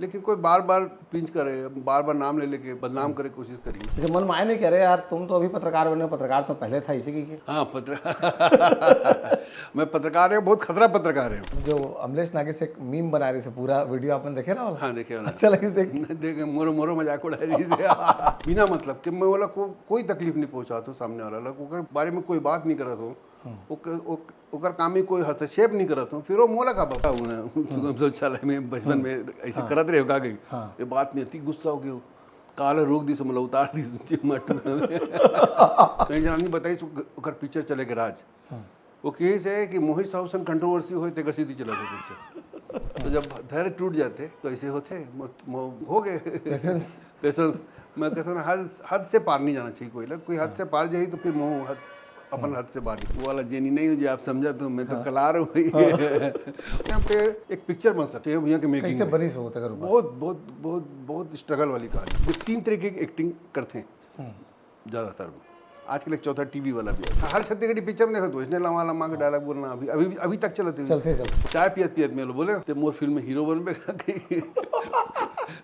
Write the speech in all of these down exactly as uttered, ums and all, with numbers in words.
लेकिन कोई बार बार पिंच करे, बार बार नाम ले लेके बदनाम करे कोशिश करी। जैसे मन में आए नहीं कह रहे यार, तुम तो अभी पत्रकार बने हो, पत्रकार तो पहले था इसी की। हाँ, पत्र मैं पत्रकार है, बहुत खतरा पत्रकार है। जो अमलेश नागेश एक मीम बना रहे से पूरा वीडियो आपने देखे ना? हाँ, देखे ना। अच्छा लगी देख। देखे, मोरो मोरो मजाक उड़ा रही से बिना मतलब कि मैं बोला को, कोई तकलीफ नहीं पहुंचा तो सामने वाला ला, ओकर बारे में कोई बात नहीं करत हो। ओकर ओक- ओकर काम में कोई हस्तक्षेप नहीं करत हो, फिर वो मोला का बाबा हुआ हम सब चला में बचपन में ऐसे करत रहे हो का गई। हाँ। ये बात में अति गुस्सा हो गयो, काला रोक दी से मतलब उतार दी से मटू में। तो एक जनानी बताई, ओकर पिक्चर चले के राज, वो कही से कि मोहित साहू सन कंट्रोवर्सी होए तेकर सीधी चला गई पिक्चर। तो जब धैर्य टूट जाते तो ऐसे होते, मो- मो- हो गए। पेशेंस। पेशेंस। मैं कहता हूँ हद हद से पार नहीं जाना चाहिए कोई ला, कोई हद से पार जाए तो फिर मोह हद, अपन हद से बाहर। वो वाला जेनी नहीं हो जो आप समझा, तो मैं तो कलार हूँ भाई। यहाँ पे एक पिक्चर बन सकती है भैया के मेकिंग कैसे में। बनी सो तक बहुत बहुत बहुत बहुत स्ट्रगल वाली कहानी। ये तीन तरीके की एक्टिंग करते हैं ज़्यादातर। आजकल एक चौथा टीवी वाला भी है, हर छत्तीसगढ़ी पिक्चर में देखो तो इसने लम्बा लम्बा के डायलॉग बोलना अभी अभी अभी तक चलते हुए। चलते चलते। चाय पियत पियत में बोले ते मोर फिल्म में हीरो बनबे का कही।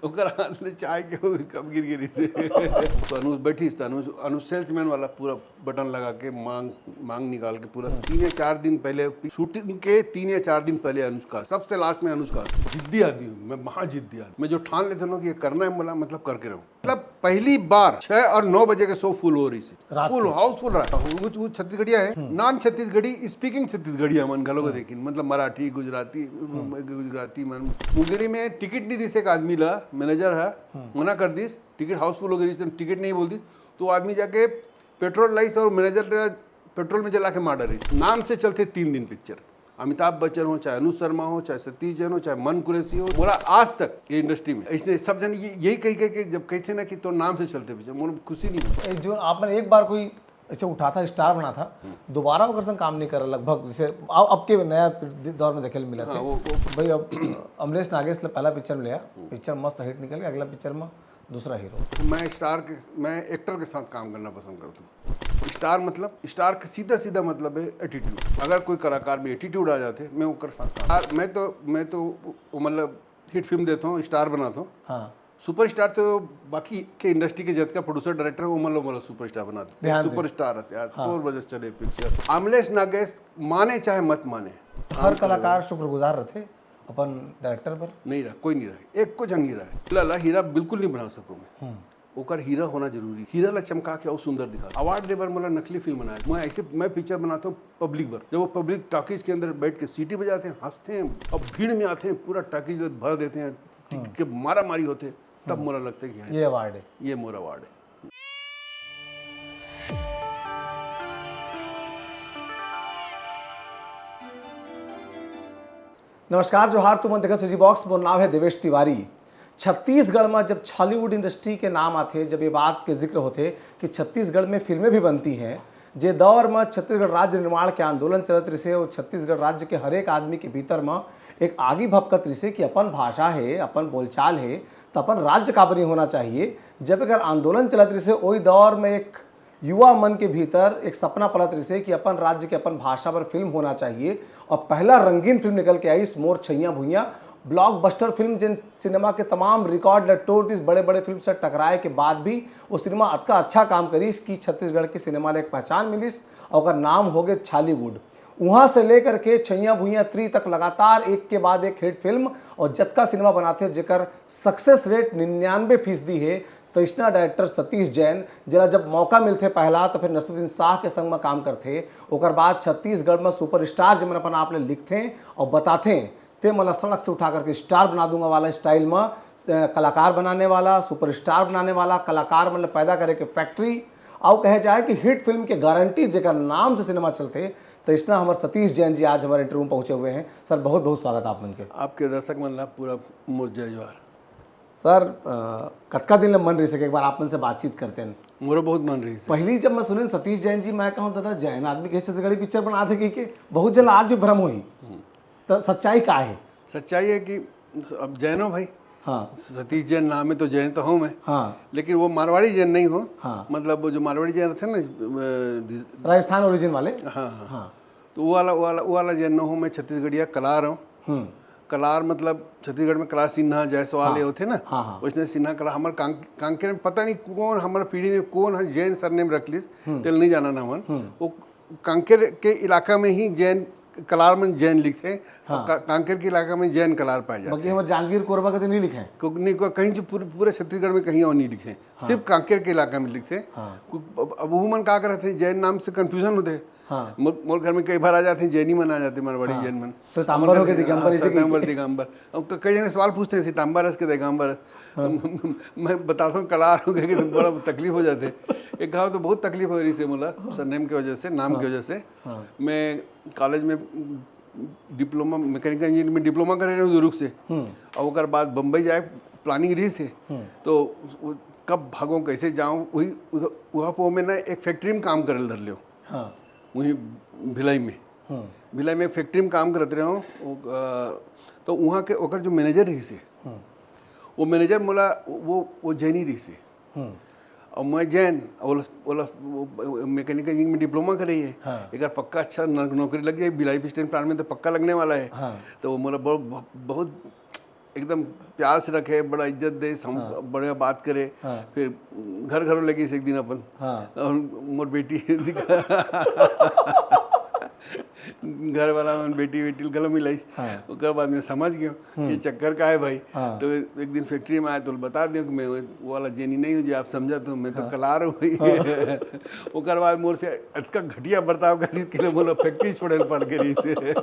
ओकर हाथ में चाय के वो कब गिर गिरी से। तो अनुज बैठी तो अनुज अनुज सेल्समैन वाला पूरा बटन लगा के मांग मांग निकाल के पूरा तीन या चार दिन पहले, शूटिंग के तीन या चार दिन पहले अनुज का, सबसे लास्ट में अनुज का। जिद्दी आदमी हूँ मैं, महा जिद्दी आदमी। मैं जो ठान लेते ना कि ये करना है बोला, मतलब करके रहूँ। मतलब पहली बार छह और नौ बजे के शो फुल हो रही से, रात फुल में। हाउसफुल रहा। वो, वो छत्तीसगढ़िया है, नॉन छत्तीसगढ़ी, स्पीकिंग छत्तीसगढ़िया मन घलो को देखिन, मतलब मराठी, गुजराती, गुजराती मन। मुंगेली में टिकट नहीं दिस एक आदमी ला, मैनेजर है, मना कर दिस, टिकट हाउसफुल हो गई, टिकट नहीं बोल दिस, तो वो आदमी जाके पेट्रोल लाइस और मैनेजर ला पेट्रोल में जला के मार डाली। नाम से चलते तीन दिन पिक्चर। अमिताभ बच्चन हो, चाहे अनुज शर्मा हो, चाहे सतीश जैन हो, चाहे मन कुरैशी हो, बोला आज तक ये इंडस्ट्री में इसने सब जन ये यही कही कही कि जब कहते ना कि तो नाम से चलते पिक्चर, मोर खुशी नहीं होता। ए, जो आपने एक बार कोई ऐसे उठा था, स्टार बना था, दोबारा ओकर संग काम नहीं कर रहा लगभग। जैसे अब, अब के नया दौर में देखे मिला हाँ, था। वो, वो भाई अब अमलेश नागेश ले पहला पिक्चर में लिया, पिक्चर मस्त हिट निकल गया, अगला पिक्चर में दूसरा हीरो। मैं स्टार के, मैं एक्टर के साथ काम करना पसंद करता हूँ। स्टार मतलब, स्टार का सीधा सीधा मतलब है एटीट्यूड। अगर कोई कलाकार में एटीट्यूड आ जाते, मैं ओकर साथ काम। यार, मैं तो मैं तो वो मतलब हिट फिल्म देता हूँ, स्टार बनाता हूँ। हाँ। सुपरस्टार तो बाकी के इंडस्ट्री के जतका प्रोड्यूसर डायरेक्टर है, वो मतलब मतलब सुपरस्टार बनाते ध्यान हैं। दे। सुपरस्टार है यार, हाँ। तोर वजह से चले पिक्चर। अमलेश नागेश माने चाहे मत माने, हर कलाकार शुक्रगुजार रहते अपन डायरेक्टर पर। नहीं रहा, कोई नहीं रहा, एक को जन नहीं रहा। ला ला हीरा बिल्कुल नहीं बना सकूँ मैं। ओकर हीरा होना जरूरी, हीरा ला चमका के और सुंदर दिखा। अवार्ड दे बर मोला नकली फिल्म बनाया, मैं ऐसे मैं पिक्चर बनाता हूँ पब्लिक बर। जब वो पब्लिक टॉकीज के अंदर बैठ के सीटी बजाते हैं, हंसते हैं, अब भीड़ में आते हैं, पूरा टॉकीज भर देते हैं, टिकट के मारा मारी होते हैं, तब मोला लगता है कि हाँ, ये अवार्ड है। ये मोर अवार्ड है। नमस्कार, जोहार, तुमन देखत CG Box, मोर नाम है देवेश तिवारी। छत्तीसगढ़ में जब छॉलीवुड इंडस्ट्री के नाम आथे, जब ये बात के जिक्र होथे कि छत्तीसगढ़ में फिल्में भी बनती हैं, जे दौर में छत्तीसगढ़ राज्य निर्माण के आंदोलन चलत रिसे और छत्तीसगढ़ राज्य के हर एक आदमी के भीतर में एक आगी भभकत रिसे कि अपन भाषा है, अपन बोलचाल है, तो अपन राज्य काबर नहीं होना चाहिए। जब एकर आंदोलन चलत रिसे, ओई दौर में एक युवा मन के भीतर एक सपना पलत रिसे कि अपन राज्य के अपन भाषा पर फिल्म होना चाहिए। और पहला रंगीन फिल्म निकल के आइस मोर छैया भुइया, ब्लॉकबस्टर फिल्म, जिन सिनेमा के तमाम रिकॉर्ड ल तोड़ दिस। बड़े बड़े फिल्म से टकराए के बाद भी वो सिनेमा अतका अच्छा काम करिस कि छत्तीसगढ़ के सिनेमा ल एक पहचान मिलिस और ओकर नाम हो गए छॉलीवुड। वहाँ से लेकर के छैया भुइया थ्री तक लगातार एक के बाद एक हिट फिल्म और जतका सिनेमा बनाथे, जेकर सक्सेस रेट निन्यानवे फीसदी है। तो इसना डायरेक्टर सतीश जैन, जेला जब मौका मिलथे पहला, तो फिर नसरुद्दीन शाह के संग में काम करथे। ओकर बाद छत्तीसगढ़ में सुपरस्टार, जेमन अपन आप ले लिखथे और बताथे, ते मन ला सड़क से उठा करके स्टार बना दूंगा वाला स्टाइल में, अ, कलाकार बनाने वाला, सुपरस्टार बनाने वाला, कलाकार मन ला पैदा करे के फैक्ट्री, अउ कहे जाए कि हिट फिल्म के गारंटी, जेकर नाम से सिनेमा चलथे, तो इसना हमर सतीश जैन जी आज हमारे इंटरव्यू में पहुंचे हुए हैं। सर, बहुत बहुत स्वागत आप मन के। आपके दर्शक मन ला पूरा मोर जय जोहार। सर, अ, कतका दिन ले मन रहिस हे कि एक बार आप मन से बातचीत करते हैं। मोरो बहुत मन रहिस हे। पहली जब मैं सुने सतीश जैन जी, मैं कहूँ, "दादा, जैन आदमी के छत्तीसगढ़ी पिक्चर बना देगी के?" बहुत जन आज भी भ्रम होही। तो सच्चाई का है? सच्चाई है कि अब जैन हो भाई। हाँ। सतीश जैन नाम है तो जैन तो हूँ मैं। हाँ। लेकिन वो मारवाड़ी जैन नहीं हो। हाँ। मतलब वो जो मारवाड़ी जैन थे ना, अ, राजस्थान ओरिजिन वाले। हाँ, हाँ। हाँ। तो वो वाला, वो वाला, वो वाला जैन न हूँ मैं, छत्तीसगढ़िया कलार हूँ। हम्म। कलार मतलब छत्तीसगढ़ में कलार सिन्हा, जायसवाल, हाँ। ये होथे ना, हाँ, हाँ। वइसने सिन्हा कलार। हमर कां-, कांकेर में पता नहीं कौन, हमर पीढ़ी में कौन ह जैन सरनेम रख लिस, हम्म। तेला नहीं जानन हमन। हम्म। वो कांकेर के इलाका में ही जैन कलार में जैन लिखथे, हाँ। का-, कांकेर के इलाका में जैन कलार पाए जाथे। बाकी हमर जांजगीर कोरबा के तो नहीं लिखे। को-, नहीं, को-, कहीं जो पूरे, पूरे छत्तीसगढ़ में कहीं और नहीं लिखे, हाँ। सिर्फ कांकेर के इलाका में लिखथे। हाँ। कु-, अब, अब वो मन का करथे, जैन नाम से confusion होथे। हाँ। मोर, मोर घर में कई बार आ जाथे, जैनी मन आ जाथे, मारवाड़ी हाँ। जैन मन। श्वेतांबर हमर होके घर, दिगंबर, हाँ, इसे श्वेतांबर, कहिथे। दिगंबर। अब क-, कई जने सवाल पूछथे, "श्वेतांबर हस के दिगंबर हस?" हाँ। मैं बताथंव, "कलार हो गए," कि तो बड़ा तकलीफ हो जाथे। एक घाव तो बहुत तकलीफ हो रहिसे मोला, हाँ। सरनेम के वजह से, नाम हाँ। के वजह से। हाँ। मैं कॉलेज में diploma, mechanical engineering में diploma करे रहेंव दुरूग से। हम्म। और ओकर बाद बम्बई जाए planning रहिसे। हम्म। तो उ-, कब भागंव, कैसे जांव, वही उध-, वहाँ पे मैं ना एक factory में काम करे ल धर लेंव। हाँ। वहीं भिलाई में। हम्म। भिलाई में factory में काम करत रहेंव। वो, अ, तो वहाँ के ओकर जो manager रहिसे, हम्म। वो manager मोला, वो, वो जैनी रहिसे। हम्म। और मैं जैन, ओला, ओला, वो, वो mechanical engineering में diploma करे हे। हाँ। एक बार पक्का अच्छा न-, नौकरी लग जाए, भिलाई piston plant में तो पक्का लगने वाला है। हाँ। तो वो मोला बहुत, बहुत एकदम प्यार से रखे, बड़ा इज्जत दे, सम-, हाँ। बढ़िया बात करे। हाँ। फिर घर घरों लगिस एक दिन अपन। हाँ। और मोर बेटी घर वाला मन बेटी, बेटी ल गला मिलाइस। हाँ। ओकर बाद मैं समझ गयो, हम्म। ये चक्कर का है भाई। हाँ। तो एक दिन factory में आए तो बता दियो कि मैं वो वाला जैनी नहीं हूँ, जो आप समझा तो मैं तो हाँ। कलार हूँ भाई। हाँ। ओकर बाद मोर से अतका घटिया बर्ताव करिस के लिए मोला factory छोड़े ल पड़ गई से।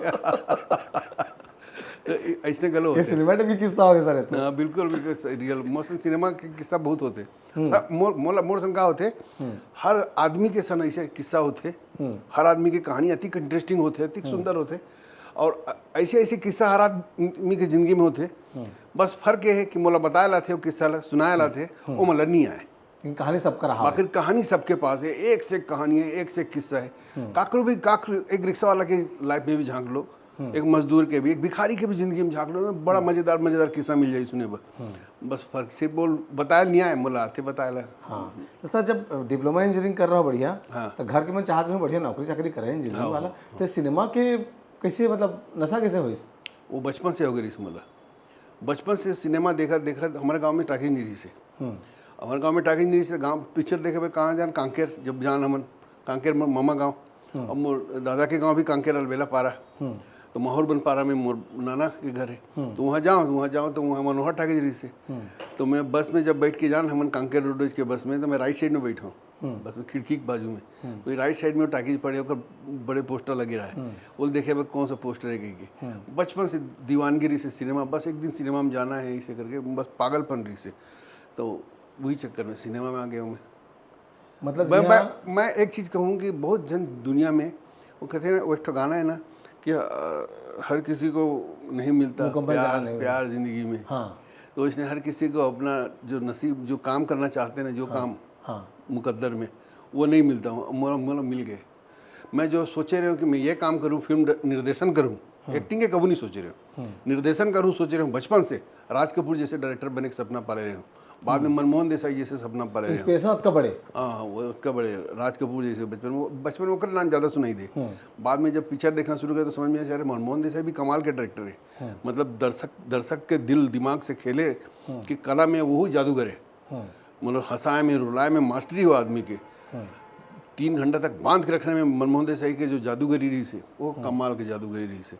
तो ए-, ऐसने गलो ये होथे। Cinematic भी किस्सा हो गया सर, ये तो। हाँ, बिल्कुल, बिल्कुल सही, real। मौसम सिनेमा के किस्सा बहुत होथे। हम्म। सब मोर, मोला, मोर संग का होथे, हम्म। हर आदमी के संग ऐसे किस्सा होथे, हम्म। हर आदमी के कहानी अतिक interesting होथे, अतिक हम्म। सुंदर होथे, और अ-, ऐसे, ऐसे किस्सा हर आदमी के जिंदगी में होथे। हम्म। बस फर्क ये है कि मोला बताए लाथे, वो किस्सा ला, सुनाए लाथे, हम्म। वो मोला नहीं आए। लेकिन कहानी सबका रहा है। बाकी कहानी सबके पास है, एक से एक कहानी है, एक से एक किस्सा है। हम्म। काकरो भी, काकरो, एक रिक्शा वाला के life में भी झांक लो, हम्म। एक मजदूर के भी, एक भिखारी के भी जिंदगी में झांक लो, बड़ा हम्म। मजेदार, मजेदार किस्सा मिल जाए सुने बर। हम्म। बस फर्क सिर्फ बोल बताया नहीं आए, मोला आथे बताए ला। हाँ। तो सर, जब diploma engineering कर रहा हो बढ़िया, हाँ। तो घर के मन चाहत रहे बढ़िया नौकरी चाकरी करे engineering हाँ, वाला, हाँ। तो सिनेमा के कैसे, मतलब, नशा कैसे होइस? वो बचपन से हो गई रिस मोला। बचपन से सिनेमा देखत, देखत हमारे गांव में टाकीज नहीं रहिसे। हम्म। हमारे गांव में टाकीज नहीं रहिसे, गांव picture देखे बर कहाँ जान, कांकेर, जब जान हमन, कांकेर म-, ममा गांव। हम्म। अब मोर दादा के गांव भी कांकेर अलबेला पारा। हम्म। तो माहौर बन पारा में मोर नाना के घर है। हम्म। तो वहाँ जाओ, तो वहाँ जाओ, तो वहाँ मनोहर टाकीज रहिसे। हम्म। तो मैं बस में जब बैठ के जान, हमन कांकेर रोडवेज के बस में, तो मैं right side में बैठा हूँ। हम्म। बस में खिड़की के बाजू में। हम्म। तो right side में वो टाकीज पड़े, ओकर बड़े poster लगे रहा है। हम्म। वो देखे बर कौन सा poster है कह के। हम्म। बचपन से दीवानगी रहिसे सिनेमा, बस एक दिन सिनेमा में जाना है, इसे करके बस पागलपन रहिसे। तो वही चक्कर में सिनेमा में आ गया हूँ मैं। मतलब मैं, जी हाँ। मैं, मैं एक चीज़ कहूँ कि बहुत जन दुनिया में, वो कहते हैं ना, वो एक ठो गाना है ना कि, अ, हर किसी को नहीं मिलता मुकम्मल प्यार, जहां नहीं प्यार जिंदगी में। हाँ। तो इसने हर किसी को अपना जो नसीब, जो काम करना चाहते हैं ना, जो हाँ, काम हाँ। मुकद्दर में, वो नहीं मिलता। मोला, मोला मिल गए। मैं जो सोचे रहे हूँ कि मैं ये काम करूँ, फिल्म ड-, निर्देशन करूँ, हम्म। Acting के कबू नहीं सोचे रहे हूँ। हम्म। निर्देशन करूँ सोचे रहे हूँ बचपन से, राज कपूर जैसे director बने के सपना पाले रहे हूँ। बाद में हम्म। मनमोहन देसाई जैसे सपना पाले रहे हूँ। Inspiration अतका बड़े। हाँ, वो अतका बड़े, राज कपूर जैसे बचपन में, बचपन में ओकर नाम ज़्यादा सुनाई दे। हम्म। बाद में जब picture देखना शुरू करे तो समझ में आया, "अरे, मनमोहन देसाई भी कमाल के director है।" हम्म। मतलब दर्शक, दर्शक के दिल दिमाग से खेले हम्म। कि कला में वो जादूगर है। हम्म। मतलब हंसाए में, रुलाए में mastery हो आदमी के। हम्म। तीन घंटा तक बांध के रखने में मनमोहन देसाई के जो जादूगरी रहिसे, वो हम्म। कमाल के जादूगरी रहिसे।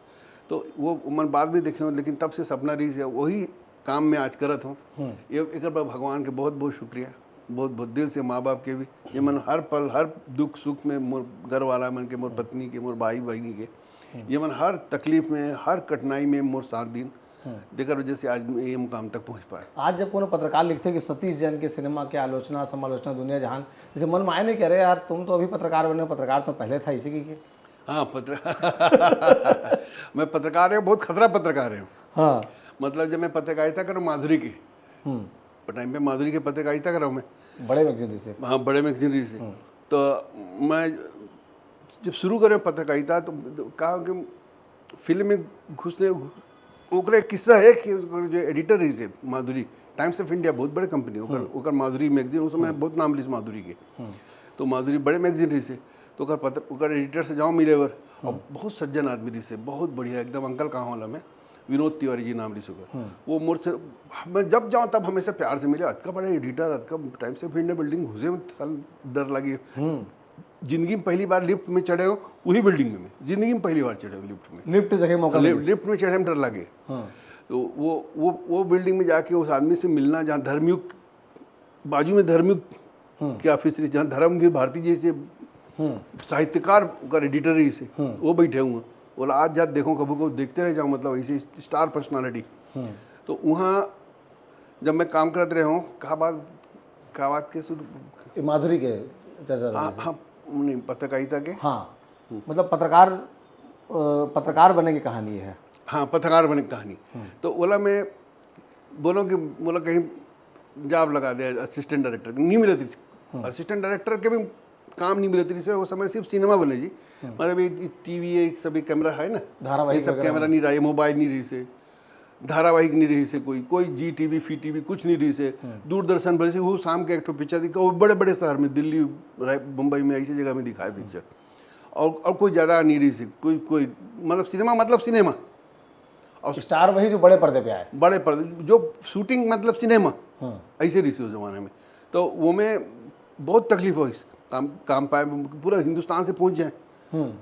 तो वो मन बाद में देखे हूँ, लेकिन तब से सपना रहिसे, वही काम मैं आज करत हूँ। हम्म। ये एकर बर भगवान के बहुत बहुत शुक्रिया, बहुत बहुत दिल से माँ बाप के भी। ये मन हर पल, हर दुख सुख में, मोर घर वाला मन के, मोर हम्म। पत्नी के, मोर भाई बहिनी के, हम्म। ये मन हर तकलीफ में, हर कठिनाई में मोर साथ दिन, हम्म। जेकर वजह से आज मैं ये मुकाम तक पहुँच पाए। आज जब कोनो पत्रकार लिखथे कि सतीश जैन के सिनेमा के आलोचना, समालोचना दुनिया जहान, जैसे मन में आए नहीं कि अरे यार, तुम तो अभी पत्रकार बने हो, पत्रकार तो पहले था, इसी की, की? हाँ, पत्र-, मैं पत्रकार हूँ, बहुत खतरा पत्रकार हूँ। हाँ। मतलब, जब मैं पत्रकारिता करूँ माधुरी की, हम्म। वो time पे माधुरी की पत्रकारिता कर रहा हूँ मैं। बड़े magazine रहिसे। हाँ, बड़े magazine रहिसे। हम्म। तो मैं जब शुरू करे पत्रकारिता, तो कहा कि फिल्म में घुसने, ओकरे किस्सा है कि ओकर जो editor रहिसे माधुरी, Times of India बहुत बड़े company, ओकर, हम्म। ओकर माधुरी magazine, उस समय हम्म। बहुत नाम रहिसे माधुरी के। हम्म। तो माधुरी बड़े magazine रहिसे, तो ओकर पत्र, ओकर editor से जाओ मिले बर, और हम्म। बहुत सज्जन आदमी रहिसे, बहुत बढ़िया, एकदम uncle कहाँ वाला मैं। विनोद तिवारी जी नाम रहिस ओकर। वो मोर से, मैं जब जाऊँ तब हमेशा प्यार से मिले। अतका बड़ा एडिटर, अतका टाइम से फिर ने बिल्डिंग घुसे में साल डर लगे। जिंदगी में पहली बार लिफ्ट में चढ़े हो, वही बिल्डिंग में मैं जिंदगी में पहली बार चढ़े हूँ लिफ्ट में। लिफ्ट जगह मौका लि- मिले। लिफ्ट में चढ़े में डर लगे। हाँ। तो वो वो वो बिल्डिंग में जाके उस आदमी से मिलना, जहाँ धर्मयुग, बाजू में धर्मयुग के ऑफिस रही, जहाँ धर्मवीर भारती जी से साहित्यकार ओकर एडिटर रही से, वो बैठे हुए हैं। बोला, आज जात देखो, कभी को देखते रह जाओ, मतलब ऐसे स्टार पर्सनालिटी। तो वहाँ जब मैं काम करत रहे हूँ, का बात का बात के शुरू ये माधुरी के चर्चा हाँ, रही। हाँ, नहीं, पत्रकारिता के। हाँ, मतलब पत्रकार अ, पत्रकार बने की कहानी है। हाँ, पत्रकार बने की कहानी। तो बोला, मैं बोलो कि बोला कहीं जॉब लगा दे असिस्टेंट डायरेक्टर, नहीं मिलत रहिस। असिस्टेंट डायरेक्टर के भी काम नहीं मिलत रहिस। वो समय सिर्फ सिनेमा बने जी, मतलब ये टीवी, ये सभी कैमरा है ना, धारावाहिक ये सब वगैरह। कैमरा नहीं रहा, ये मोबाइल नहीं रहिस हे, धारावाहिक नहीं रहिस हे, कोई कोई जी टीवी, फी टीवी कुछ नहीं रहिस हे। दूरदर्शन भले से वो शाम के एक ठो पिक्चर दिखा, वो बड़े बड़े शहर में, दिल्ली, राय- बम्बई में, ऐसी जगह में दिखाए पिक्चर। और और कोई ज़्यादा नहीं रहिस हे, कोई कोई मतलब सिनेमा मतलब सिनेमा, स्टार वही जो बड़े पर्दे पे आए। बड़े पर्दे, जो शूटिंग मतलब सिनेमा, हाँ। ऐसे रहिस हे उस जमाने में। तो वो में बहुत तकलीफ होइस, काम काम पाए, पूरा हिंदुस्तान से पहुंच जाए।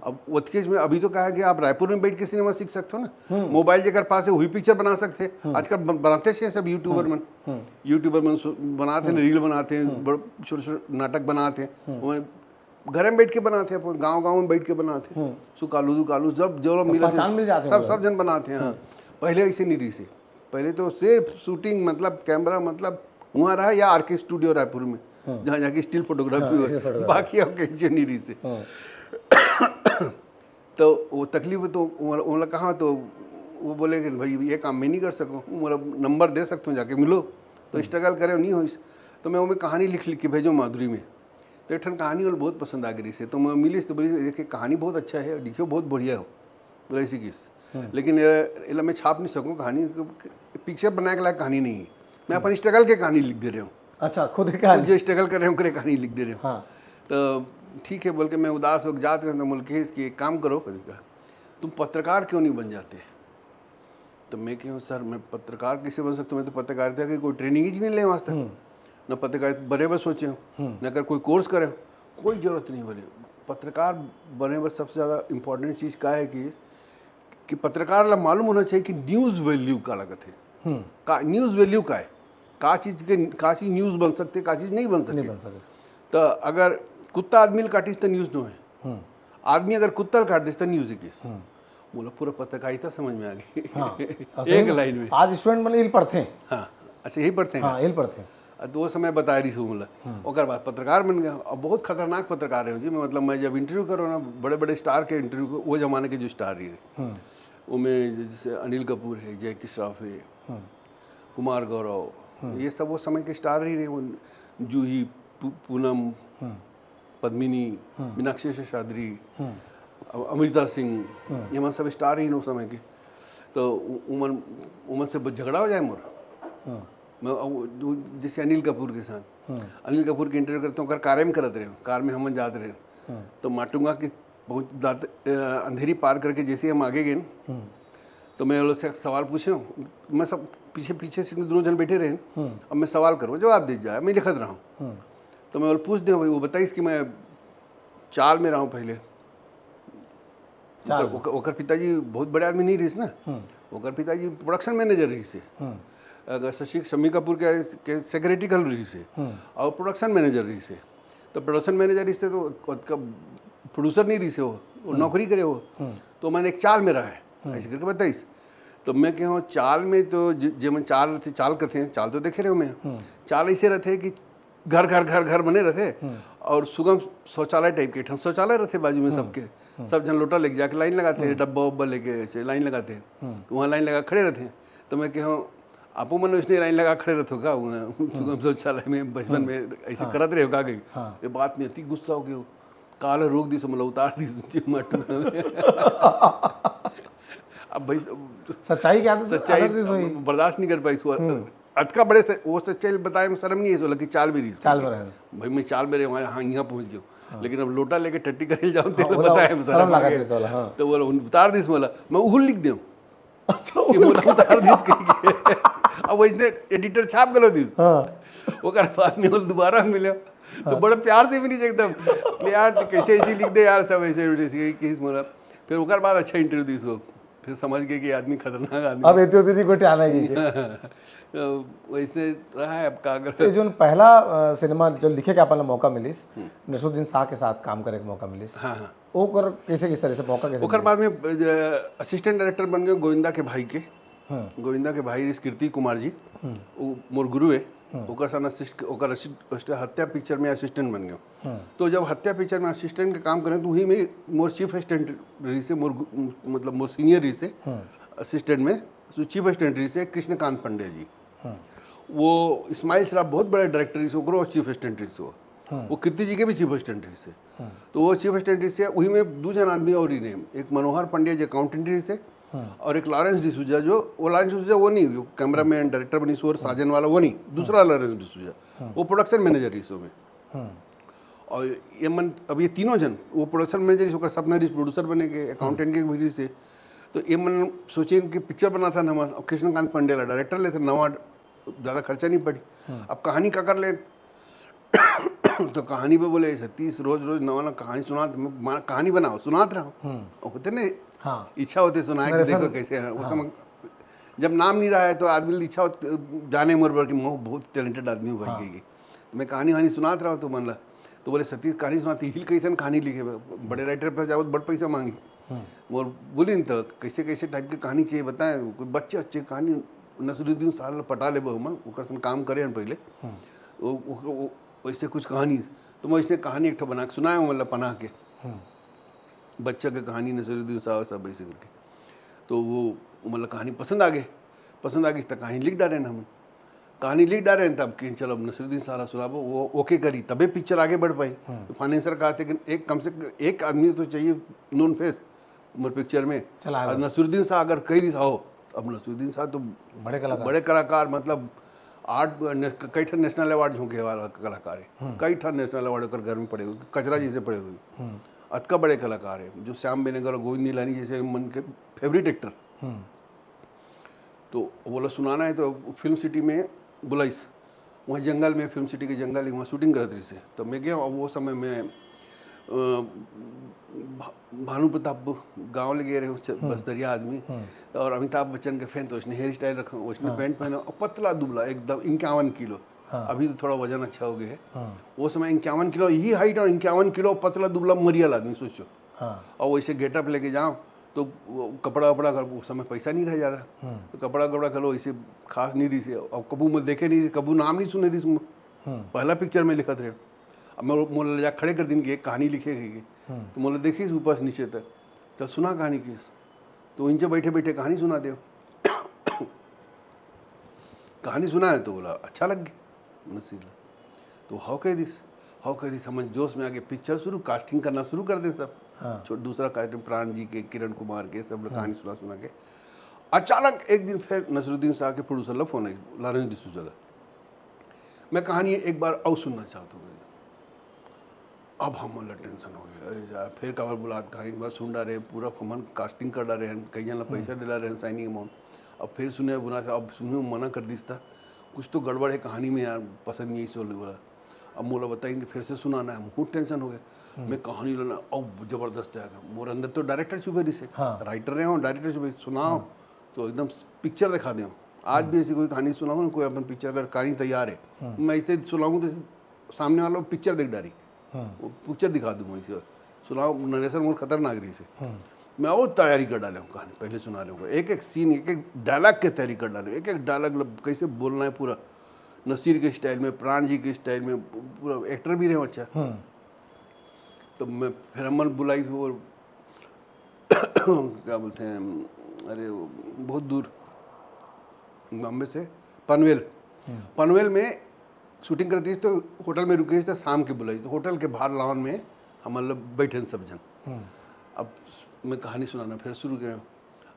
अब वतकेज में अभी तो कहा कि आप रायपुर में बैठ के सिनेमा सीख सकते हो ना, मोबाइल जेकर पास है वही पिक्चर बना सकते हैं। आजकल ब- बनाते हैं सब यूट्यूबर मन, यूट्यूबर मन सु- बनाते हैं, रील बनाते हैं, बड़- छोटे छोटे नाटक बनाते हैं, वो घरे में बैठ के बनाते हैं, अपन गांव गांव में बैठ के बनाते हैं। सुकालू दुकालू सब जो मिले थे, पहचान मिल जाते हैं सब लोग। सब जन बनाते हैं। हाँ, पहले ऐसे नहीं रहिस हे। पहले तो सिर्फ शूटिंग मतलब कैमरा मतलब वहाँ रहा या आरके स्टूडियो रायपुर में, जहाँ जाके स्टिल फोटोग्राफी हाँ, हो, स्टिल फोटोग्राफी। बाकी और कहीं नहीं रहिस हे। हाँ। तो वो तकलीफ तो वो- वो कहा तो वो बोले कि भाई ये काम मैं नहीं कर सकूँ, मतलब नंबर दे सकता हूँ, जाके मिलो। तो स्ट्रगल करे नहीं होइस। तो मैं वो में कहानी लिख लिख के भेजो माधुरी में। तो एक ठन कहानी वो बहुत पसंद आ गई से, तो मैं मिलिस तो बोली, देखिए कहानी बहुत अच्छा है, लिखियो बहुत बढ़िया हो, बोला ऐसी किस, लेकिन ये- एला मैं छाप नहीं सकूँ कहानी, पिक्चर बनाए के लायक कहानी नहीं है। मैं अपन स्ट्रगल के कहानी लिख दे रहे हूँ। अच्छा, खुद ही कहानी। जो स्ट्रगल कर रहे हो ओकरे कहानी लिख दे रहे हो। हाँ। तो ठीक है बोल के मैं उदास होकर जाते रहता हूँ, बोल के इसकी एक काम करो, कभी कहा, तुम पत्रकार क्यों नहीं बन जाते? तो मैं कहूँ, सर मैं पत्रकार कैसे बन सकता हूँ, मैं तो पत्रकारिता की कोई ट्रेनिंग ही नहीं ले आज तक, न पत्रकार बने बस सोचे हो, न कर कोई कोर्स करे हो, कोई जरूरत नहीं बोले। पत्रकार बने बस सबसे ज़्यादा इम्पोर्टेंट चीज़ का है कि कि पत्रकार ला मालूम होना चाहिए कि न्यूज़ वैल्यू का लगत है, का न्यूज़ वैल्यू का है, का चीज़ के का चीज़ न्यूज़ बन सकते, का चीज़ नहीं बन नहीं सकते। बन सके। तो अगर कुत्ता आदमी ला काटिस तो न्यूज़ नो है, आदमी अगर कुत्ता ला काट दिस तो न्यूज़ है किस। बोला पूरा पत्रकारिता समझ में आ गई। हाँ, और एक सही में लाइन में। आज स्टूडेंट मतलब इल पढ़ते हैं। हाँ, अच्छा यही पढ़ते हैं। हाँ, इल पढ़ते हैं। आ, तो वो समय बताए रही हूँ, बोला। ओकर बाद पत्रकार बन गया। अब बहुत खतरनाक पत्रकार रहे हो जी। मैं मतलब मैं जब इंटरव्यू करो ना, बड़े बड़े स्टार के इंटरव्यू को, वो जमाने के जो स्टार रही रहे, वो में जैसे अनिल कपूर है, जैकी श्रॉफ है, कुमार गौरव, ये सब वो समय के स्टार रही रहे। वो जूही, पू- पूनम, पद्मिनी, मीनाक्षी शेषाद्री, अ- अमृता सिंह, ये मन सब स्टार रही उस समय के। तो उ- उमन उमन से झगड़ा हो जाए मोर। मैं अब वो जो- जैसे अनिल कपूर के साथ, अनिल कपूर के इंटरव्यू करते हैं, ओकर कार में करत रहे, कार में हम जात रहे, तो माटुंगा के बहुत दात- अ, अंधेरी पार करके जैसे हम आगे गए, तो मैं वो लोग से सवाल पूछे, मैं सब पीछे पीछे सीट में दोनों जन बैठे रहे। अब मैं सवाल करूँ, जवाब दे जाए, मैं लिखत रहा हूँ। तो मैं वो पूछ दिया, भाई वो बताइस कि मैं चाल में रहा हूँ पहले। चाल। ओकर, ओकर, ओकर पिताजी बहुत बड़े आदमी नहीं रहिस ना, ओकर पिताजी प्रोडक्शन मैनेजर रहिस हे। अगर शशि शम्मी कपूर के, के सेक्रेटरी घलो रहिस हे और प्रोडक्शन मैनेजर रहिस हे, तो प्रोडक्शन मैनेजर रहिस हे तो ओतका प्रोड्यूसर नहीं रहिस हे, वो, वो नौकरी करे वो। तो मैंने एक चाल में रहा है, ऐसे करके बताइस। तो मैं कहे हूँ चाल में तो ज- जे मन चाल रहिथे, चाल कथे, चाल तो देखे रहे हो मैं, चाल ऐसे रहिथे कि घर घर घर घर बने रहिथे और सुगम शौचालय टाइप के ठन शौचालय रहिथे बाजू में सबके, सब झन लोटा लेके जाके लाइन लगाथे, डब्बा उब्बा लेके ऐसे लाइन लगाथे, तो वहाँ लाइन लगा खड़े रहिथे। तो मैं कहे हूँ आपो मन उसने लाइन लगा खड़े रहिथो का वहाँ सुगम शौचालय में बचपन में ऐसे करत रहे हो का गई। ये बात में अति गुस्सा हो गयो, काल रोक दिस मतलब उतार दिस माटू। अब भाई सच्चाई क्या था? सच्चाई अलग चीज़ हुई। बर्दाश्त नहीं कर पाई इसको। अतका बड़े से वो सच्चाई बताए में शर्म नहीं है, बोला कि चाल भी रही। चाल में रहे। भाई मैं चाल में रहे वहाँ, हाँ यहाँ पहुँच गया, लेकिन अब लोटा लेके टट्टी करे जाऊँ तो बोला, बताए में शर्म शर्म आ लगा गया। दिस वाला, हाँ। तो बोला उन उतार दिस बोला, मैं उहुल लिख दूँ। अच्छा, कि मोला उतार दिस कहिके। अब वइसने एडिटर छाप घलो दिस। हाँ। ओकर बाद में वो दोबारा मिले तो बड़ा प्यार से मिलिस एकदम कि यार, तू कैसे ऐसे लिख दे यार, सब ऐसे वैसे किस मोला। फिर ओकर बाद अच्छा इंटरव्यू दिस वो, फिर समझ गए कि आदमी खतरनाक आदमी। अब एती ओती नहीं गोठियाना हे कि तो वैसने रहा है, अब का तो कर। जोन पहला अ, सिनेमा जो लिखे के अपन ला मौका मिलिस, नसरुद्दीन शाह के साथ काम करे के मौका मिलिस, हाँ, हाँ। ओकर कैसे, किस तरह से मौका कैसे ओकर मिलिस? बाद में असिस्टेंट डायरेक्टर बन गए गोविंदा के भाई के। हम्म। गोविंदा के भाई रिस कीर्ति कुमार जी, वो मोर गुरु है। ओकर सन असिस्ट ओकर असिस्ट, हत्या पिक्चर में असिस्टेंट बन गए। तो जब हत्या पिक्चर में असिस्टेंट के काम करें तो वही में मोर चीफ असिस्टेंट रहिसे, मोर गु- मतलब मोर सीनियर रहिसे असिस्टेंट में, तो चीफ असिस्टेंट रहिसे कृष्णकांत पंड्या जी। वो इस्माइल सराफ बहुत बड़े डायरेक्टर रहिसे, ओकरो चीफ असिस्टेंट रहिसे वो। वो कीर्ति जी के भी चीफ असिस्टेंट रहिसे। तो वो चीफ असिस्टेंट रहिसे, वही में दू जन आदमी और ही ने, एक मनोहर पंड्या जी अकाउंटेंट रहिसे और एक लॉरेंस डिसूजा, जो वो लॉरेंस डिसूजा वो नहीं, जो कैमरामैन डायरेक्टर बनिस और साजन वाला वो नहीं, दूसरा लॉरेंस डिसूजा, वो प्रोडक्शन मैनेजर रहिसे में। हम्म। और ये मन, अब ये तीनों जन, वो प्रोडक्शन मैनेजर रहिसे, ओकर सपना रहिसे प्रोड्यूसर बने के, अकाउंटेंट के भी रहिसे। तो ये मन सोचे कि पिक्चर बनाथन हमन, और कृष्णकांत पंड्या ला डायरेक्टर लेथन, नवा, ज़्यादा खर्चा नहीं पड़ी। अब कहानी का कर ले? तो कहानी पे बोले, "सतीश, रोज रोज नवा नवा कहानी सुनात, मैं कहानी बनाओ, सुनात रहो।" होते नहीं, हाँ। इच्छा होते सुनाए कि नरेशन। देखो कैसे है। वो समय जब नाम नहीं रहा है तो आदमी ला इच्छा होती, जाने मोर बर कि मैं बहुत टैलेंटेड आदमी हूँ भाई कहिके। मैं कहानी वहानी सुनात रहा तो मन ला, तो बोले, "सतीश, कहानी सुनाती हिल कही थन कहानी लिखे, बड़े राइटर पे जाओ तो बड़ पैसा मांगी।" मोर बोलिन तो कैसे कैसे टाइप के कहानी चाहिए बताएं, कोई बच्चे अच्छे कहानी, नसरुद्दीन शाह ला पटा लेबो हमन, ओकर सन काम करे हन पहले। वो, वो, वो, वैसे कुछ कहानी, तो मैं इसने कहानी एक ठो बना के सुनाया हूँ, मतलब बना के। बच्चा के कहानी, नसरुद्दीन शाह, सब ऐसे करके। तो वो मतलब कहानी पसंद आ गए, पसंद आ गई तो कहानी लिख डारे ना हमन। कहानी लिख डारे हैं तब कि चलो अब नसरुद्दीन शाह ला सुनाबो, वो ओके करी तबे पिक्चर आगे बढ़ पाई। तो फाइनेंसर कहा थे कि एक कम से कम एक आदमी तो चाहिए नोन फेस मोर पिक्चर में। चला और नसरुद्दीन शाह अगर कही रही हो, अब नसरुद्दीन शाह तो बड़े कलाकार। बड़े कलाकार, मतलब आठ ने- कई ठन नेशनल अवार्ड झोंके वाला कलाकार है, कई ठन नेशनल अवार्ड ओकर घर में पड़े हुए, कचरा जैसे पड़े हुए। अतका बड़े कलाकार है, जो श्याम बेनेगल और गोविंद निहलानी जैसे मन के फेवरेट एक्टर। हम्म। तो वो ला सुनाना है तो फिल्म सिटी में बुलाइस, वहाँ जंगल में, फिल्म सिटी के जंगल है, वहाँ शूटिंग करत रहिसे। तो मैं गया, अब वो समय में अ, भा- भानु प्रताप गाँव ले गए रहे, बस दरिया आदमी, और अमिताभ बच्चन के फैन, तो उसने हेयर स्टाइल रखा, उसने पैंट पहना और पतला दुबला एकदम, इक्यावन किलो। हाँ। अभी तो थोड़ा वजन अच्छा हो गया है। हाँ। वो समय इक्यावन किलो, यही हाइट और इक्यावन किलो पतला दुबला मरियल आदमी, सोचो। हाँ। और वैसे गेटअप लेके जाओ तो वो कपड़ा वपड़ा कर, उस समय पैसा नहीं रहा ज़्यादा, तो कपड़ा कपड़ा कर लो, इसे खास नहीं रहिसे। अब कबू मैं देखे नहीं, कबू नाम नहीं सुने रहिसे। पहला पिक्चर में लिखत रहे, अब मैं मोला ले जा खड़े कर दिन कि एक कहानी लिखे गई। तो मोला देखिस ऊपर से नीचे तक, चल सुना कहानी किस। तो इनसे बैठे बैठे कहानी सुना दे। कहानी सुना है तो बोला अच्छा लग गया नसीर ला। तो हव कह दिस, हव कह दिस, हम जोश में आके पिक्चर शुरू, कास्टिंग करना शुरू कर दे सब। हाँ। छोट दूसरा कास्टिंग, प्राण जी के, किरण कुमार के, सब लोग कहानी सुना सुना के। अचानक एक दिन फिर नसरुद्दीन शाह के प्रोड्यूसर ला फोन आई, लॉरेंस डिसूजा ला, "मैं कहानी एक बार और सुनना चाहता हूँ।" अब हम ला टेंशन हो गया, "अरे यार, फिर काबर बुलात कहानी, एक बार सुन डारे, पूरा हमन कास्टिंग कर डारे हैं, कई जन ला पैसा दिला रहे हैं, साइनिंग अमाउंट, अब फिर सुने बुला, अब सुने मना कर दिस था, कुछ तो गड़बड़ है कहानी में यार, पसंद नहीं आई बोला।" अब मोला बताइन कि फिर से सुनाना है, बहुत टेंशन हो गया। मैं कहानी लेना, अब जबरदस्त है, मोर अंदर तो डायरेक्टर छुपे रहिसे, हाँ। राइटर रहे हो, डायरेक्टर छुपे, सुनाओ। तो एकदम पिक्चर दिखा दे। आज भी ऐसी कोई कहानी सुनाऊँ ना, कोई अपन पिक्चर अगर कहानी तैयार है, मैं इसे सुनाऊँ तो सामने वाला पिक्चर देख डारी, हम्म। वो पिक्चर दिखा दूँ मैं इसे, सुनाओ, नरेशन मोर खतरनाक रहिसे। मैं वो तैयारी कर डाले हूँ कहानी, पहले सुना रहे हूँ, एक एक सीन, एक एक डायलॉग के तैयारी कर डाले, एक एक डायलॉग कैसे बोलना है पूरा, नसीर के स्टाइल में, प्राण जी के स्टाइल में, पूरा एक्टर भी रहे हो अच्छा। हम्म। तो मैं फिर हमन बुलाई वो क्या बोलते हैं, अरे वो बहुत दूर बॉम्बे से पनवेल, पनवेल में शूटिंग करती तो होटल में रुकी तो शाम के बुलाई, तो होटल के बाहर लॉन में हम लोग बैठे हैं सब जन। अब मैं कहानी सुनाना फिर शुरू करें।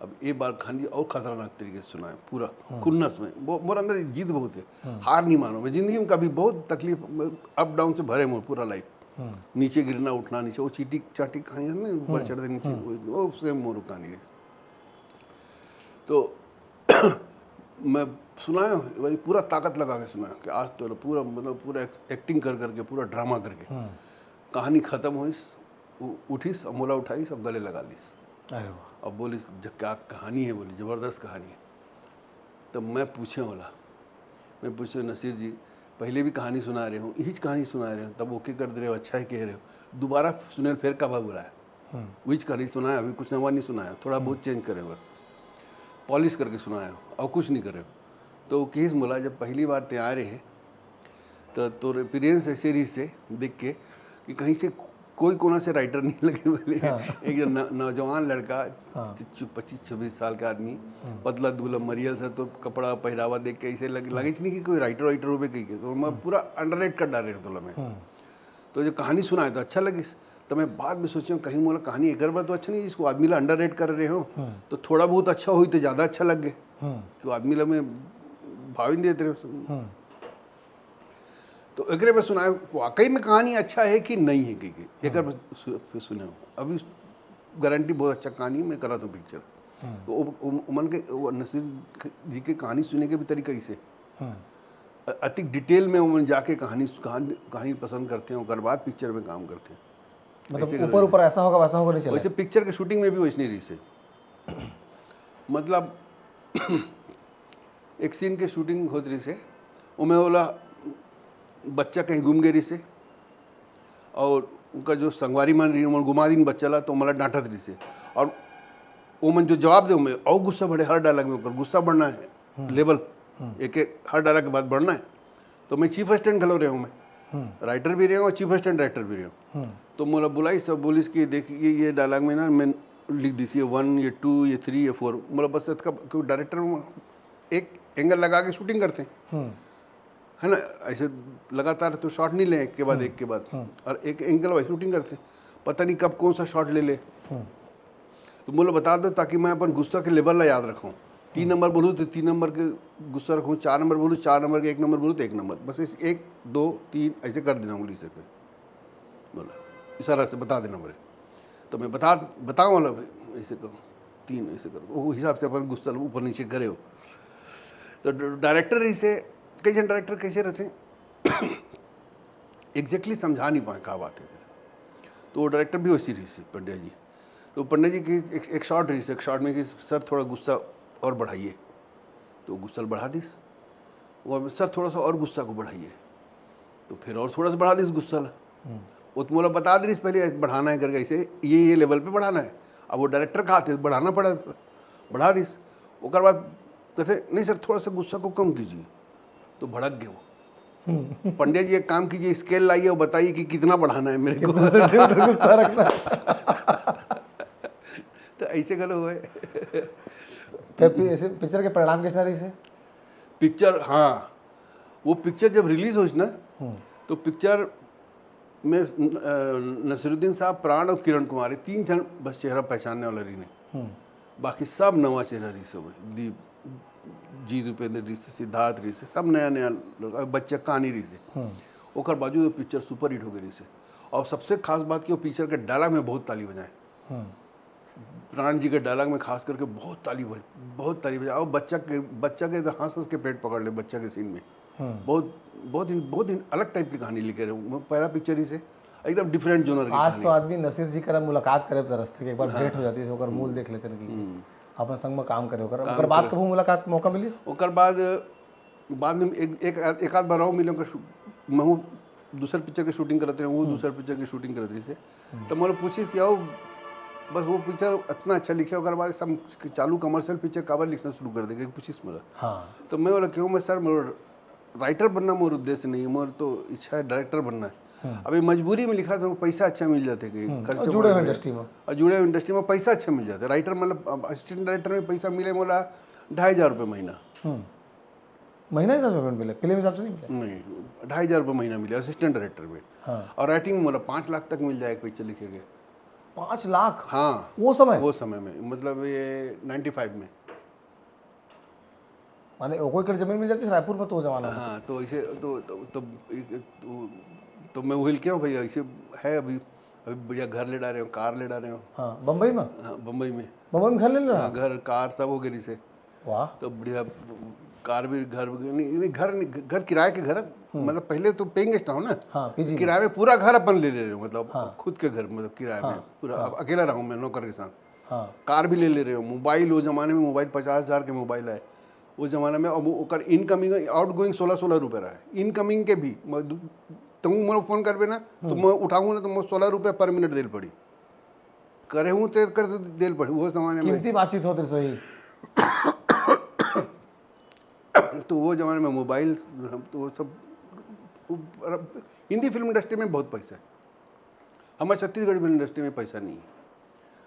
अब एक बार कहानी और खतरनाक तरीके से सुनाए पूरा खुन्नस में, वो मोर अंदर जिद बहुत है, हार नहीं मानो मैं जिंदगी में कभी, बहुत तकलीफ, अप डाउन से भरे मोर पूरा लाइफ। नीचे गिरना उठना, नीचे वो चीटी चाटी कहानी है ना, ऊपर चढ़ते नीचे, वो- वो सेम मोर कहानी है। तो मैं सुनाया, भाई, पूरा ताकत लगा के सुनाया कि आज तो पूरा, मतलब, पूरा एक्टिंग कर करके, पूरा ड्रामा करके। कहानी खत्म होइस, उ-, उठिस, अउ मोला उठाइस, अउ गले लगा लिस। अरे वाह। अब बोलिस, "ज-, क्या कहानी है?" बोली, "जबरदस्त कहानी है।" तब मैं पूछे वाला, मैं पूछे, "नसीर जी, पहले भी कहानी सुना रहे हो, यही कहानी सुना रहे हो, तब ओके कर दे रहे हो, अच्छा है कह रहे हो, दोबारा सुने फिर कब बुलाया?" वही कहानी सुनाया, अभी कुछ नवा नहीं सुनाया, थोड़ा बहुत चेंज करे बस, पॉलिश करके सुनाया, और कुछ नहीं करे। तो वो केस बोला, "जब पहली बार ते आ रहे हैं, तो तोर अपीयरेंस ऐसे रहिस हे देख के कि कहीं से कोई कोना से राइटर नहीं लगे।" बोले, एक जो न-, नौजवान लड़का, पच्चीस छब्बीस साल का आदमी, पतला दुबला मरियल सा, तो कपड़ा पहरावा देख के ऐसे लग-, लगे नहीं कि कोई राइटर वाइटर होबे कही के। तो मैं पूरा अंडररेट कर डाले रहे तो मैं। तो जो कहानी सुनाए तो अच्छा लगिस, तो मैं बाद में सोचे, कहीं मोला कहानी एकर बर तो अच्छा नहीं, इसको आदमी ला अंडररेट कर रहे हो, तो थोड़ा बहुत अच्छा होई तो ज़्यादा अच्छा लग गए, कि वो आदमी ला मैं भाव ही नहीं देते रहे। तो एकरे में सुनाए, वाकई में कहानी अच्छा है कि नहीं है, कि, कि एकर में सु-, फिर सुने हो। अभी गारंटी बहुत अच्छा कहानी मैं करत हूँ पिक्चर। तो उ-, उ-, उमन के, वो नसीर जी के कहानी सुने के भी तरीका इसे, अ-, अतिक डिटेल में उमन जाके कहानी, कहानी, कहानी पसंद करते हैं, ओकर बाद पिक्चर में काम करते हैं। मतलब ऐसे ऊपर ऊपर ऐसा होगा, वैसा होगा, नहीं चला। वैसे पिक्चर के शूटिंग में भी वैसे नहीं रहिस हे। मतलब, एक सीन के शूटिंग होत रहिस हे, ओमे ओला बच्चा कहीं गुम गए रहिस हे, और उनका जो संगवारी मन रही, ओमन गुमा दिन बच्चा ला, तो ओमन ला डांटत रहिस हे। और ओमन जो जवाब दे, ओमे और गुस्सा बढ़े, हर डायलॉग में ओकर गुस्सा बढ़ना है, लेवल एक एक हर डायलॉग के बाद बढ़ना है। तो मैं चीफ असिस्टेंट घलो रहे हूँ, मैं राइटर भी रहे हूँ और चीफ असिस्टेंट राइटर भी रहे हूँ। तो मोला बुलाइस, सब बोलिस कि देख, ये, ये डायलॉग में ना मैं लिख दिस, ये वन, ये टू, ये थ्री, ये फोर, मतलब बस इसका, क्यों डायरेक्टर एक एंगल लगा के शूटिंग करते हैं, है ना, ऐसे लगातार तो शॉट नहीं ले, एक के बाद एक के बाद, और एक एंगल वाइज शूटिंग करते हैं, पता नहीं कब कौन सा शॉट ले ले। तो मोला बता दो, ताकि मैं अपन गुस्सा के लेवल ला याद रखूँ। तीन नंबर बोलूँ तो तीन नंबर के गुस्सा रखूँ, चार नंबर बोलूँ, चार नंबर के, एक नंबर बोलूँ तो एक नंबर, बस इस एक, दो, तीन ऐसे कर देना उंगली से। फिर बोला, इशारा से बता देना बोले। तो मैं बता, बताऊँ वाला, भाई, ऐसे करो, तीन ऐसे करो, वो हिसाब से अपन गुस्सा ऊपर नीचे करे हो। तो ड-, डायरेक्टर इसे, कई जन डायरेक्टर कैसे रहते हैं, एग्जैक्टली समझा नहीं पाए क्या बात है। तो वो डायरेक्टर भी वैसी रहिस हे, पंड्या जी। तो पंड्या जी की एक, एक शॉट रहिस हे, एक शॉट में कि सर, थोड़ा गुस्सा और बढ़ाइए। तो गुस्सा बढ़ा दिस। वो, "सर, थोड़ा सा और गुस्सा को बढ़ाइए।" तो फिर और थोड़ा सा बढ़ा दिस गुस्सा ला। वो तो मोला बता दे रहिस पहले, बढ़ाना है करके, ऐसे ये, ये लेवल पे बढ़ाना है। अब वो डायरेक्टर कहा थे, बढ़ाना पड़ा, बढ़ा दिस। ओकर बाद कहते, "नहीं सर, थोड़ा सा गुस्सा को कम कीजिए।" तो भड़क गए वो। पंड्या जी, एक काम कीजिए, स्केल लाइए और बताइए कि कितना बढ़ाना है मेरे को। कितना सेंटीमीटर गुस्सा रखना है। तो ऐसे गलो हुए। फिर पि-, ऐसे पिक्चर के परिणाम कैसा रहिस हे? पिक्चर, हाँ, वो पिक्चर जब रिलीज होइस ना, तो पिक्चर में, अ, नसीरुद्दीन साहब, प्राण और किरण कुमार, ये तीन जन बस चेहरा पहचानने वाला रहिन हे। बाकी सब नवा चेहरा रहिस हे। दीप, जीत उपेंद्र रहिस हे, सिद्धार्थ रहिस हे, सब नया नया लोग, अब बच्चा कहानी रहिस हे। ओकर बावजूद वो पिक्चर सुपर हिट हो गई रहिस हे। और सबसे खास बात कि वो पिक्चर के डायलॉग में बहुत ताली बजाए। प्राण जी के डायलॉग में खास करके बहुत ताली बज, बहुत ताली बजाए। और बच्चा के, बच्चा के तो हंस हंस के पेट पकड़ ले बच्चा के सीन में। बहुत, बहुत ही, बहुत ही अलग टाइप की कहानी लिखे रहे। वो पहला पिक्चर ही से एकदम डिफरेंट जोनर की आज कहानी। तो आदमी नसीर जी करा मुलाकात करे तरस थे, एक बार भेंट हो जाती है, ओकर मूल देख लेते हैं कि अपन संग में काम करे, ओकर, ओकर बाद कभू मुलाकात के मौका मिलिस? ओकर बाद, बाद में एक, एक, एक आध बार और मिले, ओकर शू-, महू दूसर पिक्चर के शूटिंग करत रहे, वो दूसर पिक्चर के शूटिंग करत रहे थे। तो मोला पूछिस कि आओ, बस वो पिक्चर इतना अच्छा लिखे, ओकर बाद सब चालू कमर्शियल पिक्चर काबर लिखना शुरू कर दे, पूछिस मोला। हाँ। तो मैं बोला, "क्यों?" मैं, "सर, मोर राइटर बनना मोर उद्देश्य नहीं है, मोर तो इच्छा है डायरेक्टर बनना है।" अभी मजबूरी में लिखा था, वो पैसा अच्छा मिल जाते कि खर्चे और जुड़े हुए बहुत इंडस्ट्री में। और जुड़े हुए इंडस्ट्री में पैसा अच्छा मिल जाता है। राइटर, मतलब, अब असिस्टेंट डायरेक्टर में पैसा मिले मोला ढाई हजार रुपये महीना। महीना हिसाब से पेमेंट मिले, फिल्म हिसाब से नहीं मिले? नहीं, ढाई हजार रुपये महीना मिले असिस्टेंट डायरेक्टर में। हाँ। और राइटिंग में मोला पाँच लाख तक मिल जाए एक पिक्चर लिखेंगे। पाँच लाख? हाँ। वो समय? वो समय में, मतलब, ये नाइन्टी फ़ाइव में। माने ओको एकड़ जमीन मिल जाती रायपुर में तो जमाना में। हाँ, तो इसे तो, तो, तो, तो, तो मैं वही क्या हूँ भैया, इसे है अभी, अभी बढ़िया घर ले डाले हो, कार ले डाले हो। हाँ, बम्बई में? हाँ, बम्बई में। बम्बई में घर ले लेना? हाँ, घर, कार सब हो गई से। वाह। तो बढ़िया कार भी, घर भी नहीं, नहीं, घर नहीं, घर किराए के घर। मतलब पहले तो पेइंग गेस्ट रहो ना, हाँ, पीजी में। किराए में पूरा घर अपन ले ले रहे हो, मतलब हाँ। खुद के घर, मतलब किराए में हाँ, पूरा। अब अकेला रहा हूँ मैं नौकर के साथ। हाँ। कार भी ले ले रहे हो, मोबाइल, वो जमाने में मोबाइल पचास हजार के मोबाइल आए, वो जमाने में। अब ओकर इनकमिंग आउटगोइंग सोलह सोलह रुपये रहा है, इनकमिंग के भी। मैं दु- तुम मोर फोन करबे ना, तो मैं उठाऊंगा ना, तो मैं सोलह रुपये पर मिनट देल पड़ी, करे हूँ तो कर देल पड़ी वो जमाने में। कीमती बातचीत होत रहिस होही। तो वो जमाने में मोबाइल, हम तो वो सब, हिंदी फिल्म इंडस्ट्री में बहुत पैसा है, हमारे छत्तीसगढ़ फिल्म इंडस्ट्री में पैसा नहीं है,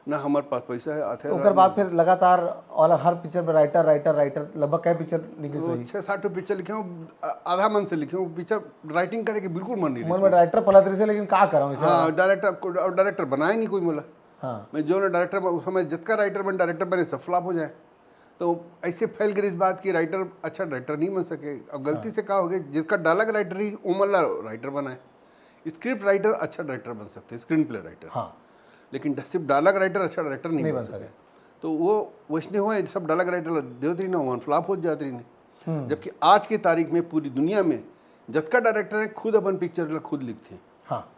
ना हमारे पास पैसा है। आते तो ओकर बाद फिर लगातार और हर पिक्चर में राइटर, राइटर, राइटर, लगभग कै पिक्चर लिखिस होही? छः सात ठो पिक्चर लिखे हूँ, आ- आधा मन से लिखे हूँ। पिक्चर राइटिंग करे के बिल्कुल मन नहीं मन में रही। डायरेक्टर पलत रहिस हे, लेकिन का करंव इसे? हाँ, डायरेक्टर, डायरेक्टर बनाए नहीं कोई मोला। हाँ। मैं जो ना डायरेक्टर, उस समय जितना राइटर बने, डायरेक्टर बने, सब फ्लॉप हो जाए। तो ऐसे फैल गई इस बात की राइटर अच्छा डायरेक्टर नहीं बन सके। अब गलती से का हो गया, जिसका डायलॉग राइटर ही ओमन ला राइटर बनाए। स्क्रिप्ट राइटर अच्छा डायरेक्टर बन सकते हैं, स्क्रीन प्ले राइटर। हाँ। लेकिन सिर्फ डायलॉग राइटर अच्छा डायरेक्टर नहीं नहीं बन बन सके। सके। तो वो वैसने हुआ, सब डायलॉग राइटर देवत रही ना, ओमन फ्लॉप हो जात रही ने। हम्म। जबकि आज की तारीख में पूरी दुनिया में जतका डायरेक्टर है, खुद अपन पिक्चर ला खुद लिखते हैं। हाँ।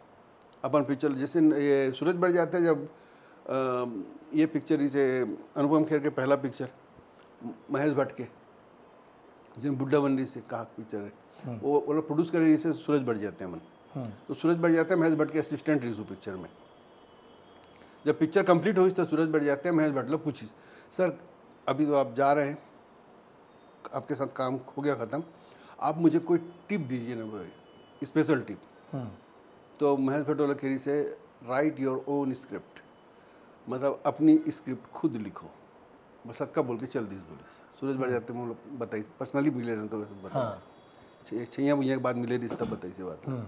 अपन पिक्चर, जैसे ये सूरज बड़जात्या, जब अ, ये पिक्चर इसे अनुपम खेर के पहला पिक्चर महेश भट्ट के, जिन बुड्ढा बन रही से कहा पिक्चर है, वो वो लोग प्रोड्यूस कर रही से सूरज बड़जात्या मन। हम्म। तो सूरज बड़जात्या महेश भट्ट के असिस्टेंट रही उस पिक्चर में। जब पिक्चर कंप्लीट हुई तो सूरज बड़जात्या महेश भट्ट ला पूछी, "सर, अभी तो आप जा रहे हैं, आपके साथ काम हो गया ख़त्म, आप मुझे कोई टिप दीजिए ना, कोई स्पेशल टिप।" हम्म। तो महेश भट्ट वाला कही से, "Write your own script", मतलब अपनी स्क्रिप्ट खुद लिखो। बस अतका बोल के चल दीस बोले। सूरज बड़जात्या मोला बताई, पर्सनली मिले रहे तो बताई। हाँ। छ- छैया भुइया के बाद मिले रही तब बताई से बात। हम्म।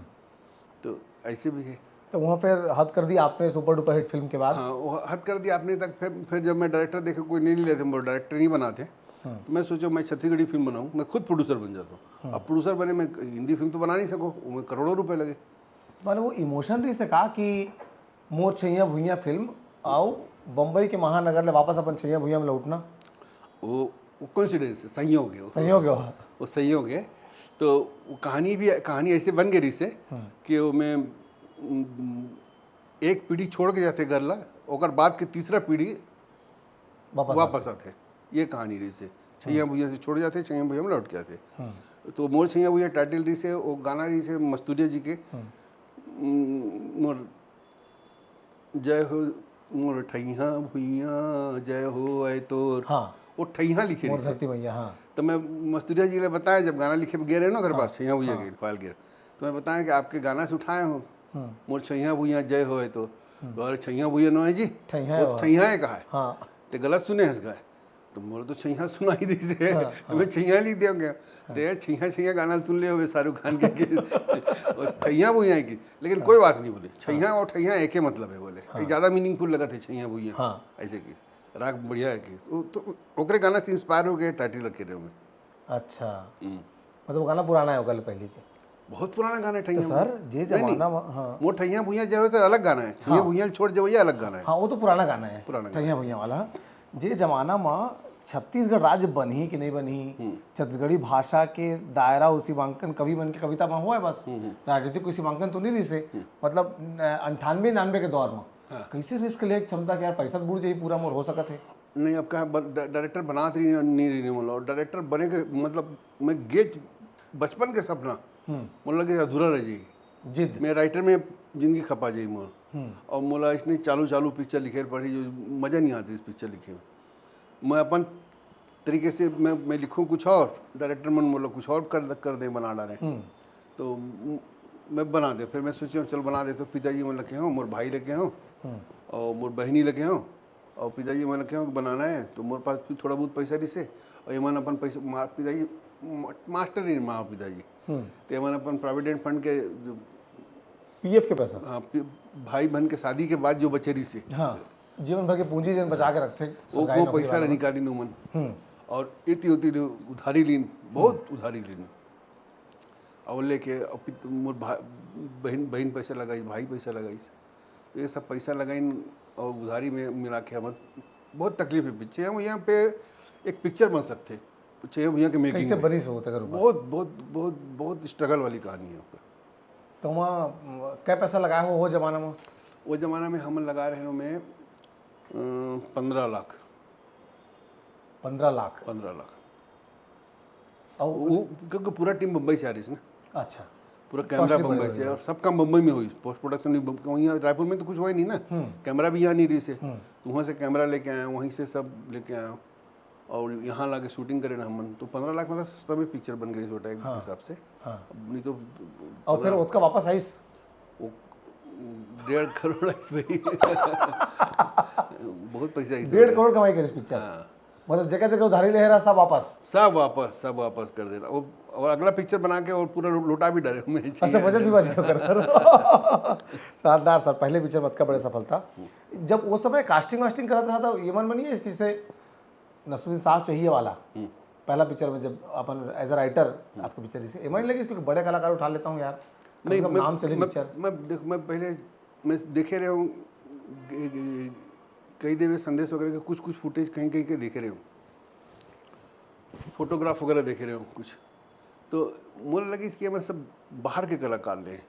तो ऐसे भी है। तो वहाँ फिर हद कर दी आपने सुपर डुपर हिट फिल्म के बाद। हाँ, वो हद कर दी आपने तक। फिर फिर जब मैं डायरेक्टर देखे, कोई नहीं लेते, वो डायरेक्टर नहीं बनाते, तो मैं सोचा मैं छत्तीसगढ़ी फिल्म बनाऊँ, मैं खुद प्रोड्यूसर बन जाता हूँ। अब प्रोड्यूसर बने, मैं हिंदी फिल्म तो बना नहीं सकूँ, वो में करोड़ों रुपए लगे। माने वो इमोशन रहिस हे का कि मोर छैया भुइया फिल्म अउ बम्बई के महानगर ले वापस अपन छैया भुइया में लौटना? वो वो कोइंसिडेंस है, संयोग है। वो संयोग है। वो संयोग है। तो वो कहानी भी, कहानी ऐसे बन गई रही से कि वो में उम, एक पीढ़ी छोड़ के जाते घर ला, ओकर बाद के तीसरा पीढ़ी वापस वापस आते। ये कहानी रही से, छैया भुइया से छोड़ जाते, छैया भुइया में लौट के आते। तो मोर छैया भुइया टाइटल रही से, वो गाना रही से मस्तुरिया जी के, उम, मोर जय हो, मोर ठैया भुइया जय हो आए तोर। हाँ। वो ठैया लिखे मोर रही से। धरती मैया, हाँ। तो मैं मस्तुरिया जी ले बताया, जब गाना लिखे गए रहे ना घर पास, छैया भुइया के फाइल गिर, तो मैं बताया कि आपके गाना से उठाए हो, मोर छैया भुइया जय हो आए तोर। तो अरे छैया भुइया नो है जी, ठैया वो हो। ठैया है कहा है। हाँ। ते गलत सुने हस का, तो मोर तो छैया सुनाई दी से, हाँ, तो मैं छैया लिख दिया गया। तो ये छैया छैया गाना सुन ले होवे शाहरुख खान के, के। और ठैया भुइया की, लेकिन कोई बात नहीं बोले, छैया और ठैया एक ही मतलब है बोले। ये ज्यादा मीनिंगफुल लगा थे छैया भुइया। हाँ। ऐसे की राग बढ़िया है कि वो तो ओकरे गाना से इंस्पायर हो गए टाइटल रखे रहे हूँ मैं। अच्छा। हम्म। मतलब वो गाना पुराना है, ओकर पहले के। बहुत पुराना गाना है तो ठैया। सर, जे नहीं, नहीं। जमाना में, हाँ। मोर ठैया भुइया जय हो तो अलग गाना है, छैया हाँ। भुइया छोड़ जाओ, ये अलग गाना है। हाँ, वो तो पुराना गाना है, पुराना गाना। ठैया भुइया वाला। जे जमाना में छत्तीसगढ़ राज्य बनही कि नहीं बनही, छत्तीसगढ़ी भाषा के दायरा उसी सीमांकन कवि मन के कविता में हुआ है बस। राजनीतिक कोई सीमांकन तो नहीं रही से। मतलब, न-, अंठानवे निन्यानवे के दौर में हाँ। कैसे रिस्क ले क्षमता के, यार, पैसा तो बुड़ जाही पूरा, मोर हो सकत है। नहीं, अब कहा ब-, डा-, डायरेक्टर बनात रही नहीं रही मोला, और डायरेक्टर बने के मतलब मैं गेच बचपन के सपना मोला लगे अधूरा रह जाई। जिद। मैं राइटर में जिंदगी खपा जाई मोर। और मोला इसने चालू चालू पिक्चर लिखे पड़ी जो मजा नहीं आती इस पिक्चर लिखे में। मैं अपन तरीके से मैं मैं लिखूँ कुछ और, डायरेक्टर मन मोला कुछ और कर कर दे, बना डाले। तो म- मैं बना दे, फिर मैं सोचे चल बना दे। तो पिताजी मन लगे हों, मोर भाई लगे हों, और मोर बहनी लगे हों, और पिताजी मन लगे हों कि बनाना है। तो मोर पास फिर थोड़ा बहुत पैसा रही से, और ये मन अपन पैसा मा-, पिताजी मा-, मास्टर ही माँ पिताजी, तो ये मन अपन प्रोविडेंट फंड के जो पीएफ के पैसा। हाँ, पि- भाई बहन के शादी के बाद जो बचे रही से, हाँ, जीवन भर के पूंजी जन बचा के रखते वो, सरकारी वो नौकरी पैसा वाला। ले निकाली नोमन। हम्म। और इति उति उधारी लीन, बहुत उधारी लीन। और लेके अब पित- मोर भा-, बहन बहन पैसा लगाई, भाई पैसा लगाई, तो ये सब पैसा लगाइन और उधारी में मिला के हमर बहुत तकलीफ है पीछे। हम यहाँ पे एक पिक्चर बन सकथे। चाहिए भैया कि मेकिंग कैसे में। बनिस हो तेकर ऊपर? बहुत बहुत बहुत बहुत स्ट्रगल वाली कहानी है ओकर। तो वहाँ कै पैसा लगाए हो वो जमाना में? वो जमाना में हमन लगा रहे में पंद्रह लाख। पंद्रह लाख। पंद्रह लाख। और वो क्योंकि पूरा टीम बम्बई से आ रही थी ना। अच्छा। पूरा कैमरा Costly बम्बई पड़ेगा से। भैया। और सब काम बम्बई में हुई, पोस्ट प्रोडक्शन भी बम- वहीं, रायपुर में तो कुछ हुआ ही नहीं ना। हम्म। कैमरा भी यहाँ नहीं रही से। हम्म। तो वहाँ से कैमरा लेके आया, वहीं से सब लेके आया। और यहाँ ला के शूटिंग करे ना हमन, तो पंद्रह लाख मतलब सस्ता में पिक्चर बन गई छोटा एक हाँ। हिसाब से। हाँ। अब नहीं तो और फिर उसका वापस आइस? वो डेढ़ करोड़ आई भाई। बहुत पैसा आई डेढ़ करोड़ कमाई करिस पिक्चर। हाँ। मतलब जगह जगह उधारी ले रहा, सब वापस। सब वापस, सब वापस कर देना वो। और अगला पिक्चर बना के और पूरा लौटा भी डाले मैं। अच्छा, बजट भी बच गया कर। शानदार सर, पहले पिक्चर मत का बड़े सफलता। जब वो समय कास्टिंग वास्टिंग करत रहा था, ये मन में नहीं है इसकी से नसरुद्दीन शाह चाहिए वाला? पहला पिक्चर में जब अपन एज अ राइटर आपको पिक्चर, इसे एमआई लगी इसको बड़े कलाकार उठा लेता हूँ यार, कम नहीं, से कम मैं, नाम चली मैं, पिक्चर। मैं देख, मैं पहले मैं देखे रहे हूँ, ग- ग- कई देवे संदेश वगैरह के कुछ कुछ फुटेज कहीं कहीं के देखे रहे हूँ, फोटोग्राफ वगैरह देखे रहे हूँ कुछ। तो मोला लगे इसके हमारे सब बाहर के कलाकार ले,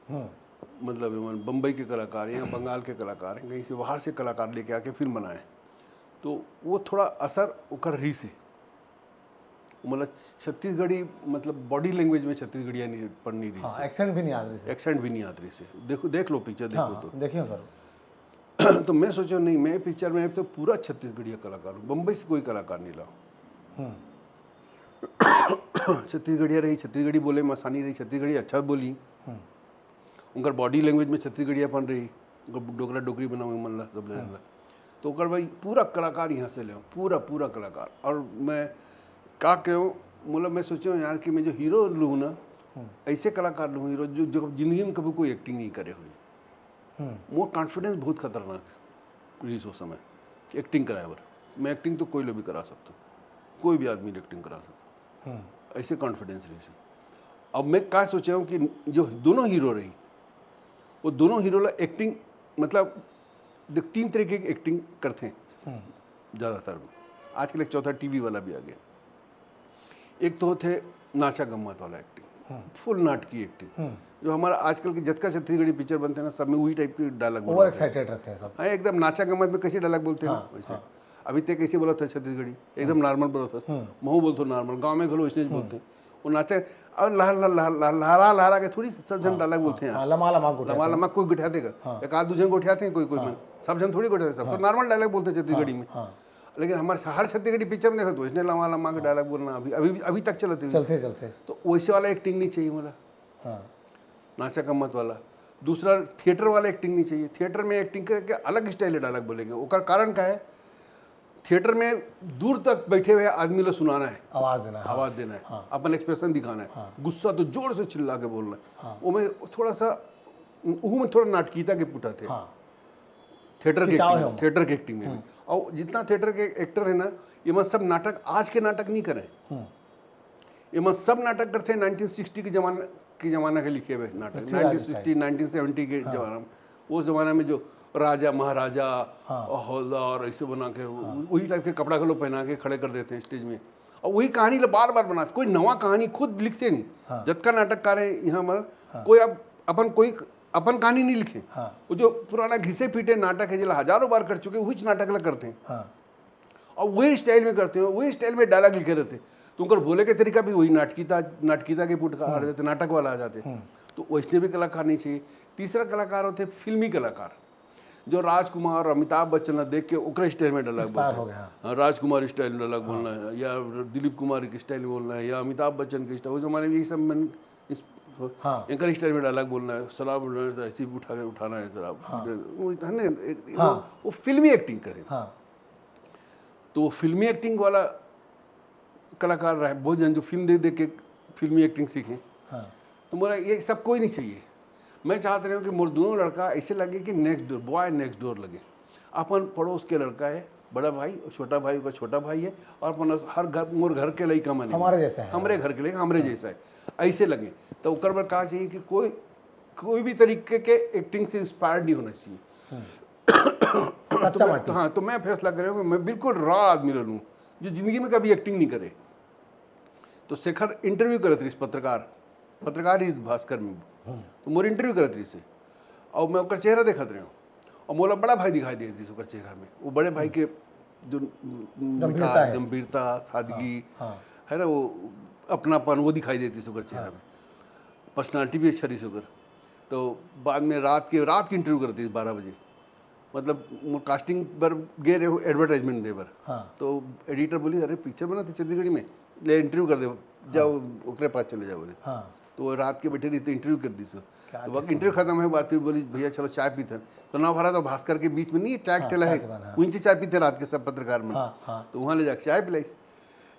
हम्म। मतलब एमन बम्बई के कलाकार या बंगाल के कलाकार हैं, कहीं से बाहर से कलाकार लेके आके फिल्म बनाए, तो वो थोड़ा असर ओकर रही से। मतलब छत्तीसगढ़ी, मतलब बॉडी लैंग्वेज में छत्तीसगढ़िया नहीं पढ़नी रही हाँ, से, एक्सेंट भी नहीं आत रही से। एक्सेंट भी नहीं आत रही से। देखो, देख लो पिक्चर, देखो हाँ, तो। देखिए सर। तो मैं सोचा नहीं, मैं पिक्चर में तो पूरा छत्तीसगढ़िया कलाकार हूँ, बम्बई से कोई कलाकार नहीं लाओ। हम्म। छत्तीसगढ़िया रही, छत्तीसगढ़ी बोले में आसानी रही, छत्तीसगढ़ी अच्छा बोली, हम्म। उनकर बॉडी लैंग्वेज में छत्तीसगढ़ियापन रही, उनकर डोकरा डोकरी बनावे मन ला सब ले। तो ओकर भाई पूरा कलाकार यहाँ से ले, पूरा पूरा कलाकार। और मैं का कहूँ, मतलब मैं सोचे हूँ यार कि मैं जो हीरो लूँ ना, ऐसे कलाकार लूँ हीरो जो जो जिंदगी में कभी कोई एक्टिंग नहीं करे हुए। हम्म। मोर कॉन्फिडेंस बहुत खतरनाक रही उस समय एक्टिंग कराए बर। मैं एक्टिंग तो कोई लो भी करा सकता हूँ, कोई भी आदमी एक्टिंग करा सकता हूँ, हम्म। ऐसे कॉन्फिडेंस रही से। अब मैं का सोचा हूँ कि जो दोनों हीरो रही, वो दोनों हीरो ला एक्टिंग, मतलब देख, तीन तरीके की एक्टिंग करते हैं हम्म। ज़्यादातर में। आजकल एक चौथा टीवी वाला भी आ गया। एक तो होते नाचा गम्मत वाला एक्टिंग, फुल नाटकी एक्टिंग, जो हमारा आजकल के जतका छत्तीसगढ़ी पिक्चर बनते हैं ना, सब में वही टाइप के डायलॉग ओवर एक्साइटेड रहते हैं सब। हाँ, एकदम नाचा गम्मत में कैसे डायलॉग बोलते हैं ना, हाँ, वैसे। अभी ते कैसे बोला था छत्तीसगढ़ी, एकदम नॉर्मल बोला था। हम्म। महू बोलते हो नॉर्मल, गाँव में घलो वैसे ही बोलते हैं। वो नाचा, और लहर लहर लहर लहर लहरा लहरा के थोड़ी सब जन डायलॉग बोलते हैं। हाँ, लमा लमा गोठिया लमा थे। लमा कोई गोठिया देगा, हाँ। एक आध दो जन गोठियाते हैं, कोई कोई मन, सब जन थोड़ी गोठियाते, सब तो नॉर्मल डायलॉग बोलते हैं छत्तीसगढ़ी में। हाँ। लेकिन हमारे हर छत्तीसगढ़ी पिक्चर में देखो तो इसने लमा लमा के डायलॉग बोलना अभी अभी अभी तक चलते हुए। चलते चलते। तो वैसे वाला एक्टिंग नहीं चाहिए मला, हाँ। नाचा गम्मत वाला। दूसरा, थिएटर वाला एक्टिंग नहीं चाहिए। थिएटर में एक्टिंग करके अलग स्टाइल डायलॉग बोलेंगे। ओकर कारण का है? थिएटर में दूर तक बैठे हुए आदमी ला सुनाना है, आवाज देना है। आवाज देना है, हाँ। अपन एक्सप्रेशन दिखाना है। हाँ। गुस्सा तो जोर से चिल्ला के बोलना है। हाँ। वो में थोड़ा सा, वो में थोड़ा नाटकीता के पुटा थे। हाँ। थिएटर के खिंचाव है एक्टिंग, ओमा। थिएटर के एक्टिंग में। और जितना थिएटर के एक्टर है ना, ये मन सब नाटक, आज के नाटक नहीं करें। हम्म। ये मन सब नाटक करते हैं नाइनटीन सिक्सटी के जमाना, के जमाना के लिखे हुए नाटक, Prithviraj nineteen sixty, nineteen seventy के जमाना में। उस जमाना में जो राजा महाराजा हाँ। और हवलदार ऐसे बना के, वही टाइप के कपड़ा घलो पहना के खड़े कर देते हैं स्टेज में, और वही कहानी ला बार बार बनाते, कोई नवा कहानी खुद लिखते नहीं। हाँ। जतका नाटककार है यहाँ हमारा, कोई अब अपन कोई अपन कहानी नहीं लिखे। हाँ। वो जो पुराना घिसे पीटे नाटक है, जिला हजारों बार कर चुके, वही नाटक ला करते हैं। हाँ। और वही स्टाइल में करते हो, वही स्टाइल में डायलॉग लिखे रहते, तो उनकर बोले के तरीका भी वही नाटकीता, नाटकीता के पुट का आ जाते, नाटक वाला आ जाते। तो वैसने भी कलाकार नहीं चाहिए। तीसरा कलाकार होते फिल्मी कलाकार, जो राजकुमार और अमिताभ बच्चन ला देख के ओकरे स्टाइल में डायलॉग इंस्पायर बोलते हो हैं। गए, हाँ। हाँ, राजकुमार स्टाइल डायलॉग बोलना है, या दिलीप कुमार के स्टाइल में बोलना है, या अमिताभ बच्चन के स्टाइल। उस जमाने में यही सब मन इस हाँ। एंकर स्टाइल में डायलॉग बोलना है, शराब बोलना है तो ऐसे ही उठा के उठाना है शराब। हाँ। वो, है ना, एक- वो, हाँ। वो फिल्मी एक्टिंग करे। हाँ। तो वो फिल्मी एक्टिंग वाला कलाकार रहे, बहुत जन जो फिल्म देख देख के फिल्मी एक्टिंग सीखे। हाँ। तो मोला ये सब कोई नहीं चाहिए। मैं चाहत रहे हूँ कि मोर दोनों लड़का ऐसे लगे कि नेक्स्ट डोर, बॉय नेक्स्ट डोर लगे। अपन पड़ोस के लड़का है, बड़ा भाई, छोटा भाई का छोटा भाई है, और अपन हर घर, मोर घर के लइका मन है। हमारे जैसा है। हमरे घर के लइका, हमरे जैसा है, ऐसे लगे। तो ओकर बर का चाहिए कि कोई, कोई भी तरीके के एक्टिंग से इंस्पायर्ड नहीं होना चाहिए। कच्चा तो मैं, माटी। हाँ, तो मैं फैसला करे हूँ कि मैं बिल्कुल रॉ आदमी ला लूँ, जो जिंदगी में कभी एक्टिंग नहीं करे। तो शेखर इंटरव्यू करत रहिस पत्रकार, पत्रकार ही भास्कर में। तो मोर इंटरव्यू करत रहिस हे। और मैं ओकर चेहरा देखत रहे हूँ। और मोला बड़ा भाई दिखाई देत रहिस ओकर चेहरा में। वो बड़े भाई के जो गंभीरता, गंभीरता, सादगी, हाँ। है ना, वो अपनापन, वो दिखाई देत रहिस ओकर चेहरा में। पर्सनालिटी भी अच्छा रहिस ओकर। तो बाद में रात के, रात के इंटरव्यू करत रहिस बारह बजे। मतलब, मोर कास्टिंग बर गे रहे हो, एडवर्टाइजमेंट दे बर। हाँ। तो एडिटर बोली, "अरे, पिक्चर बनाथे छत्तीसगढ़ी में, ले इंटरव्यू कर दे, जाओ, ओकरे पास चले जाओ," बोले। हाँ। तो वो रात के बैठे रहिस तो इंटरव्यू कर दिस। तो वो इंटरव्यू खत्म होय बाद फिर बोलिस, "भैया, चलो चाय पीथन।" तो नवभारत और भास्कर के बीच में नहीं, चाय ठेला हे, हाँ। वहीं से चाय पीथे रात के सब पत्रकार मन। हाँ, हाँ। तो वहाँ ले जाके चाय पिलाइस।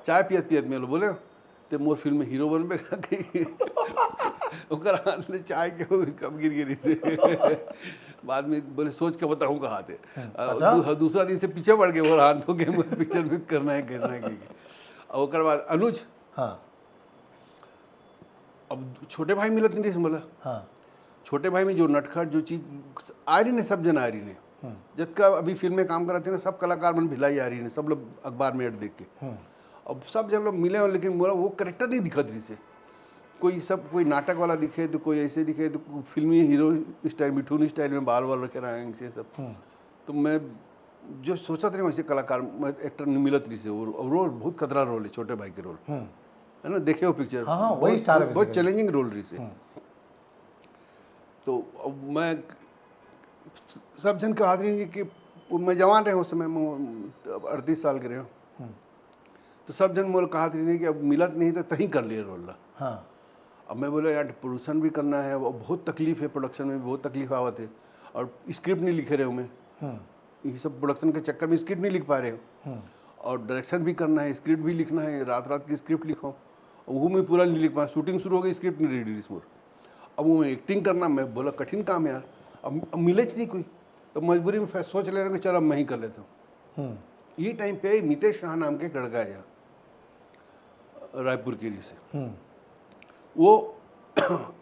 चाय पियत पियत में बोले, "ते मोर फिल्म में हीरो बनबे का?" कही। ओकर हाथ ले चाय के वो कप गिर गे रहिस हे। बाद में बोले, "सोच के बताऊँ कहा थे।" हाँ, अ, अच्छा? दू-, दूसरा दिन से पीछे पड़ गए, वो हाथ धो के मोर पिक्चर में करना है, करना है कही। और ओकर बाद अनुज, हाँ। अब छोटे भाई मिलत नहीं रहिस मोला। हाँ। छोटे भाई में जो नटखट, जो चीज आ रही ने, सब जन आ रही ने। हम्म। जतका अभी फिल्म में काम करत हे ना, सब कलाकार मन भिलाई आ रही ने, सब लोग अखबार में एड देख के। हम्म। अब सब जन लोग मिले हो, लेकिन मोला वो करेक्टर नहीं दिखत रहिस हे। कोई सब, कोई नाटक वाला दिखे, तो कोई ऐसे दिखे, तो कोई फिल्मी हीरो स्टाइल, मिठुन स्टाइल में बाल वाल रखे रहे हैं, ऐसे सब। हम्म। तो मैं जो सोचत रहे, वैसे कलाकार, मैं एक्टर नहीं मिलत रहिस हे। और, और रोल बहुत खतरा रोल है, छोटे भाई के रोल। हम्म। है ना, देखे हो पिक्चर? हाँ, हाँ, वही बहुत, स्टार है बहुत basically। चैलेंजिंग रोल रहिस हे। हम्म। तो अब मैं, सब जन कहत रहिन कि, कि वो मैं जवान रहे उस समय, मैं अड़तीस साल के रहे हूँ। हम्म। तो सब जन मोला कहत रहिन कि अब मिलत नहीं तो तहीं कर लिए रोल ला। हाँ। अब मैं बोला, "यार, प्रोडक्शन भी करना है, वो बहुत तकलीफ है, प्रोडक्शन में बहुत तकलीफ आवत है, और स्क्रिप्ट नहीं लिखे रहे हूँ मैं।" हम्म। ये सब प्रोडक्शन के चक्कर में स्क्रिप्ट नहीं लिख पा रहे हो। हम्म। और डायरेक्शन भी करना है, स्क्रिप्ट भी लिखना है, रात रात की स्क्रिप्ट लिखो, वो मैं पूरा नहीं लिख पाया। शूटिंग शुरू हो गई, स्क्रिप्ट नहीं रेडी रहिस मोर। अब वो मैं एक्टिंग करना, मैं बोला, "कठिन काम है यार।" अब, अब मिले च नहीं कोई, तो मजबूरी में फैस-, सोच ले रहे हैं कि चलो, अब मैं ही कर लेता हूँ। हम्म। ये टाइम पे मितेश शाह नाम के एक लड़का है यहाँ, रायपुर के लिए से। हम्म। वो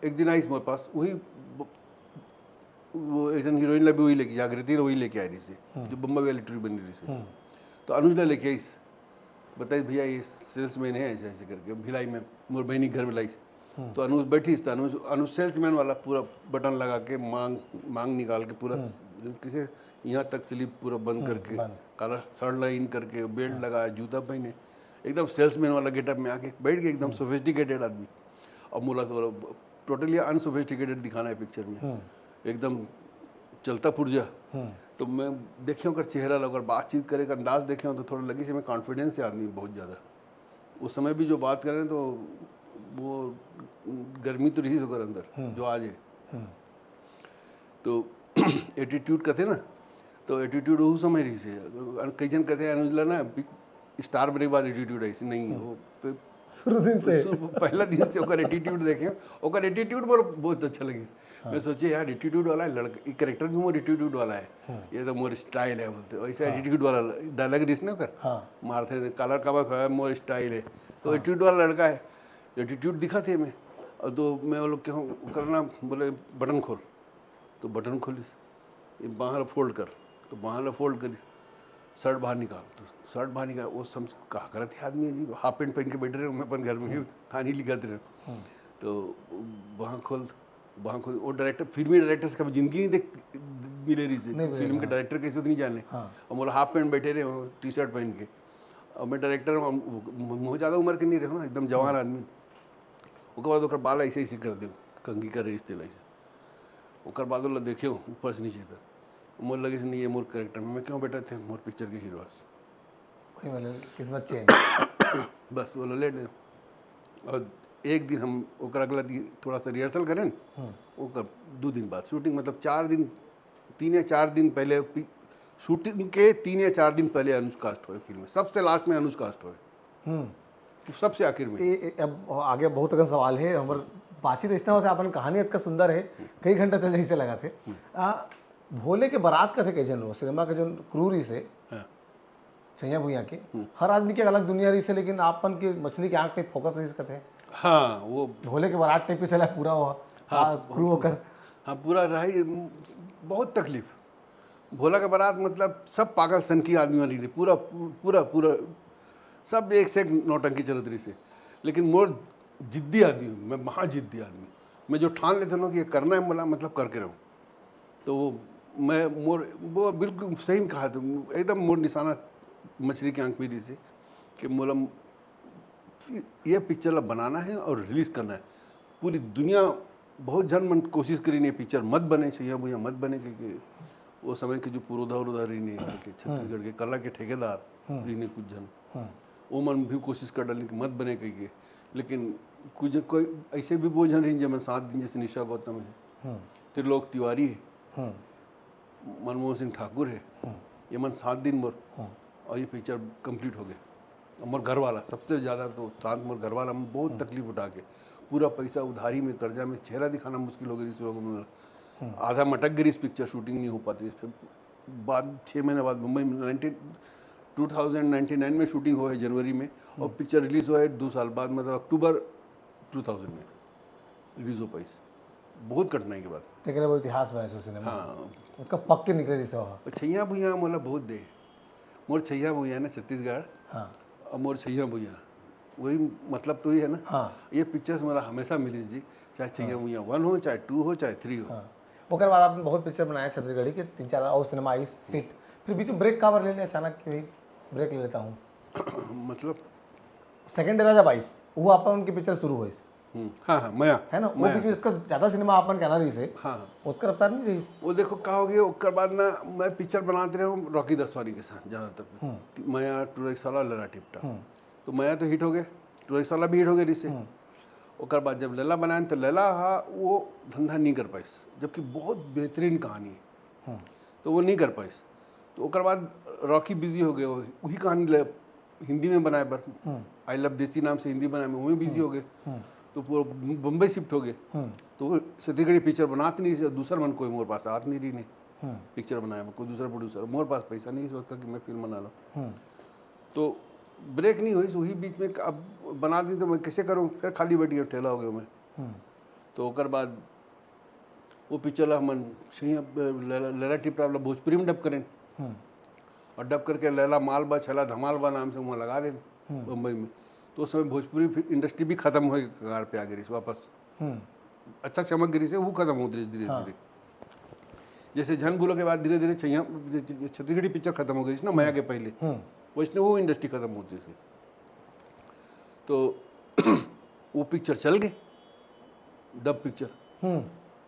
एक दिन आइस मेरे पास, वही ब-, वो एक जन हीरोइन ला भी वही लेके, जागृति ला वही लेके आई रहिस हे, हम्म। जो बम्बई वाली ट्रिप बनी रहिस हे। हम्म। तो अनुज ला लेके आइस, बताइस, "भैया, ये सेल्समैन है," ऐसे ऐसे करके, भिलाई में मोर बहनी घर में लाइस। हम्म। तो अनुज बैठिस, तो अनुज, अनुज सेल्समैन वाला पूरा बटन लगा के मांग, मांग निकाल के पूरा हम्म। किसे यहाँ तक स्लीव पूरा बंद हम्म, करके, बंद। काला शर्ट लाइन करके, बेल्ट हाँ। लगा, जूता पहने, एकदम सेल्समैन वाला गेटअप में आके बैठ गए, एकदम हम्म। सोफिस्टिकेटेड आदमी। अब मोला तो totally unsophisticated दिखाना है पिक्चर में, हम्म। एकदम चलता पुर्जा। हम्म। तो मैं देखे ओकर चेहरा ला, ओकर बातचीत करे का अंदाज देखे हो तो थोड़ा लगिस हे मैं कॉन्फिडेंस से आदमी बहुत ज़्यादा। उस समय भी जो बात करें तो वो गर्मी तो रहिस ओकर अंदर, हम्म। जो आज है। हम्म। तो एटीट्यूड कथे ना, तो एटीट्यूड उस समय रहिस हे। कई जन कथे, "अनुज ला ना पि-, स्टार बने के बाद एटीट्यूड आइस," नहीं, हम्म। वो पे-, शुरू दिन से। शुरू, पहला दिन से ओकर एटीट्यूड देखे, ओकर एटीट्यूड मोर बहुत अच्छा लगिस। हाँ। मैं सोचे, "यार, एटीट्यूड वाला है लड़का, ये करेक्टर भी मोर एटीट्यूड वाला है, हाँ। ये तो मोर स्टाइल है," बोलते, वैसे हाँ। एटीट्यूड वाला डायलॉग रहिस ना ओकर, हाँ। मारथे, "कालर काबर खड़ा है, मोर स्टाइल है।" तो हाँ। एटीट्यूड वाला लड़का है, तो एटीट्यूड दिखथे मैं। और तो मैं वो लोग के हूँ करना, बोले, "बटन खोल।" तो बटन खोलिस, "ये बाहर फोल्ड कर।" तो बाहर फोल्ड करिस, शर्ट बाहर निकाल, तो शर्ट बाहर निकाल, वो समझ का करत हे आदमी जी, हाफ पैंट पहन के बैठे रहे, मैं अपन घर में ही कहानी लिखत रहे। हम्म। तो बाहर खोल, बाहर खोल, वो डायरेक्टर, फिल्मी डायरेक्टर से कभी जिंदगी नहीं देख, मिले रहिस हे, नहीं मिले, फिल्म के हाँ। डायरेक्टर कैसे तो नहीं जाने। हाँ। और बोला, हाफ पैंट बैठे रहे हो, टी शर्ट पहन के, और मैं डायरेक्टर, मुँह ज़्यादा उम्र के नहीं रहे ना, एकदम जवान हम्म। आदमी। ओकर बाद ओकर बाल ऐसे ऐसे कर दे, कंघी कर रहिस तेला ऐसे। ओकर बाद ओला देखे ऊपर से नीचे तक, मोर लगिस नहीं, ये मोर करेक्टर में, मैं कहूँ, "बेटा, ते मोर पिक्चर के हीरो हस।" वही मतलब किस्मत चेंज। बस वो लेट गए। और एक दिन हम ओकर अगला दिन थोड़ा सा रिहर्सल करें, हम्म। ओकर दो दिन बाद शूटिंग, मतलब चार दिन, तीन या चार दिन पहले पि-, शूटिंग के तीन या चार दिन पहले अनुज कास्ट होए फिल्म में, सबसे लास्ट में अनुज कास्ट होए। हम्म। सबसे आखिर में। ए, ए, अब आगे बहुत अकन सवाल हे, हमर बातचीत अइसना होथे, अपन कहानी अतका सुंदर हे, कई घंटा चल जइसे लगथे। हम्म। आ, भोले के बारात कथे कई झन लोग, सिनेमा के जो क्रू रहिस हे, हाँ। सैया भुइयां के, हम्म। हर आदमी के अलग दुनिया रहिस हे, लेकिन आपन के मछली के आँख टाइप फोकस रहिस कथे। हाँ, वो भोले के बारात टाइप के चला पूरा हुआ, हाँ, आ, क्रू ओकर। हाँ, पूरा रहा, ये बहुत तकलीफ। भोला के बारात मतलब सब पागल सनकी आदमी वाली रही, पूरा, पूरा, पूरा सब एक से एक नौटंकी चलत रहिस हे। लेकिन मोर जिद्दी आदमी हूँ मैं, महाजिद्दी आदमी। मैं जो ठान लेते ना कि ये करना है, बोला, मतलब, करके रहूँ। तो वो मैं मोर वो बिल्कुल सही में कहा था, एकदम मोर निशाना मछली की आंख में रहिस हे कि मोला ये पिक्चर ला बनाना है और रिलीज करना है। पूरी दुनिया, बहुत झन मन कोशिश करिन ये पिक्चर मत बने, छैया भुइयां मत बने, क्योंकि वो समय के जो पुरोधा उरोधा रहिन हे, यहाँ के छत्तीसगढ़ के कला के ठेकेदार रहिन हे कुछ झन, वो मन भी कोशिश कर डालिन कि मत बने कहिके। लेकिन कुछ कोई ऐसे भी बहुत झन रहिन, जेमन साथ दिन, जैसे निशा गौतम है, त्रिलोक तिवारी है, मनमोहन सिंह ठाकुर है, ये मन साथ दिन मोर, और ये पिक्चर कंप्लीट हो गए। और मोर घर वाला सबसे ज़्यादा तो शांत, मोर घर वाला मन बहुत तकलीफ उठा के, पूरा पैसा उधारी में, कर्जा में, चेहरा दिखाना मुश्किल हो गई इस लोगों में। आधा मटक गई इस पिक्चर, शूटिंग नहीं हो पाती। फिर बाद, छः महीने बाद मुंबई में nineteen two thousand ninety nine में शूटिंग हुआ है जनवरी में, और पिक्चर रिलीज हुआ है दो साल बाद, मतलब अक्टूबर टू थाउजेंड में रिलीज हो पाइस, बहुत कठिनाई के बाद। तेकरे वो इतिहास बने सो सिनेमा। हाँ। उसका पक्के निकले रिसो। और छैया भुइयां मोला बहुत दे, मोर छैया भुइयां ना छत्तीसगढ़, हाँ। और मोर छैया भुइयां, वही मतलब तो ही है ना। हाँ। ये पिक्चर्स मोला हमेशा मिलिस जी, चाहे छैया भुइयां वन हो, चाहे टू हो, चाहे थ्री हो। हाँ। ओकर बाद आपने बहुत पिक्चर बनाया छत्तीसगढ़ी के, तीन चार और सिनेमा आइस हिट, फिर बीच में ब्रेक काबर ले ले अचानक कि भाई ब्रेक ले लेता हूँ? मतलब? सेकंड डेरा जब आइस, वो आपन उनकी पिक्चर शुरू होइस। हम्म, हाँ, हाँ, मया, है ना? वो मया। बीच में उसका ज्यादा सिनेमा आपन कहना रहिस हे। हाँ, हाँ। उसका रफ्तार नहीं रहिस। वो देखो का हो गया, ओकर बाद ना मैं पिक्चर बनाते रहे हूँ रॉकी दसवानी के साथ ज्यादातर। मया, टूरा रिक्शा वाला, लैला टिपटा। तो मया तो हिट हो गए, टूरा रिक्शा वाला भी हिट हो गए रहिस हे। ओकर बाद जब लैला बनाए तो लैला हा वो धंधा नहीं कर पाइस, जबकि बहुत बेहतरीन कहानी है। तो वो नहीं कर पाइस। तो ओकर बाद रॉकी बिजी हो गए, वही कहानी ले, हिंदी में बनाए बर, आई लव देसी नाम से हिंदी बनाए में, वो भी बिजी हो गए। तो पूरा बम्बई शिफ्ट हो गए। तो वो छत्तीसगढ़ी पिक्चर बनात नहीं, दूसर मन कोई मोर पास आत नहीं रहिन हे पिक्चर बनाए बर, कोई दूसरा प्रोड्यूसर, मोर पास पैसा नहीं सोचता कि मैं फिल्म बना लूँ। तो ब्रेक नहीं हुई, वही बीच में अब बना दी तो मैं कैसे करूँ, फिर खाली बैठ गया, ठेला हो गया मैं। तो ओकर बाद वो पिक्चर ला हमन सही, लैला, लैला टिपटा ला भोजपुरी में डब करें। और डब करके लैला माल बा, छैला धमाल बा नाम से वहाँ लगा दें बम्बई में। तो उस समय भोजपुरी फिर इंडस्ट्री भी खत्म होए के कगार पे आ गई वापस। अच्छा चमक गई से, वो खत्म होत रहिस धीरे धीरे। जैसे झन भूलो के बाद धीरे धीरे छैया, छत्तीसगढ़ी पिक्चर खत्म हो गई ना मया के पहले, वैसने वो इंडस्ट्री खत्म होत रहिस। तो वो पिक्चर चल गए, डब पिक्चर।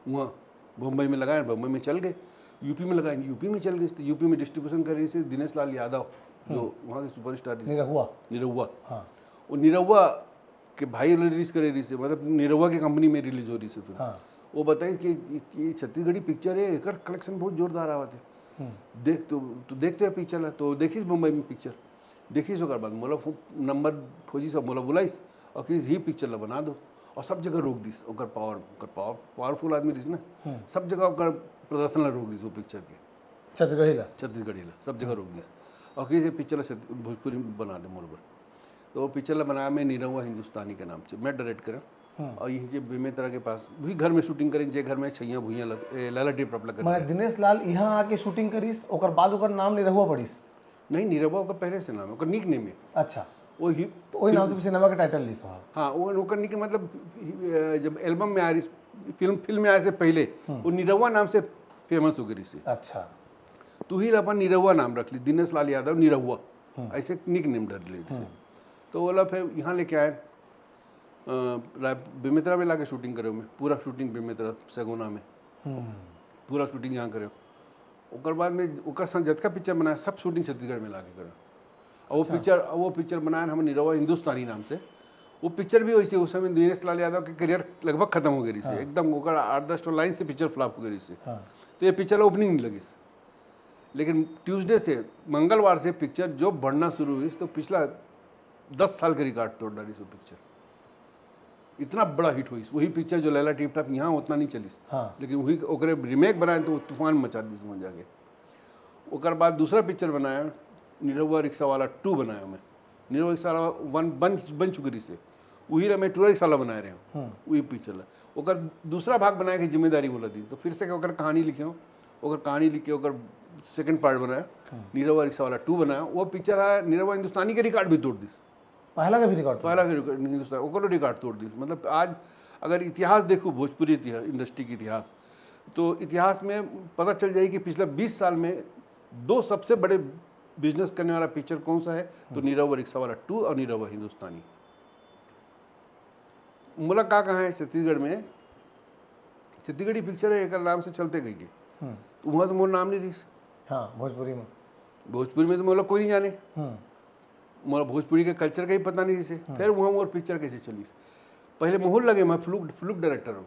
वहाँ बम्बई में लगाए, बम्बई में चल गए, यूपी में लगाए, यूपी में चल गए। तो यूपी में डिस्ट्रीब्यूशन कर रहिस हे दिनेश लाल यादव, जो वहाँ के सुपरस्टार रहिस हे। निरहुआ। निरहुआ। हाँ। वो निरहुआ के भाई रिलीज करे रहिस हे, मतलब निरहुआ के कंपनी में रिलीज हो रहिस हे फिल्म। हाँ। वो बताइस कि ये छत्तीसगढ़ी पिक्चर है, एकर कलेक्शन बहुत जोरदार आवत है। देख तो, तो देखते हैं पिक्चर ला। तो देखिस बम्बई में पिक्चर, देखिस ओकर बाद मोला फो-, नंबर खोजिस और मोला बुलाइस और कहिस, "ही पिक्चर ला बना दो।" और सब जगह रोक दिस ओकर पावर, ओकर पावर, पावरफुल आदमी रहिस ना, सब जगह ओकर प्रदर्शन ला रोक दिस वो पिक्चर के। छत्तीसगढ़ी ला? छत्तीसगढ़ी ला, सब जगह रोक दिस। और कहिस, "ये पिक्चर ला छत्ती-, भोजपुरी में बना दे मोर बर।" तो वो पिक्चर ला बनाया मैं निरहुआ हिंदुस्तानी के नाम से, मैं डायरेक्ट करें। और यहीं के बेमेतरा के पास भी घर में शूटिंग करें, जे घर में छैया भुइयां लग, ए, लैला टिपटा लग। माने दिनेश लाल यहाँ आके शूटिंग करिस, ओकर बाद ओकर नाम निरहुआ पड़िस? नहीं, निरहुआ ओकर पहले से नाम है, ओकर निक नेम है। अच्छा। वो ही तो वही नाम से सिनेमा के टाइटल लिस हो। हाँ, वो ओकर निक, मतलब, अ, जब एल्बम में आ रहिस, फिल्म, फिल्म में आए से पहले वो निरहुआ नाम से फेमस हो गई रहिस। अच्छा। तो ही अपन निरहुआ नाम रख ली, दिनेश लाल यादव निरहुआ, ऐसे निक नेम डाल ली। तो बोला फिर यहाँ लेके आए, अ, राय-, बेमेतरा में लाके शूटिंग करे मैं, पूरा शूटिंग बेमेतरा, सगुना में, पूरा शूटिंग यहाँ करे। ओकर बाद में ओकर संग जतका पिक्चर बनाए, सब शूटिंग छत्तीसगढ़ में लाके करे। और वो पिक्चर, वो पिक्चर बनाए हम निरहुआ हिंदुस्तानी नाम से। वो पिक्चर भी वैसे, उस समय दिनेश लाल यादव के करियर लगभग खत्म हो गई रहिस हे, एकदम ओकर आठ दस ठो लाइन से पिक्चर फ्लॉप हो गई रहिस हे। तो ये पिक्चर ओपनिंग नहीं लगिस। लेकिन ट्यूसडे से, मंगलवार से पिक्चर जो बढ़ना शुरू हुई, तो पिछला दस साल के रिकॉर्ड तोड़ डालिस वो पिक्चर। इतना बड़ा हिट हुई वही पिक्चर, जो लैला टिपटा यहाँ उतना नहीं चलिस। हाँ। लेकिन वही ओकरे रीमेक बनाए तो वो तूफान मचा दिस वहाँ जाके। ओकर बाद दूसरा पिक्चर बनाया, निरहुआ रिक्शा वाला टू बनाया मैं। निरहुआ रिक्शा वाला वन बन, बन चुकी रहिस हे, वही ला मैं टूरा रिक्शा वाला बनाए रहे हूँ, वही पिक्चर ला। ओकर दूसरा भाग बनाए के जिम्मेदारी मोला दी, तो फिर से ओकर कहानी लिखे हूँ, ओकर कहानी लिख के ओकर सेकंड पार्ट बनाया, निरहुआ रिक्शा वाला टू बनाया। वो पिक्चर है, निरहुआ हिंदुस्तानी के रिकॉर्ड भी तोड़ दिस। पहला का भी रिकॉर्ड। पहला के रिकॉर्ड हिंदुस्तान ओकर रिकॉर्ड तोड़ दी। मतलब आज अगर इतिहास देखो, भोजपुरी इतिहास, इंडस्ट्री के इतिहास, तो इतिहास में पता चल जाए कि पिछला बीस साल में दो सबसे बड़े बिजनेस करने वाला पिक्चर कौन सा है, तो निरहुआ रिक्शा वाला टू और निरहुआ हिंदुस्तानी। मोला का कहा है छत्तीसगढ़ में, छत्तीसगढ़ी पिक्चर है, एक नाम से चलते गई के, तो वहाँ तो मोर नाम नहीं रहीस। हाँ, भोजपुरी में। भोजपुरी में तो मोला कोई नहीं जाने, हम्म। मोला भोजपुरी के कल्चर का ही पता नहीं रहीस। फिर वहाँ मोर पिक्चर कैसे चलीस? पहले मोहर लगे, मैं फ्लूक फ्लूक डायरेक्टर हूँ।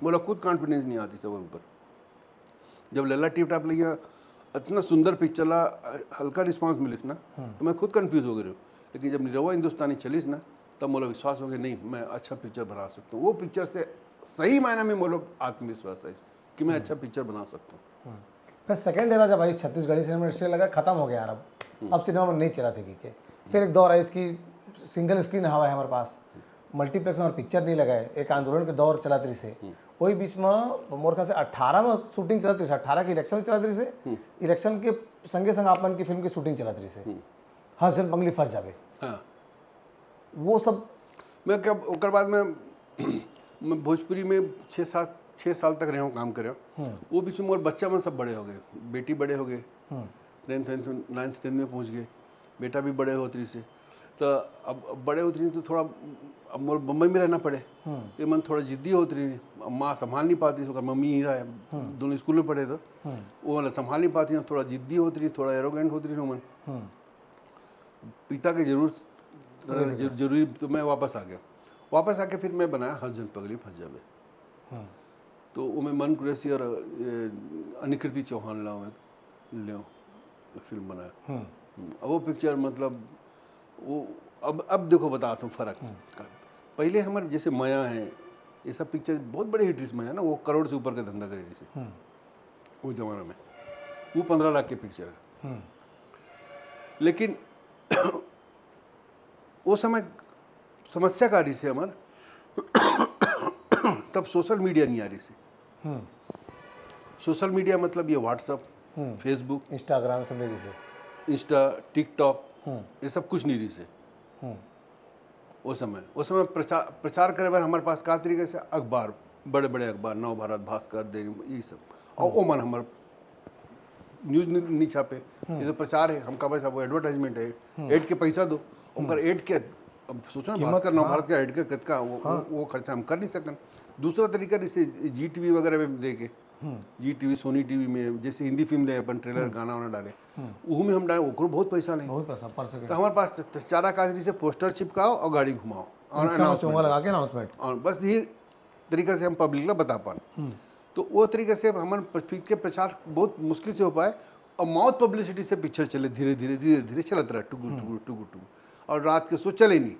मोला खुद कॉन्फिडेंस नहीं आती सब ऊपर। जब लल्ला टिप टाप लइया इतना सुंदर पिक्चर ला हल्का रिस्पांस मिलिस ना, तो मैं खुद कंफ्यूज हो गए रहूँ। लेकिन जब निरहुआ हिंदुस्तानी चलीस ना, तब मोला विश्वास हो गया, नहीं, मैं अच्छा पिक्चर बना सकता हूँ। वो पिक्चर से सही मायने में मोला आत्मविश्वास है कि मैं अच्छा पिक्चर बना सकता हूँ। फिर सेकेंड एरा जब आई छत्तीसगढ़ी सिनेमा इंडस्ट्री, लगा खत्म हो गया यार, अब अब सिनेमा में नहीं चला थी के। फिर एक दौर आई इसकी, सिंगल स्क्रीन हवा है हमारे पास, मल्टीप्लेक्स में हमारे पिक्चर नहीं लगाए, एक आंदोलन के दौर चलत रहिस हे। वही बीच में मोर ख्याल से अट्ठारह में शूटिंग चलत रहिस हे, अट्ठारह के इलेक्शन चलत रहिस हे। इलेक्शन के संगे संग आप मन की फिल्म की शूटिंग चलत रहिस हे, हंस झन पगली फंस जाबे। हाँ। वो सब मैं क्या, ओकर बाद में मैं भोजपुरी में छः सात छः साल तक रहे हूँ, काम करे हूँ। वो बीच में मोर बच्चा मन सब बड़े हो गए, बेटी बड़े हो गए, टेंथ नाइन्थ टेंथ में पहुँच गए, बेटा भी बड़े होत रहिस हे। तो अब अब बड़े होत रहिस तो थोड़ा, अब मोर बम्बई में रहना पड़े। ये मन थोड़ा जिद्दी होत रहिस, अब माँ संभाल नहीं पाती, ओकर मम्मी ही रहा है, दोनों स्कूल में पढ़े तो वो वाला संभाल नहीं पाती, थोड़ा जिद्दी होत रहिस, थोड़ा एरोगेंट होत रहिस मन। पिता के जरूर जरूरी, तो मैं वापस आ गया। वापस आके फिर मैं बनाया हंस झन पगली फंस जाबे। तो वो मैं मन कुरैशी और ये अनिकृति चौहान ला मैं ले फिल्म बनाया। अब वो पिक्चर, मतलब, वो अब अब देखो, बताता हूँ फर्क। पहले हमारे जैसे मया है, ये सब पिक्चर बहुत बड़े हिट रहिस। मया ना, वो करोड़ से ऊपर का धंधा करे रहिस हे वो जमाना में, वो पंद्रह लाख के पिक्चर है। लेकिन वो समय समस्या का रहिस हे हमार, तब सोशल मीडिया नहीं आ रहिस हे। सोशल मीडिया मतलब ये WhatsApp, Facebook, इंस्टाग्राम सब नहीं रहिस हे। इंस्टा, टिकटॉक, ये सब कुछ नहीं रहिस हे। वो समय, वो समय प्रचार प्रचार करे बर हमारे पास का तरीके से अखबार, बड़े बड़े अखबार, नवभारत, भास्कर, दैनिक, ये सब, और ओमन हमारे न्यूज नहीं, नहीं छापे। ये तो प्रचार है, हम कहा भाई साहब, वो एडवर्टाइजमेंट है, एड के पैसा दो। उनकर एड के, अब सोचो ना, भास्कर, नवभारत का एड के कितना वो, वो, वो खर्चा हम कर नहीं सकन। दूसरा तरीका, जैसे जी टीवी वगैरह में देखे, जी टीवी, सोनी टीवी में जैसे हिंदी फिल्म दे, अपन ट्रेलर, गाना वाना डाले, वो में हम डाले, ओकरो बहुत पैसा लें। बहुत पैसा पर सेकंड। तो हमारे पास त- चारा कागज से पोस्टर चिपकाओ और गाड़ी घुमाओ और रिक्शा में announcement चोंगा करो। लगा के अनाउंसमेंट। और बस ये तरीका से हम पब्लिक ला बता पान। तो वो तरीके से हमारे फिल्म के प्रचार बहुत मुश्किल से हो पाए, और माउथ पब्लिसिटी से पिक्चर चले धीरे धीरे धीरे धीरे चलत रहा, टुगु टुगु टुगु टुगु, और रात के शो चले नहीं,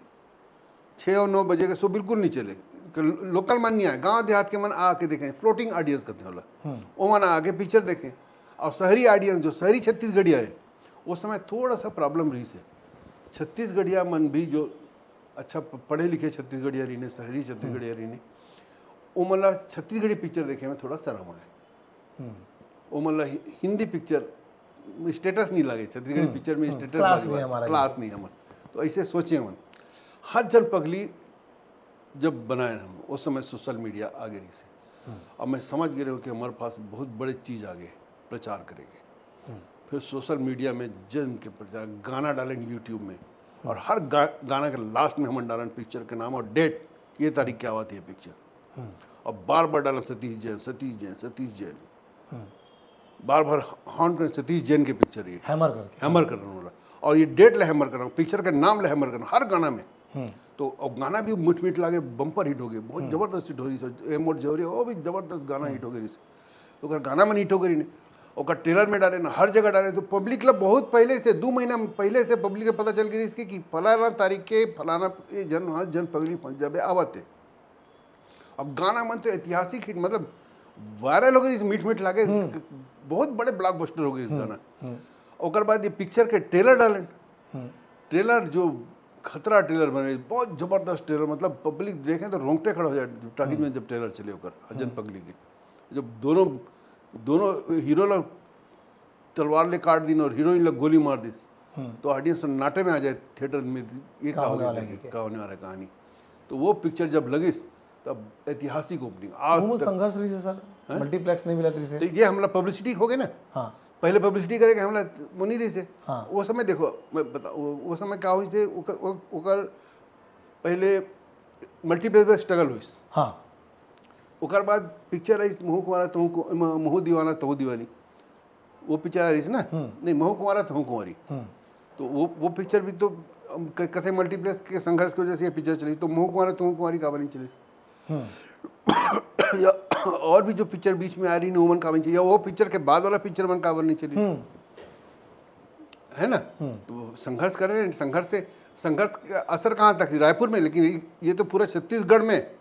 छः और नौ बजे के शो बिल्कुल नहीं चले। लोकल मन नहीं आए, गांव देहात के मन आके देखें, फ्लोटिंग ऑडियंस कहते हैं, वो मन आके पिक्चर देखें। और शहरी ऑडियंस, जो शहरी छत्तीसगढ़िया है, उस समय थोड़ा सा प्रॉब्लम रहिस हे। छत्तीसगढ़िया मन भी जो अच्छा प- पढ़े लिखे छत्तीसगढ़िया रहिने, शहरी छत्तीसगढ़िया रहिने, वो मन ला छत्तीसगढ़ी पिक्चर देखे में थोड़ा शर्म आए। वो मन ला हि- हिंदी पिक्चर स्टेटस नहीं लगे, छत्तीसगढ़ी पिक्चर में स्टेटस class नहीं हमारा। क्लास नहीं हमारा। तो ऐसे सोचे मन। हंस झन पगली जब बनाए हम, उस समय सोशल मीडिया आगे रहिस हे। अब मैं समझ गए रहूँ कि हमारे पास बहुत बड़े चीज़ आगे प्रचार करेंगे। फिर सोशल मीडिया में जम के प्रचार, गाना डालें यूट्यूब में, और हर गा, गाना के लास्ट में हम डालें पिक्चर के नाम और डेट, ये तारीख क्या आती है पिक्चर। और बार बार डालें सतीश जैन, सतीश जैन, सतीश जैन, बार बार हॉर्न करें, सतीश जैन के पिक्चर ये हैमर करके। हैमर करना वाला, और ये डेट ले हैमर करना, पिक्चर के नाम ले हैमर करना हर गाना में। तो अब गाना भी मीठ मीठ लागे, बम्पर हिट हो गए, बहुत जबरदस्त हिट हो रही है। ए मोर जौहरी, वो भी जबरदस्त गाना हिट हो गई। तो अगर गाना मन हिट हो गई ने, ओकर ट्रेलर में डाले ना, हर जगह डाले, तो पब्लिक ला बहुत पहले से, दो महीना पहले से पब्लिक के पता चल गई इसके कि फलाना तारीख के फलाना ये जन, हंस झन पगली फंस जाबे आवत है। अब गाना मन तो ऐतिहासिक हिट, मतलब, वायरल हो गई, मीठ मीठ लागे, बहुत बड़े ब्लॉकबस्टर हो गई इस गाना। ओकर बाद ये पिक्चर के ट्रेलर डालें, ट्रेलर जो खतरा ट्रेलर बने, बहुत जबरदस्त ट्रेलर, मतलब, पब्लिक देखें तो रोंगटे खड़ा हो जाए टाकीज में जब ट्रेलर चले ओकर, हंस झन पगली के। जब दोनों दोनों हीरो ला तलवार ले काट दीन और हीरोइन ला गोली मार दी, तो ऑडियंस सन्नाटे में आ जाए थिएटर में, ये का होने वाला है, का होने वाला है कहानी। तो वो पिक्चर जब लगिस, तब ऐतिहासिक ओपनिंग आज तक। संघर्ष रहिस हे सर, मल्टीप्लेक्स नहीं मिलत रहिस हे। तो ये हमला पब्लिसिटी हो गई ना। हाँ। पहले पब्लिसिटी करे के हमला वो नहीं रहिस हे। हाँ। वो समय देखो, मैं बता, वो, वो समय का होइस हे, ओकर, ओ-, ओकर पहले मल्टीप्लेक्स में स्ट्रगल होइस। हाँ। ओकर बाद पिक्चर आई महू कुंवारा तहू कु-, म-, महू दीवाना तहू दीवानी, वो पिक्चर आ रहिस ना। नहीं, महू कुंवारा तहू कुंवारी। तो वो, वो पिक्चर भी तो, अम, क-, कथे मल्टीप्लेक्स के संघर्ष की वजह से ये पिक्चर चली, तो महू कुंवारा तहू कुंवारी काबर नहीं चली? या और भी जो पिक्चर बीच में आ रही, ओमन काबर नहीं चली, या वो पिक्चर के बाद वाला पिक्चर मन काबर नहीं चली? है ना? तो संघर्ष कर रहे हैं, संघर्ष से, संघर्ष का असर कहाँ तक? रायपुर में, लेकिन ये, ये तो पूरा छत्तीसगढ़ में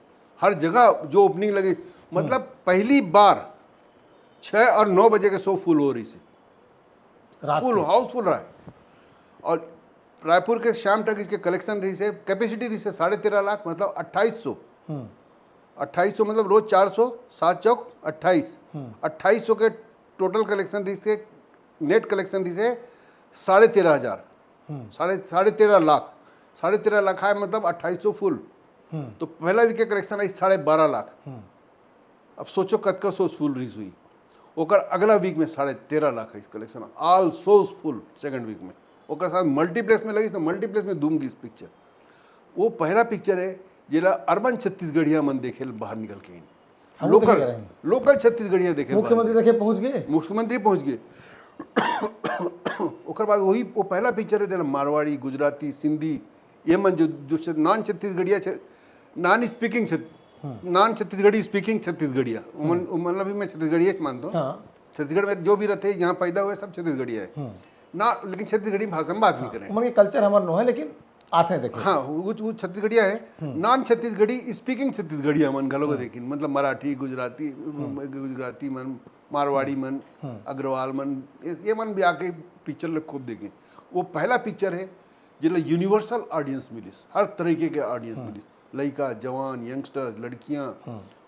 हर जगह जो ओपनिंग लगी, मतलब पहली बार छः और नौ बजे के शो फुल हो रहिस हे, रात फुल में। हाउसफुल रहा है। और रायपुर के श्याम टॉकीज के कलेक्शन रहिस हे, कैपेसिटी रहिस हे साढ़े तेरह लाख, मतलब अट्ठाईस सौ। अट्ठाईस सौ मतलब रोज चार सौ, सात चौक अट्ठाईस। अट्ठाईस सौ के टोटल कलेक्शन रहिस हे, नेट कलेक्शन रहिस हे साढ़े तेरह हजार। साढ़े, साढ़े तेरह लाख। साढ़े तेरह लाख आए, मतलब अट्ठाईस सौ फुल। तो पहला वीक के कलेक्शन आई साढ़े बारह लाख। अब सोचो कतका शोज फुल रिलीज हुई। ओकर अगला वीक में साढ़े तेरह लाख है कलेक्शन, ऑल शोज फुल सेकंड वीक में। ओकर साथ मल्टीप्लेक्स में लगिस, तो मल्टीप्लेक्स में धूम गिस पिक्चर। वो पहला पिक्चर है जेला अर्बन छत्तीसगढ़िया मन देखे ल बाहर निकल के आइन। हम लोकल, देखे रहेंगे। लोकल छत्तीसगढ़िया देखे ल बाहर मुख्यमंत्री निकल। देखे पहुंच गए। मुख्यमंत्री पहुंच गए। ओकर बाद वही वो पहला पिक्चर है जेला मारवाड़ी, गुजराती, सिंधी, ये मन जो, जो छ-, नॉन छत्तीसगढ़िया छ-, नॉन स्पीकिंग छत-, नॉन छत्तीसगढ़ी स्पीकिंग छत्तीसगढ़िया, वो मन-, वो मतलब भी मैं छत्तीसगढ़िया च मानता हूँ। हाँ। छत्तीसगढ़ में जो भी रहते हैं, यहाँ पैदा हुए, सब छत्तीसगढ़िया है। ना, लेकिन छत्तीसगढ़ी भाषा में बात नहीं करें। उमन के कल्चर हमार नो है, लेकिन आथे देखे। हाँ, वो, वो छत्तीसगढ़िया है। नॉन छत्तीसगढ़ी स्पीकिंग छत्तीसगढ़िया मन घलो को देखिन, मतलब मराठी, गुजराती, गुजराती मन, मारवाड़ी मन, अग्रवाल मन, ये, ये मन भी आके पिक्चर ल खूब देखे। वो पहला पिक्चर है जेला यूनिवर्सल ऑडियंस मिलिस, हर तरीके के ऑडियंस मिलिस, लइका, जवान, यंगस्टर, लड़कियां।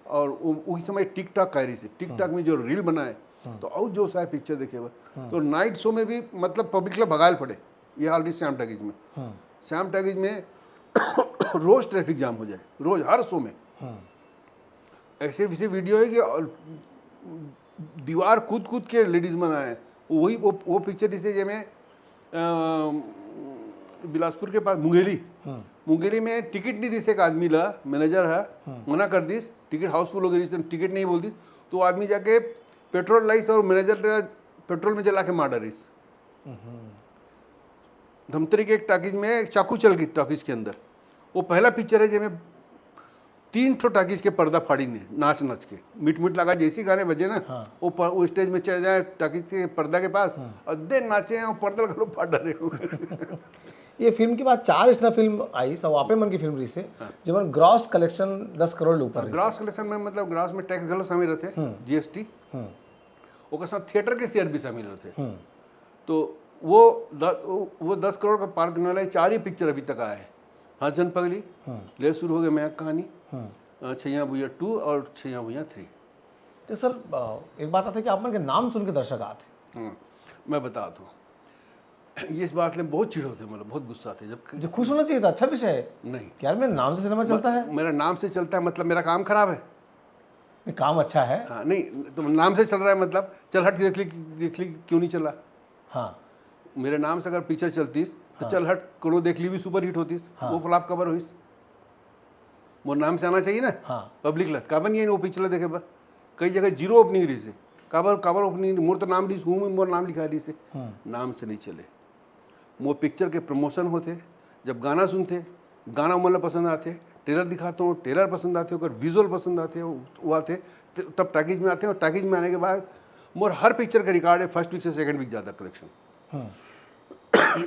और वो, उही समय टिकटॉक आ रही थी, टिकटॉक में जो रील बनाए, तो और जो सा पिक्चर देखे बर। तो नाइट शो में भी, मतलब, पब्लिक ला भगाए ल पड़े। ये हाल रही श्याम टॉकीज में। श्याम टॉकीज में रोज ट्रैफिक जाम हो जाए, रोज, हर शो में। ऐसे वैसे वीडियो है कि और दीवार कूद कूद के लेडीज मन आए। वही वो, वो पिक्चर जिसे जे में, अ, बिलासपुर के पास मुंगेली, मुंगेली में टिकट नहीं दिस एक आदमी ला, मैनेजर है, मना कर दिस, टिकट हाउसफुल हो गई, टिकट नहीं बोल दिस, तो वो आदमी जाके पेट्रोल लाइस और मैनेजर ला पेट्रोल में जला के मार डालिस। धमतरी के एक टॉकीज में एक चाकू चल गई टॉकीज के अंदर। वो पहला पिक्चर है जेमे तीन ठो टॉकीज के पर्दा फाड़ी ने नाच नाच के, मिट मिट लगा जैसी गाने बजे ना, हाँ। वो प-, वो स्टेज में चढ़ जाए टॉकीज के पर्दा के पास और दे नाचे हैं और पर्दा घलो फाड़ डाले हो। ये फिल्म के बाद चार इसना फिल्म आई, सब आपे मन की फिल्म रही से, हाँ। जेमन ग्रॉस कलेक्शन दस करोड़ ले ऊपर रही। ग्रॉस कलेक्शन में, मतलब, ग्रॉस में टैक्स घलो शामिल रहते, जीएसटी, ओकर साथ थिएटर के शेयर भी शामिल रहते। तो वो द-, वो, वो दस करोड़ का पार करने वाला ये चार ही पिक्चर अभी तक आया है। हाँ, जन पगली, ले शुरू हो गए मैं कहानी, अ, छैया भुइया टू और छैया भुइया थ्री। तो सर, अ, एक बात आते कि आप मन के नाम सुन के दर्शक आते। हाँ, मैं बता दूँ, ये इस बात में बहुत चिढ़ होते, मतलब, बहुत गुस्सा आते जब जो खुश होना चाहिए था, अच्छा विषय है। नहीं। यार, मेरे नाम से सिनेमा चलता है। मेरा नाम से चलता है, मतलब, मेरा काम खराब है। नहीं, काम अच्छा है। हाँ, नहीं, तो नाम से चल रहा है, मतलब, चल हट, देख ली, देख ली, क्यों नहीं चला? हाँ। मेरे नाम से अगर पिक्चर चलतीस, तो हाँ। चल हट, कोनो देख ली भी सुपर हिट होतीस, हाँ। वो फ्लॉप कबर होईस? मोर नाम से आना चाहिए ना, हाँ। पब्लिक ला, काबर नहीं आई वो पिक्चर ला देखे बर? कई जगह जीरो ओपनिंग रहिसे, काबर, काबर ओपनिंग? मोर तो नाम रहिस, हूँ, मोर नाम लिखा रहिसे, हाँ। नाम से नहीं चले। मोर पिक्चर के प्रमोशन होथे, जब गाना सुनथे, गाना ओमन ला पसंद आथे, ट्रेलर दिखाता हूँ, ट्रेलर पसंद आथे, ओकर विजुअल पसंद आथे, वो आथे, त-, तब टॉकीज में आथे, और टॉकीज में आने के बाद मोर हर पिक्चर का रिकॉर्ड है, फर्स्ट वीक से सेकंड वीक ज़्यादा कलेक्शन।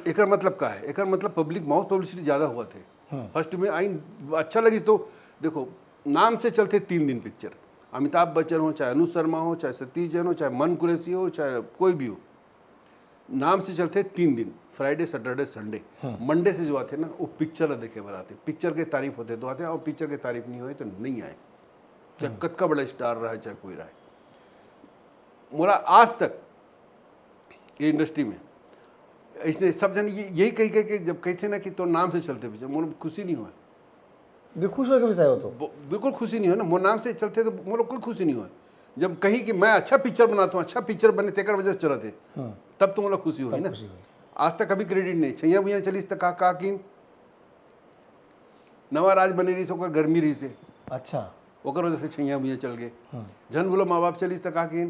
एकर मतलब का है? एकर मतलब पब्लिक माउथ पब्लिसिटी ज़्यादा होवत हे। फर्स्ट में आई, अच्छा लगी तो देखो, नाम से चलथे तीन दिन पिक्चर, अमिताभ बच्चन हो, चाहे अनु शर्मा हो, चाहे सतीश जैन हो, चाहे मन कुरैशी हो, चाहे कोई भी हो, नाम से चलथे तीन दिन, फ्राइडे, सैटरडे, संडे। मंडे से जो आथे ना, वो पिक्चर ला देखे बर आथे, पिक्चर के तारीफ होथे तो आथे, और पिक्चर के तारीफ नहीं होए तो नहीं आए, चाहे कतका बड़ा स्टार रहे, चाहे कोई रहे। मोला आज तक ये इंडस्ट्री में इसने सब जन ये, यही कही कही के जब कहते ना कि तोर नाम से चलथे पिक्चर, मोर खुशी नहीं होय। ये खुश होके भी सही हो तो। ब- बिल्कुल खुशी नहीं होय ना, मोर नाम से चलथे तो मोला कोई खुशी नहीं होय। जब कही कि मैं अच्छा पिक्चर बनाता हूँ, अच्छा पिक्चर बने, तेकर वजह से चलत हे, हम्म, तब तो मोला खुशी होय ना। खुशी होय। आज तक अभी क्रेडिट नहीं। छैया भुइयां चलिस त का, का किन? नवा राज बने रहिस, ओकर गर्मी रहिस हे, अच्छा। ओकर वजह से छैया भुइयां चल गए। हम्म, झन भूला माँ बाप चलिस त का किन?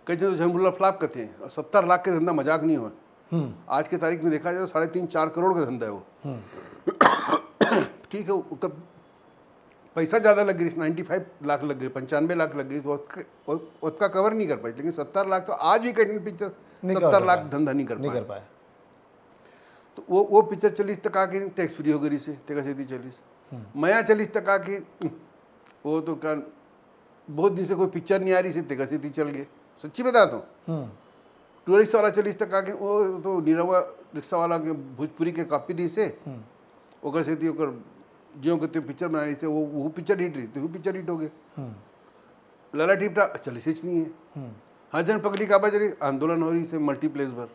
कहते तो झन भूला फ्लॉप कहते हैं, और सत्तर लाख के धंधा मजाक नहीं होय। हम्म, आज के तारीख में देखा जाए तो साढ़े तीन चार करोड़ का धंधा है वो। हम्म, ठीक है, ओकर पैसा ज़्यादा लग गई, नाइन्टी फाइव लाख लग गई, पंचानवे लाख लग गई, तो ओतक-, ओत-, ओतका कवर नहीं कर पाई। लेकिन सत्तर लाख तो आज भी कहीं पिक्चर, नहीं कर सत्तर लाख पाए। धंधा नहीं कर नहीं पाए। कर पाए। तो वो वो पिक्चर चलिस तो का कि टैक्स फ्री हो गई से, तेकर सेती चलिस। मया चलिस तो का कि वो तो का बहुत दिन से कोई पिक्चर नहीं आ रही से, तेकर सेती चल गए। सच्ची बता तो। हम्म, टूरिस्ट वाला चलिस तो का कि वो तो निरहुआ रिक्शा वाला के भोजपुरी के कॉपी दी से, हम्म, ओकर सेती ओकर जियो के ते पिक्चर बना रही से, वो वो पिक्चर हिट रही, तो वो पिक्चर हिट हो गए। हम्म, लाला टिपटा चलिस ही नहीं है। हम्म, हाँ, जन पगली काबर चलिस, आंदोलन हो रही से मल्टीप्लेक्स भर,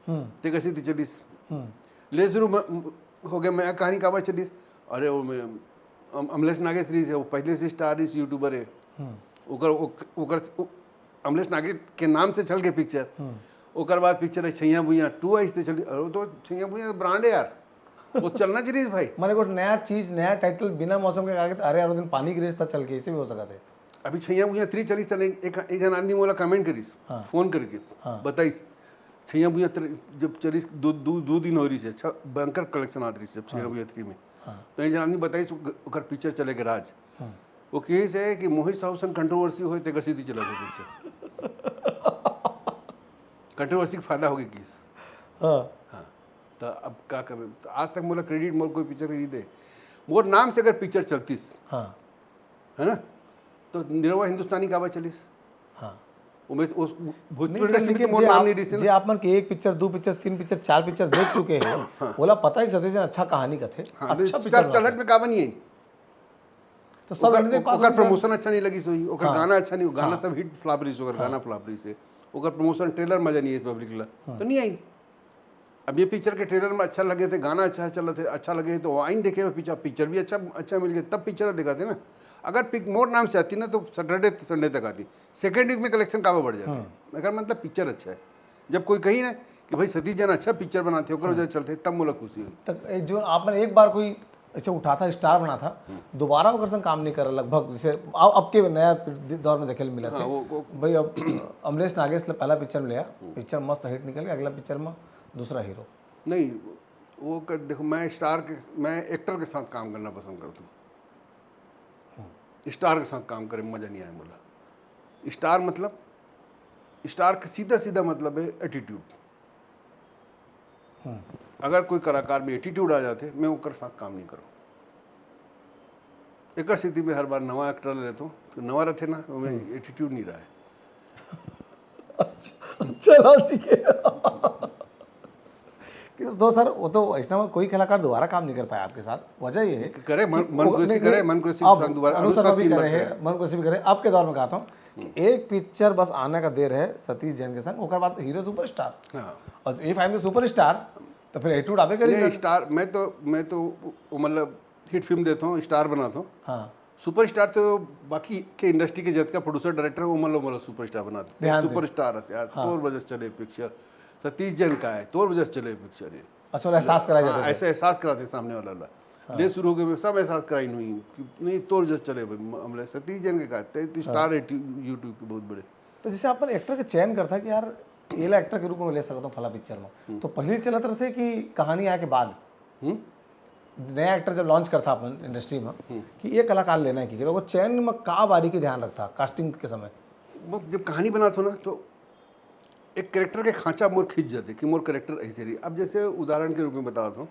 हम्म, तेकर सेती चलिस। हम्म, ले शुरू म-, हो गया, मया कहानी काबर चलिस। अरे वो में अम-, अमलेश नागेश रही से, वो पहले से स्टार रही, यूट्यूबर है। हम्म, ओकर ओक- ओकर ओ- अमलेश नागेश के नाम से चल गए पिक्चर। हम्म, ओकर बाद पिक्चर है छैया भुइयां टू आई से चली। अरे वो तो छैया भुइयां ब्रांड है यार, वो चलना चाहिए भाई। माने कुछ नया चीज, नया टाइटल बिना मौसम के आगे, अरे यार, वो दिन पानी गिरे था चल के, इसे भी हो सकता है। अभी छैया भुइयां थ्री चलिस त नहीं, एक एक जन आदमी मोला कमेंट करिस, हाँ। फोन करके हाँ। बताइस, छैया भुइयां थ्री जब चलिस दो दो दो दिन हो रही से, अच्छा भयंकर कलेक्शन आत रही से छैया भुइयां थ्री में। हाँ। तो एक जन आदमी बताइस ओकर पिक्चर चले के राज। हाँ। वो कहिस है कि मोहित साहू संग कंट्रोवर्सी होय, तेकर सेती चला गया पिक्चर। कंट्रोवर्सी के फायदा हो गया किस। हाँ। हाँ, तो अब का करबे? तो आज तक मोला क्रेडिट मोर कोई पिक्चर नहीं दे। मोर नाम से अगर पिक्चर चलतीस, हाँ। है ना, तो निरहुआ हिंदुस्तानी काबर चलिस? हाँ। उमें उस भोजपुरी नहीं सर, इंडस्ट्री में लेकिन तो मोर जे नाम आप, नहीं रही से जे ना। आप मन के एक पिक्चर, दो पिक्चर, तीन पिक्चर, चार पिक्चर देख चुके हैं, बोला पता है कि सतीश जैन अच्छा कहानी कथे, हाँ, अच्छा नहीं, पिक्चर चल- बनाथे। चलहट में काबर नहीं आई? तो सब ओकर, हिंदी ओकर पास हो प्रमोशन अच्छा नहीं लगी सोई, ओकर हाँ। गाना अच्छा नहीं, गाना हाँ। सब हिट फ्लॉप रही से, ओकर गाना फ्लॉप रही से, ओकर प्रमोशन ट्रेलर मजा नहीं है पब्लिक ला, तो नहीं आई। अब ये पिक्चर के ट्रेलर में अच्छा लगे थे, गाना अच्छा चला थे, अच्छा लगे तो आइन देखे पिक्चर, पिक्चर भी अच्छा अच्छा मिल गया, तब पिक्चर देखा थे ना। अगर पिक मोर नाम से आती ना तो सैटरडे संडे तक आती, सेकेंड वीक में कलेक्शन काबर बढ़ जाता है? अगर मतलब पिक्चर अच्छा है, जब कोई कही ना कि भाई सतीश जैन अच्छा पिक्चर बनाते, ओकर वजह चलते, तब मोला खुशी हुई। तक ए, जो आपने एक बार कोई ऐसे उठा था, स्टार बना था, दोबारा ओकर संग काम नहीं कर रहा लगभग, जैसे अब, अब के नया दौर में देखे मिला हाँ, था। वो- वो- भाई अब अमलेश नागेश ले पहला पिक्चर में लिया, पिक्चर मस्त हिट निकल गया, अगला पिक्चर में दूसरा हीरो। नहीं, वो कर, देखो, मैं स्टार के, मैं एक्टर के साथ काम करना पसंद करता हूँ। स्टार के साथ काम करे में मजा नहीं आए मोला। स्टार मतलब, स्टार के सीधा सीधा मतलब है एटीट्यूड। अगर कोई कलाकार में एटीट्यूड आ जाते, मैं ओकर साथ काम नहीं करूँ। एकर सेती में हर बार नवा एक्टर लेता हूँ, तो नवा रहते ना, ओमे एटीट्यूड नहीं रहा है। अच्छा, अच्छा लाल जी के। कि तो सर, वो तो वैष्णव में कोई कलाकार दोबारा काम नहीं कर पाया आपके साथ। वजह ये है करे, मन- कि मन वो- कोशिश नहीं, करे, नहीं, मन कोशिश अब के साथ दोबारा, अनुसर अनुसर भी तीन कर बार रहे करे। हैं, मन कोशिश भी करे। आपके दौर में कहता हूँ कि एक पिक्चर बस आने का देर है सतीश जैन के संग, ओकर बाद हीरो सुपरस्टार। हाँ। और if I am the superstar, तो फिर एटीट्यूड आबे करी नहीं, सर। स्टार, मैं तो, मैं तो वो मतलब हिट फिल्म देता हूँ, स्टार बनाता हूँ। हाँ। सुपरस्टार तो बाकी के इंडस्ट्री के जतका प्रोड्यूसर डायरेक्टर है, वो मतलब, मतलब सुपरस्टार बनाते हैं। ध्यान दे। सुपरस्टार है यार, हाँ। तोर वजह से चले पिक्चर। सतीश जैन का है, तोर वजह से चले पिक्चर है। अच्छा, वाला एहसास कराया हाँ, जाता है। ऐसे एहसास कराते सामने वाला ला। ले शुरू हो गए, सब एहसास कराई नहीं कि नहीं, तोर जैसे चले भाई, म-, हमले सतीश जैन के का, ते, ते स्टार है यूट्यूब के बहुत बड़े। तो जैसे अपन एक्टर के चयन करता कि यार, ये ला एक्टर के रूप में ले सकता हूँ फला पिक्चर में, तो पहले चलत रहते कि कहानी आए के बाद? हम्म? नया एक्टर जब लॉन्च करता अपन इंडस्ट्री में कि ये कलाकार लेना है, कि वो चयन में का बारीकी ध्यान रखता कास्टिंग के समय? वो जब कहानी बनाता हूँ ना, तो एक कैरेक्टर के खांचा मोर खींच जाते कि मोर कैरेक्टर ऐसे रही। अब जैसे उदाहरण के रूप में बताता हूँ,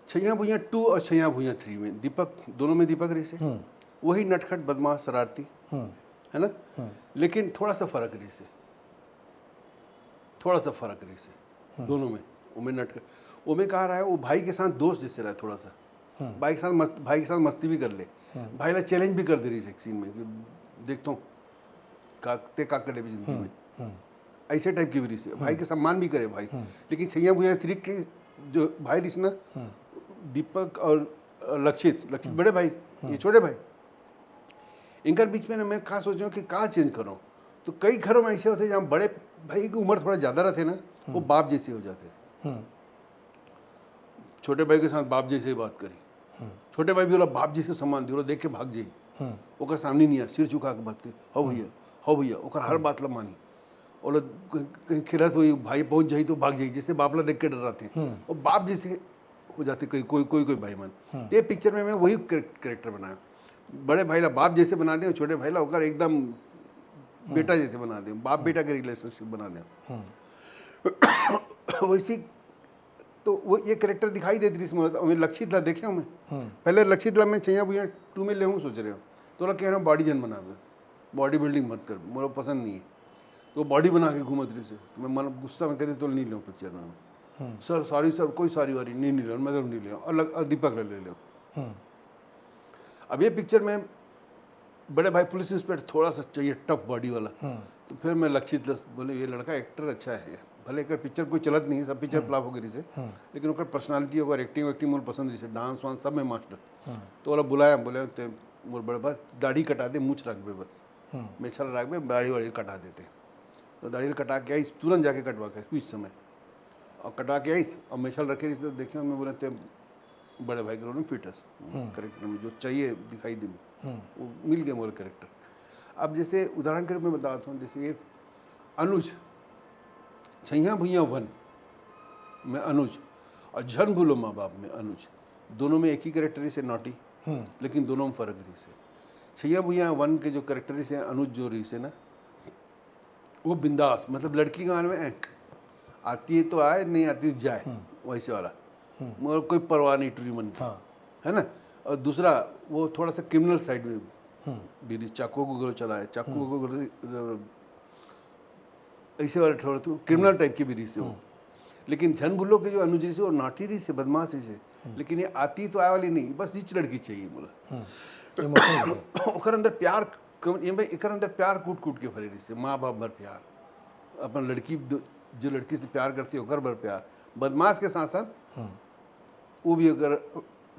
छैया भुइयां टू और छैया भुइयां थ्री में दीपक, दोनों में दीपक रही से, वही नटखट, बदमाश, शरारती, हम्म। है ना? लेकिन थोड़ा सा फर्क रही से, थोड़ा सा फर्क रही से दोनों में। ओमे नटखट, ओमे कहा रहा है, वो भाई के साथ दोस्त जैसे रहा थोड़ा सा, भाई के साथ मस्त, भाई के साथ मस्ती भी कर ले, भाई ला चैलेंज भी कर दे रही से एक सीन में कि देखता हूँ का, ते का कर ले भी जिंदगी में। हम्म। ऐसे टाइप के भी रिहिस हे, भाई के सम्मान भी करे भाई। लेकिन छैया भुइयां थ्री के जो भाई रिहिस ना, दीपक और, अ, लक्षित, लक्षित बड़े भाई, ये छोटे भाई, इनकर बीच में ना मैं का सोचेंव कि का चेंज करों। तो कई घरों में ऐसे होथे जहाँ बड़े भाई की उम्र थोड़ा ज्यादा रहिथे ना, वो बाप जैसे हो जाथे। हम्म। छोटे भाई के साथ बाप जैसे ही बात करी, छोटे भाई भी ओला बाप जैसे सम्मान दी, ओला देख के भाग जाई, हम्म। ओकर सामने नहीं आ, सिर झुका के बात करी, "हो भैया, हो भैया", ओकर हर बात ला मानी। ओला कहीं, कहीं खेलत होई, भाई पहुंच जाई तो भाग जाई, जैसे बाप ला देख के डराथे। हम्म। वो बाप जैसे हो जाथे कई, कोई, कोई, कोई भाई मन। ते पिक्चर में मैं वही कैरेक्टर बनाया, बड़े भाई ला बाप जैसे बना दे, छोटे भाई ला ओकर एकदम बेटा जैसे बना दे, बाप बेटा के रिलेशनशिप बना दे। हम्म। वैसे तो वो ये कैरेक्टर दिखाई देत रिहिस मोला, तो मैं लक्षित ला देखे हूँ मैं। हम्म। पहले लक्षित ला मैं छैया भुइयां टू में लेहूँ सोच रहे हूँ, तो ओला कह रहा हूँ बॉडी जन बनावे, बॉडी बिल्डिंग मत कर, मोला पसंद नहीं है। तो बॉडी बना के घूमत रिहिस हे, तो मैं मन गुस्सा में कहते तो नहीं लेहूँ पिक्चर में। हम्म। सर सॉरी सर, कोई सॉरी वारी नहीं, नहीं लेहूँ, मैं तो नहीं लेहूँ, अलग दीपक ला ले लेहूँ। हम्म। अब ये पिक्चर में बड़े भाई पुलिस इंस्पेक्टर थोड़ा सा चाहिए, टफ बॉडी वाला। हम्म। तो फिर मैं लक्षित ला बोले, "ये लड़का एक्टर अच्छा है, भले एकर पिक्चर कोई चलत नहीं, सब पिक्चर फ्लॉप हो गई से, हम्म। लेकिन ओकर पर्सनालिटी, ओकर एक्टिंग वैक्टिंग मोर पसंद जैसे डांस वांस सब में मास्टर।" हम्म। तो ओला बुलाया, बोले, "ते मोर बड़े भाई दाढ़ी कटा दे, मूछ रखबे बस, हम्म। मेछा रखबे, दाढ़ी वाढ़ी कटा देते।" तो दाढ़ी कटा के आइस, तुरंत जाके कटवा के कुछ समय, और कटा के आइस और मेछा रखे रहिस, तो देखे मैं बोले, "ते बड़े भाई के रोल में फिट हस, हम्म। करेक्टर में जो चाहिए दिखाई दे।" हम्म। वो मिल गया मोर करेक्टर। अब जैसे उदाहरण के रूप में बताता हूँ, जैसे ये अनुज, छैया भुइयां वन में अनुज और झन भूलो माँ बाप में अनुज, दोनों में एक ही करेक्टर रिहिस हे, नॉटी, हम्म। लेकिन दोनों में फर्क रिहिस हे। छैया भुइयां वन के जो करेक्टर रिहिस हे, अनुज जो रिहिस हे ना, वो बिंदास, मतलब लड़की के मन में, "ऐं, आती है तो आए, नहीं आती तो जाए", वैसे वाला, मतलब कोई परवाह नहीं टुरी मन की, हाँ। है ना। और दूसरा, वो थोड़ा सा क्रिमिनल साइड में हम्म। भी रिहिस, चाकू को गलो चलाए, चाकू को गलो, ऐसे वाले थोड़ा तो क्रिमिनल टाइप के भी रिहिस हे वो। लेकिन झन भूलो के जो अनुज रिहिस हे, वो नॉटी रिहिस हे, बदमाश रिहिस हे, लेकिन ये आती तो आए वाली नहीं, बस रिच लड़की चाहिए मोला। हम्म। इमोशनल रिहिस हे। ओकर अंदर प्यार, कम-, ये भाई, एकर अंदर प्यार कूट कूट के भरे रिहिस हे, माँ बाप भर प्यार, अपन लड़की द-, जो लड़की से प्यार करती है ओकर भर प्यार, बदमाश के साथ साथ हम्म। वो भी अगर,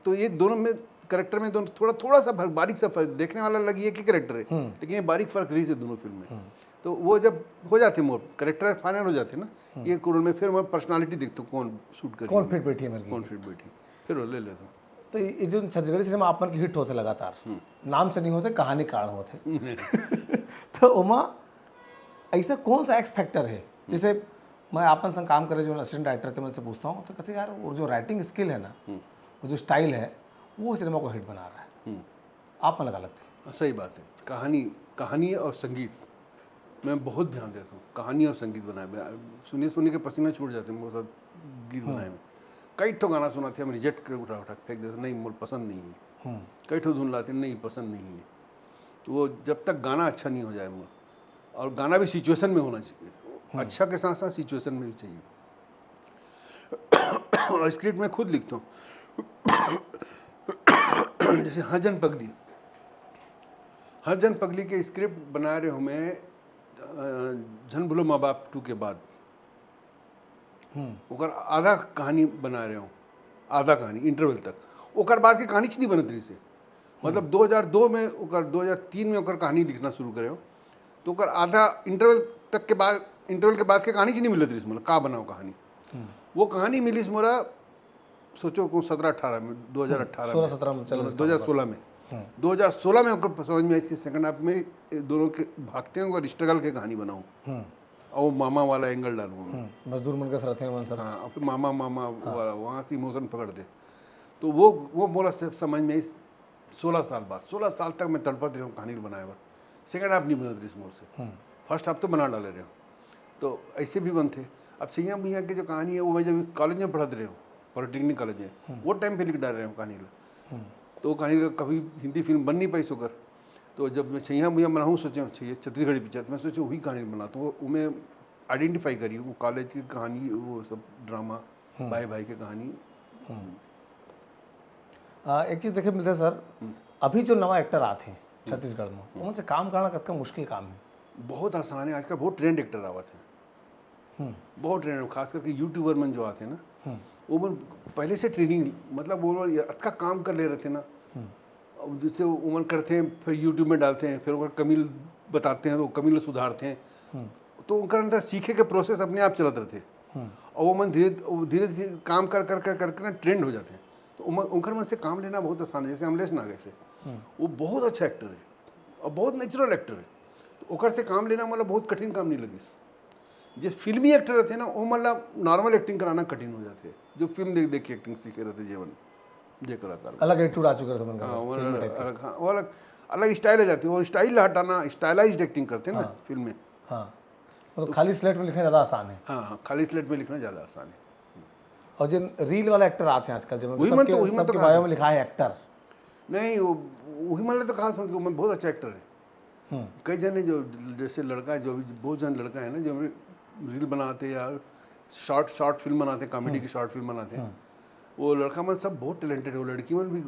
तो ये दोनों में, करेक्टर में दोनों थोड़ा, थोड़ा सा भर-, बारीक सा फर्क, देखने वाला लगी एक ही करेक्टर है, हम्म। लेकिन ये बारीक फर्क रिहिस हे दोनों फिल्म में। हम्म। तो वो जब हो जाते मोर करेक्टर फाइनल हो जाते ना, ये रोल में फिर मैं पर्सनालिटी देखता हूँ कौन सूट कर कौन फिट बैठी है मिलके? कौन फिट बैठी, फिर वो ले लेता हूँ। तो ये जो छत्तीसगढ़ी सिनेमा आप मन के हिट होथे लगातार, नाम से नहीं होथे, कहानी कारण होथे। तो ओमा ऐसा कौन सा एक्स फैक्टर है, जैसे मैं आप मन संग काम करे जो असिस्टेंट डायरेक्टर थे, मैं उनसे पूछता हूँ तो कहते, "यार, वो जो राइटिंग स्किल है ना, वो जो स्टाइल है, वो सिनेमा को हिट बना रहा है।" हम्म। आप मन लगा लगते? सही बात है, कहानी, कहानी और संगीत मैं बहुत ध्यान देता हूँ। कहानी और संगीत बनाए में, सुनिए सुनिए के पसीना छूट जाते हैं मोर साथ गीत बनाए में। कई ठो गाना सुनाते हैं, हम रिजेक्ट कर उठा उठा के फेंक देते, "नहीं, मोर पसंद नहीं है।" हम्म। कई ठो धुन लाते हैं, "नहीं, पसंद नहीं है।" तो वो जब तक गाना अच्छा नहीं हो जाए मोर, और गाना भी सिचुएशन में होना चाहिए, अच्छा के साथ साथ सिचुएशन में भी चाहिए। और स्क्रिप्ट मैं खुद लिखता हूँ। जैसे हर जन पगली, हर जन पगली के स्क्रिप्ट बना रहे हूँ मैं, अ, झन भूलो माँ बाप टू के बाद। हम्म। ओकर आधा कहानी बना रहे हूँ, आधा कहानी इंटरवल तक। ओकर बाद के कहानी च नहीं बनत रहिस हे। मतलब दो हज़ार दो में ओकर, दो हज़ार तीन में ओकर कहानी लिखना शुरू करे हूँ, तो ओकर आधा इंटरवल तक के बाद, इंटरवल के बाद के कहानी च नहीं मिलत रहिस, मतलब का बनाओ कहानी। वो कहानी मिलिस मोला, सोचो को सत्रह अठारह में, दो हज़ार अठारह सोलह में, सत्रह में चल रहा दो हज़ार सोलह में, दो हज़ार सोलह में ओकर समझ में आई कि सेकंड हाफ में ये दोनों के भागते हैं और स्ट्रगल के कहानी बनाऊँ, हम्म। और मामा वाला एंगल डालूँ मैं। हम्म। मजदूर मन के साथ हैं, मन सब। हाँ, और फिर मामा मामा वाला वहाँ से इमोशन पकड़ दे। तो वो, वो मोला से समझ में आई सोलह साल बाद, सोलह साल तक मैं तड़पत रहे हूँ कहानी बनाए बर। सेकंड हाफ नहीं बनत रहिस मोर से, हम्म। फर्स्ट हाफ तो बना डाले रहे हूँ। तो ऐसे भी बनते। अब छैया भुइयां के जो कहानी है, वो मैं जब कॉलेज में पढ़त रहे हूँ, पॉलिटेक्निक कॉलेज में, वो टाइम पे लिख डाल रहे हूँ कहानी ला। हम्म। तो वो कहानी का कभी हिंदी फिल्म बन नहीं पाई ओकर। तो जब मैं छैया भुइयां बनाऊँ सोचे, छैया छत्तीसगढ़ी पिक्चर, मैं सोचे वही कहानी बनाता हूँ। वो मैं आइडेंटिफाई करी, वो कॉलेज की कहानी, वो सब ड्रामा, भाई भाई की कहानी। हम्म। आ, एक चीज देखे मिलता है सर, अभी जो नवा एक्टर आते हैं छत्तीसगढ़ में, उनसे काम करना कतका मुश्किल काम है? बहुत आसान है, आजकल बहुत ट्रेंड एक्टर आवत है। बहुत ट्रेंड है, खास करके यूट्यूबर मन जो आथे ना, वो मन पहले से ट्रेनिंग, मतलब वो लोग अतका काम कर ले रहिथे ना। अब जैसे वो मन करथे, फिर यूट्यूब में डालथे, फिर ओकर कमी बताथे, तो कमी ल सुधारथे, तो ओकर अंदर सीखे के प्रोसेस अपने आप चलत रहिथे। और वो मन धीरे, वो धीरे धीरे काम कर कर कर करके ना ट्रेंड हो जाथे। तो ओमन, ओकर मन से काम लेना बहुत आसान है। जैसे अमलेश नागेश है, वो बहुत अच्छा एक्टर है और बहुत नेचुरल एक्टर है। तो ओकर से काम लेना मतलब बहुत कठिन काम नहीं लगिस। जे फिल्मी एक्टर रहिथे ना, वो मतलब नॉर्मल एक्टिंग कराना कठिन हो जाथे। जो फिल्म देख देख के एक्टिंग सीखे रहिथे, जेवन जे कलाकार। अलग एटीट्यूड आ चुके रहिथे मन का, हाँ, वो फिल्म अलग, टाइप के। अलग, हाँ, वो अलग, अलग स्टाइल आ जाती है। वो स्टाइल हटाना, स्टाइलाइज्ड एक्टिंग करते हैं ना हाँ। फिल्म में। हाँ, मतलब खाली स्लेट में लिखना ज़्यादा आसान है। हाँ, हाँ, खाली स्लेट में लिखना ज़्यादा आसान है। और जिन रील वाला एक्टर आते हैं आजकल, जब वही मन तो, वही मन तो सबके कहा बायो था। में लिखा है एक्टर। नहीं, वो वही मन तो कहा था कि मैं बहुत अच्छा एक्टर है। हम्म। कई जने जो, जैसे लड़का है, जो भी बहुत जन लड़का है ना, जो रील बनाते या शॉर्ट शॉर्ट फिल्म बनाते, कॉमेडी की शॉर्ट फिल्म बनाते हैं, वो लड़का मन सब बहुत टैलेंटेड है। वो लड़की मन भी,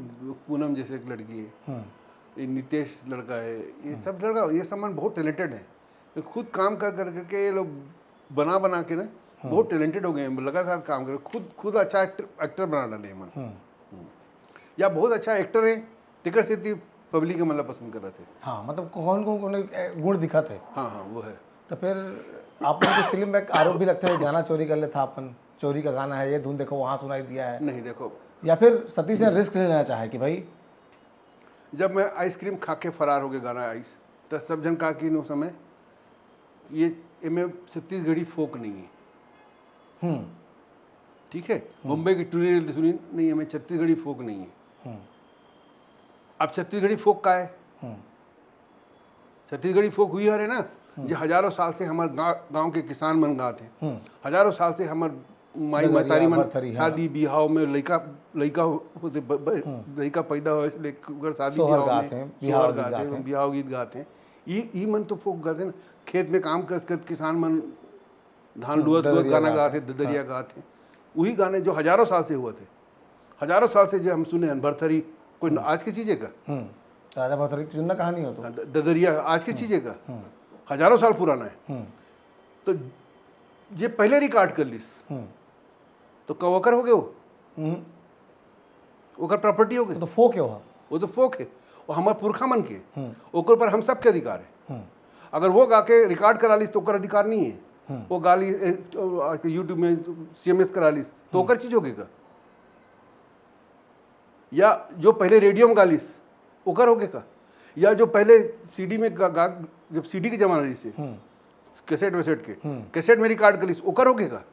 पूनम जैसे एक लड़की है, हम्म। ये नितेश लड़का है, ये सब लड़का, ये सब मन बहुत टैलेंटेड है। ये खुद काम कर कर करके ये लोग बना बना के ना बहुत टैलेंटेड हो गए हैं, लगातार काम कर, खुद खुद अच्छा एक्टर, एक्टर बना डाले हैं मन। हम्म। या बहुत अच्छा एक्टर है, तेकर सेती पब्लिक मन ला पसंद करत है। हाँ, मतलब कौन कौन कौन गुण दिखत है। हाँ, हाँ, वो है। तो फिर आप लोग की फिल्म में एक आरोप भी लगता है, गाना चोरी कर लेता अपन, चोरी का गाना है ये, धुन देखो वहाँ सुनाई दिया है, नहीं, देखो, या फिर सतीश ने रिस्क लेना चाहे कि भाई जब मैं आइसक्रीम खा के फरार हो गए गाना आइस, तो सब जन कहा कि नो समय ये एमे छत्तीसगढ़ी फोक नहीं है। हम्म ठीक है, बम्बई की टूरी रील सुनी, नहीं, एमे छत्तीसगढ़ी फोक नहीं है। हम्म अब छत्तीसगढ़ी फोक का है? हम्म छत्तीसगढ़ी फोक हुई हरे ना, जो हजारों साल से हमारे गा-, गांव के किसान मन गाते हैं। हम्म हजारों साल से हमारे माई ददरिया, मतारी मन भरथरी, हाँ। शादी बिहाव में लइका, लइका होते ब-, ब-, लइका पैदा हो, लइका शादी सोहर बिहाव गाते में हैं, बिहाव सोहर गीत गाते गाते हैं, हैं। बिहाव गीत गाते हैं। ये, ये मन तो फोक गाते हैं ना। खेत में काम करत करत किसान मन धान लुअत लुअत ददरिया गाना गाते गाते, ददरिया गाते हैं। वही गाने जो हजारों साल से हुआ थे, हजारों साल से जो हम सुने हैं, भरथरी, कोई न-, आज की चीज है का? हम्म राजा भरथरी की सुनना कहानी हो तो। हाँ, द-, ददरिया आज की चीज है का? हजारों साल पुराना है। हम्म तो ये पहले रिकॉर्ड कर लिस, हम्म तो का ओकर हो गए वो? हम्म ओकर प्रॉपर्टी हो गए? वो तो फोक है वो। वो तो फोक है, वो हमारे पुरखा मन के, हम्म। ओकर पर हम सबके अधिकार है। हम्म अगर वो गा के रिकॉर्ड करा लिस तो ओकर अधिकार नहीं है। हम्म। वो गा ली, ए, आज के यूट्यूब में सीएमएस करा लिस तो ओकर चीज हो गई का? या जो पहले रेडियो में गा लिस, ओकर हो गए का? या जो पहले सीडी में गा, गा, जब सीडी के जमाना रही से, हम्म कैसेट वैसेट के, हम्म। कैसेट में रिकॉर्ड कर लिस, ओकर हो गए का?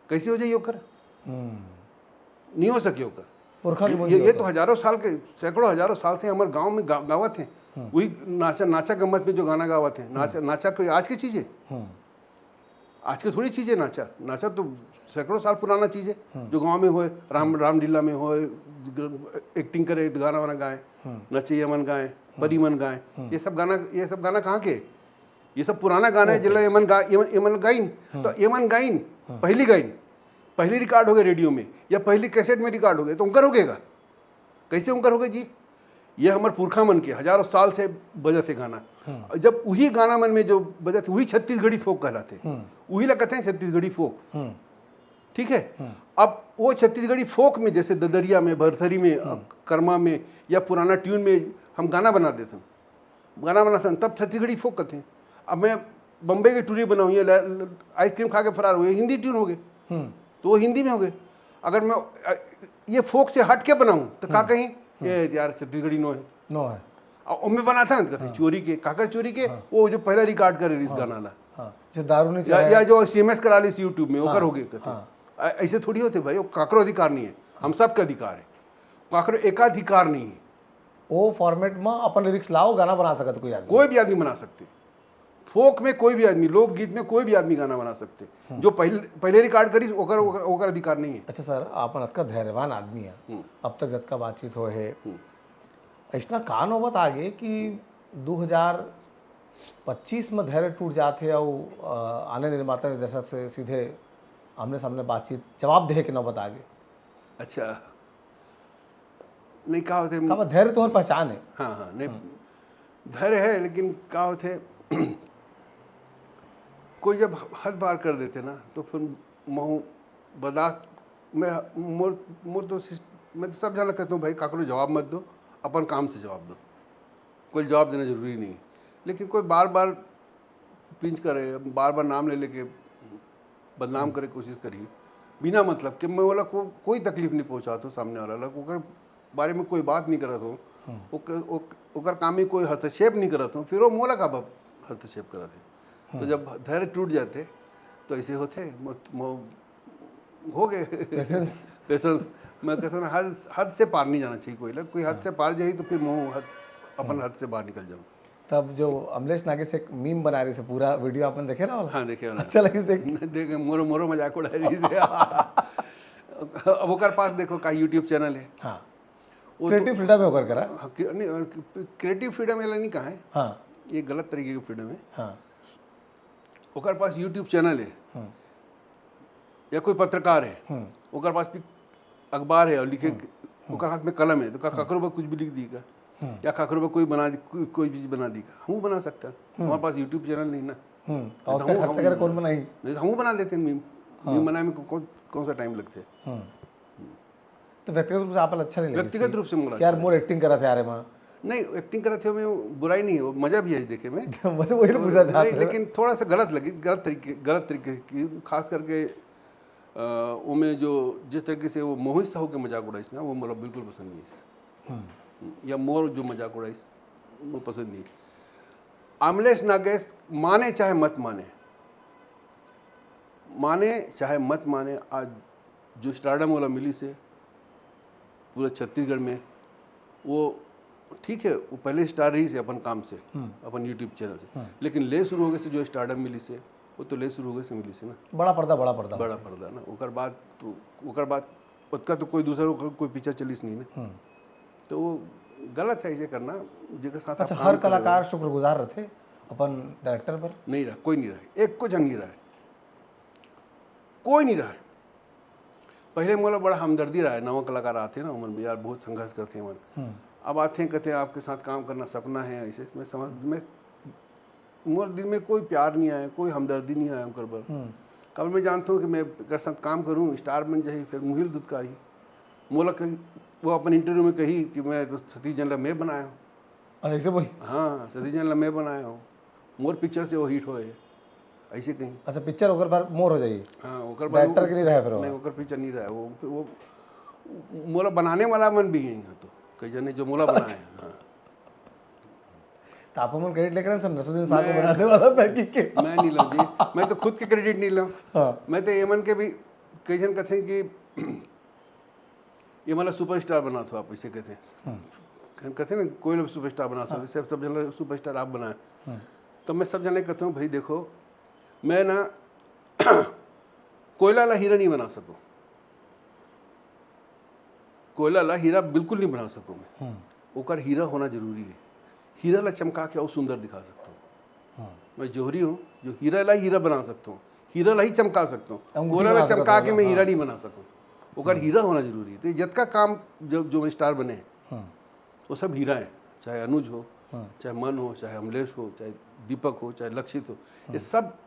कैसे हो जाइए ओकर? हम्म नहीं हो सके ओकर। पुरखा के ये, बोल ये, दिया ये था। तो हजारों साल के, सैकड़ों हजारों साल से हमारे गांव में गा, गावत हैं। वही नाचा, नाचा गम्मत में जो गाना गावत हैं, नाचा, नाचा कोई आज की चीज है? हम्म आज की थोड़ी चीज है नाचा। नाचा तो सैकड़ों साल पुराना चीज है, जो गांव में होए, राम, रामलीला में होए, एक्टिंग करे, गाना वाना गाए, नचैया मन गाए, परी मन गाए, ये सब गाना, ये सब गाना कहाँ के? ये सब पुराना गाना है। जिला एमन गा, एमन, एमन गाइन, तो एमन गाइन, पहली गाइन, पहली रिकॉर्ड हो गए रेडियो में या पहली कैसेट में रिकॉर्ड हो गए, तो उनकर हो गएगा। कैसे उनकर हो गए जी? ये हमारे पुरखा मन के हजारों साल से बजत है गाना। और जब वही गाना मन में जो बजत है, वही छत्तीसगढ़ी फोक कहलाते हैं। वही ला कहते हैं छत्तीसगढ़ी फोक। हम्म ठीक है, अब वो छत्तीसगढ़ी फोक में, जैसे ददरिया में, भरथरी में, कर्मा में या पुराना ट्यून में हम गाना बना देते हैं, गाना बनाते हैं, तब छत्तीसगढ़ी फोक कहते हैं। अब मैं बम्बई की टूरी बनाऊँ, ये ल-, ल-, आइसक्रीम खा के फरार हुए, हिंदी ट्यून हो गए, हम्म तो वो हिंदी में हो गए। अगर मैं अ, ये फोक से हट के बनाऊँ तो का कहीं, ये यार छत्तीसगढ़ी नो है। नो है। और मैं बनाता हूँ, कहते चोरी के, काकर चोरी के, वो जो पहला रिकॉर्ड करे इस गाना ला, हाँ, जो दारू नहीं या, चाहे। या जो सीएमएस करा ली इस यूट्यूब में, ओकर हाँ, हो गए कहते। हाँ। ऐ-, ऐसे थोड़ी होते भाई, वो काकरो अधिकार नहीं है, हम सबका अधिकार है। काकरो एकाधिकार नहीं है। वो फॉर्मेट में अपन लिरिक्स लाओ, गाना बना सकत कोई आदमी। कोई भी आदमी बना सकते, फोक में कोई भी आदमी, लोकगीत में कोई भी आदमी गाना बना सकते। जो पहले, पहले रिकॉर्ड करी, ओकर, ओकर, ओकर अधिकार नहीं है। अच्छा सर, आप अतका धैर्यवान आदमी है, अब तक जतका बातचीत हो है, ऐसना का नौबत आ गए कि दो हज़ार पच्चीस में धैर्य टूट जाते और अ, आने निर्माता निर्देशक से सीधे आमने सामने बातचीत, जवाब देहे के नौबत आ गए? अच्छा, नहीं, का होते? का बात, धैर्य तुम्हारी पहचान है। हाँ, हाँ, नहीं, धैर्य है, लेकिन का होते, कोई जब हद पार कर देथे ना, तो फिर महूँ बर्दाश्त, मैं, मोर, मोर तो सिस-, मैं तो सब झन ला कहत हूँ, "भाई, काकरो जवाब मत दो, अपन काम से जवाब दो, कोई जवाब देना जरूरी नहीं है।" लेकिन कोई बार-बार पिंच करे, बार-बार नाम ले लेके बदनाम करे कोशिश करही, बिना मतलब के, मैं ओला को-, कोई तकलीफ नहीं पहुँचात हूँ सामने वाला ला, ओकर बारे में कोई बात नहीं करत हूँ, ओकर, ओक-, ओकर काम में कोई हस्तक्षेप नहीं करत हूँ, फिर वो मोला काबर हस्तक्षेप करत है? तो जब धैर्य टूट जाथे, तो ऐसे होथे, मो-, मो-, हो गए। पेशेंस। पेशेंस। मैं कहता हूँ ना, हद, हद से पार नहीं जाना चाहिए कोई ला। कोई हद से पार जाही तो फिर मोह हद, अपन हद से बाहर निकल जाऊँ। तब जो अमलेश नागेश एक मीम बना रहे से, पूरा वीडियो आपने देखे ना वाला? हाँ, देखे वाला। अच्छा लगिस देख? देखे, मोरो, मोरो मजाक उड़ा रही से। अब ओकर पास देखो का YouTube चैनल है। हाँ। वो तो क्रिएटिव फ्रीडम है ओकर करा। हाँ, क्रि-, नहीं, और क्रिएटिव फ्रीडम वाला नहीं कहा है। हाँ। ये गलत तरीके की फ्रीडम है। हाँ। ओकर पास YouTube चैनल है, हम्म। या कोई पत्रकार है, हम्म। ओकर पास अखबार है और लिखे, हम्म। ओकर हाथ में कलम है, तो का हम्म। काकरो पर कुछ भी लिख दी का? हम्म। या काकरो पर कोई बना दी, कोई, कोई चीज बना दी का? हमहू बना सकता है। हम्म। हमारे पास YouTube चैनल नहीं ना। हम्म। नहीं और तो उसका हमहू, खर्चा हम, करे कौन बनाई? नहीं तो हमहू बना देते हैं मीम। हाँ। मीम बनाए में को-, कौन, कौन सा टाइम लगते? हम्म। तो व्यक्तिगत रूप से आप अच्छा नहीं लगे व्यक्तिगत इसकी? रूप से मोला यार, अच्छा मोर लगे। एक्टिंग करा थे यार एमा। नहीं, एक्टिंग करत हे, ओमे बुराई नहीं है, वो मजा भी है देखे में। मुझे वही तो और पूछा चाहत नहीं, हूँ। लेकिन थोड़ा सा गलत लगी, गलत तरीके, गलत तरीके की, खास करके, अ, ओमे जो जिस तरीके से वो मोहित साहू के मजाक उड़ाइस ना, वो मोला बिल्कुल पसंद नहीं है। हम्म। या मोर जो मजाक उड़ाइस, वो पसंद नहीं। अमलेश नागेश माने चाहे मत माने, माने चाहे मत माने, आज जो स्टारडम वाला मिली से पूरे छत्तीसगढ़ में, वो ठीक है, वो पहले स्टार रही से अपन काम से, हम्म। अपन YouTube चैनल से, हम्म। लेकिन ले शुरू हो गए से जो स्टारडम मिली से, वो तो ले शुरू हो गए से मिली से ना। बड़ा पर्दा, बड़ा पर्दा बड़ा होता है। पर्दा ना, ओकर बाद तो, ओकर बाद ओतका तो कोई दूसरा को-, कोई पिक्चर चलिस नहीं ना। हम्म। तो वो गलत है ऐसे करना, जेकर साथ आप अच्छा, काम हर कर रहे हो। कलाकार शुक्रगुजार रहते अपन डायरेक्टर पर? नहीं रहा, कोई नहीं रहा, एक को जन नहीं रहा है, कोई नहीं रहा है। पहले मोला बड़ा हमदर्दी रहा है, नवा कलाकार आते ना, ओमन भी यार बहुत संघर्ष करते हैं ओमन। हम्म। अब आते हैं, कहते हैं, "आपके साथ काम करना सपना है", ऐसे मैं समझ, मैं, मोर दिल में कोई प्यार नहीं आया, कोई हमदर्दी नहीं आया ओकर बर। हम्म। काबर मैं जानता हूँ कि मैं एकर साथ काम करूँ, स्टार बन जाही, फिर मुहिल दुत्कारी। मोला कही, वो अपन इंटरव्यू में कही कि मैं तो सतीश जैन ला मैं बनाया हूँ। और ऐसे बोली? हाँ, सतीश जैन ला मैं बनाया हूँ, मोर पिक्चर से वो हिट होए, ऐसे कहीं। अच्छा, पिक्चर ओकर बाद मोर हो जाई? हाँ, ओकर बाद डायरेक्टर वो के नहीं रहे फिर वो? नहीं, ओकर पिक्चर नहीं रहा, वो, वो मोला बनाने वाला मन भी है यहाँ तो, कई जने जो मोला बनाए हैं, हाँ। तो आप मन क्रेडिट लेकर सर नसरुद्दीन साहब को मैं बनाने वाला पैकिंग के? मैं नहीं लूँ जी, मैं तो खुद के क्रेडिट नहीं लूँ। हाँ। मैं तो एमन के भी, कई जन कहते हैं कि ये मतलब सुपरस्टार बनात हो आप, इसे कहते हैं। हम्म। कहते हैं ना, कोई लोग सुपरस्टार बनात हो, हाँ। जैसे सब जन सुपरस्टार आप बनाए। हम्म। तो मैं सब जने कहता हूँ, "भाई देखो, मैं ना कोयला ला हीरा नहीं बना सकूँ, कोयला ला हीरा बिल्कुल नहीं बना सकूँ मैं।" हम्म। ओकर हीरा होना जरूरी है। हीरा ला चमका के और सुंदर दिखा सकता हूँ। हम्म। मैं जोहरी हूँ, जो हीरा ला हीरा बना सकता हूँ, हीरा ला ही चमका सकता हूँ। अंगूठी कोयला ला बना सकता चमका हूँ, के मैं हाँ। हीरा नहीं बना सकूँ। ओकर हम्म। हीरा होना जरूरी है। तो जतका काम जो, जो स्टार बने हैं, हम्म। वो सब हीरा है, चाहे अनुज हो, हम्म। चाहे मन हो, चाहे अमलेश हो, चाहे दीपक हो, चाहे लक्षित हो, ये हम्म। सब,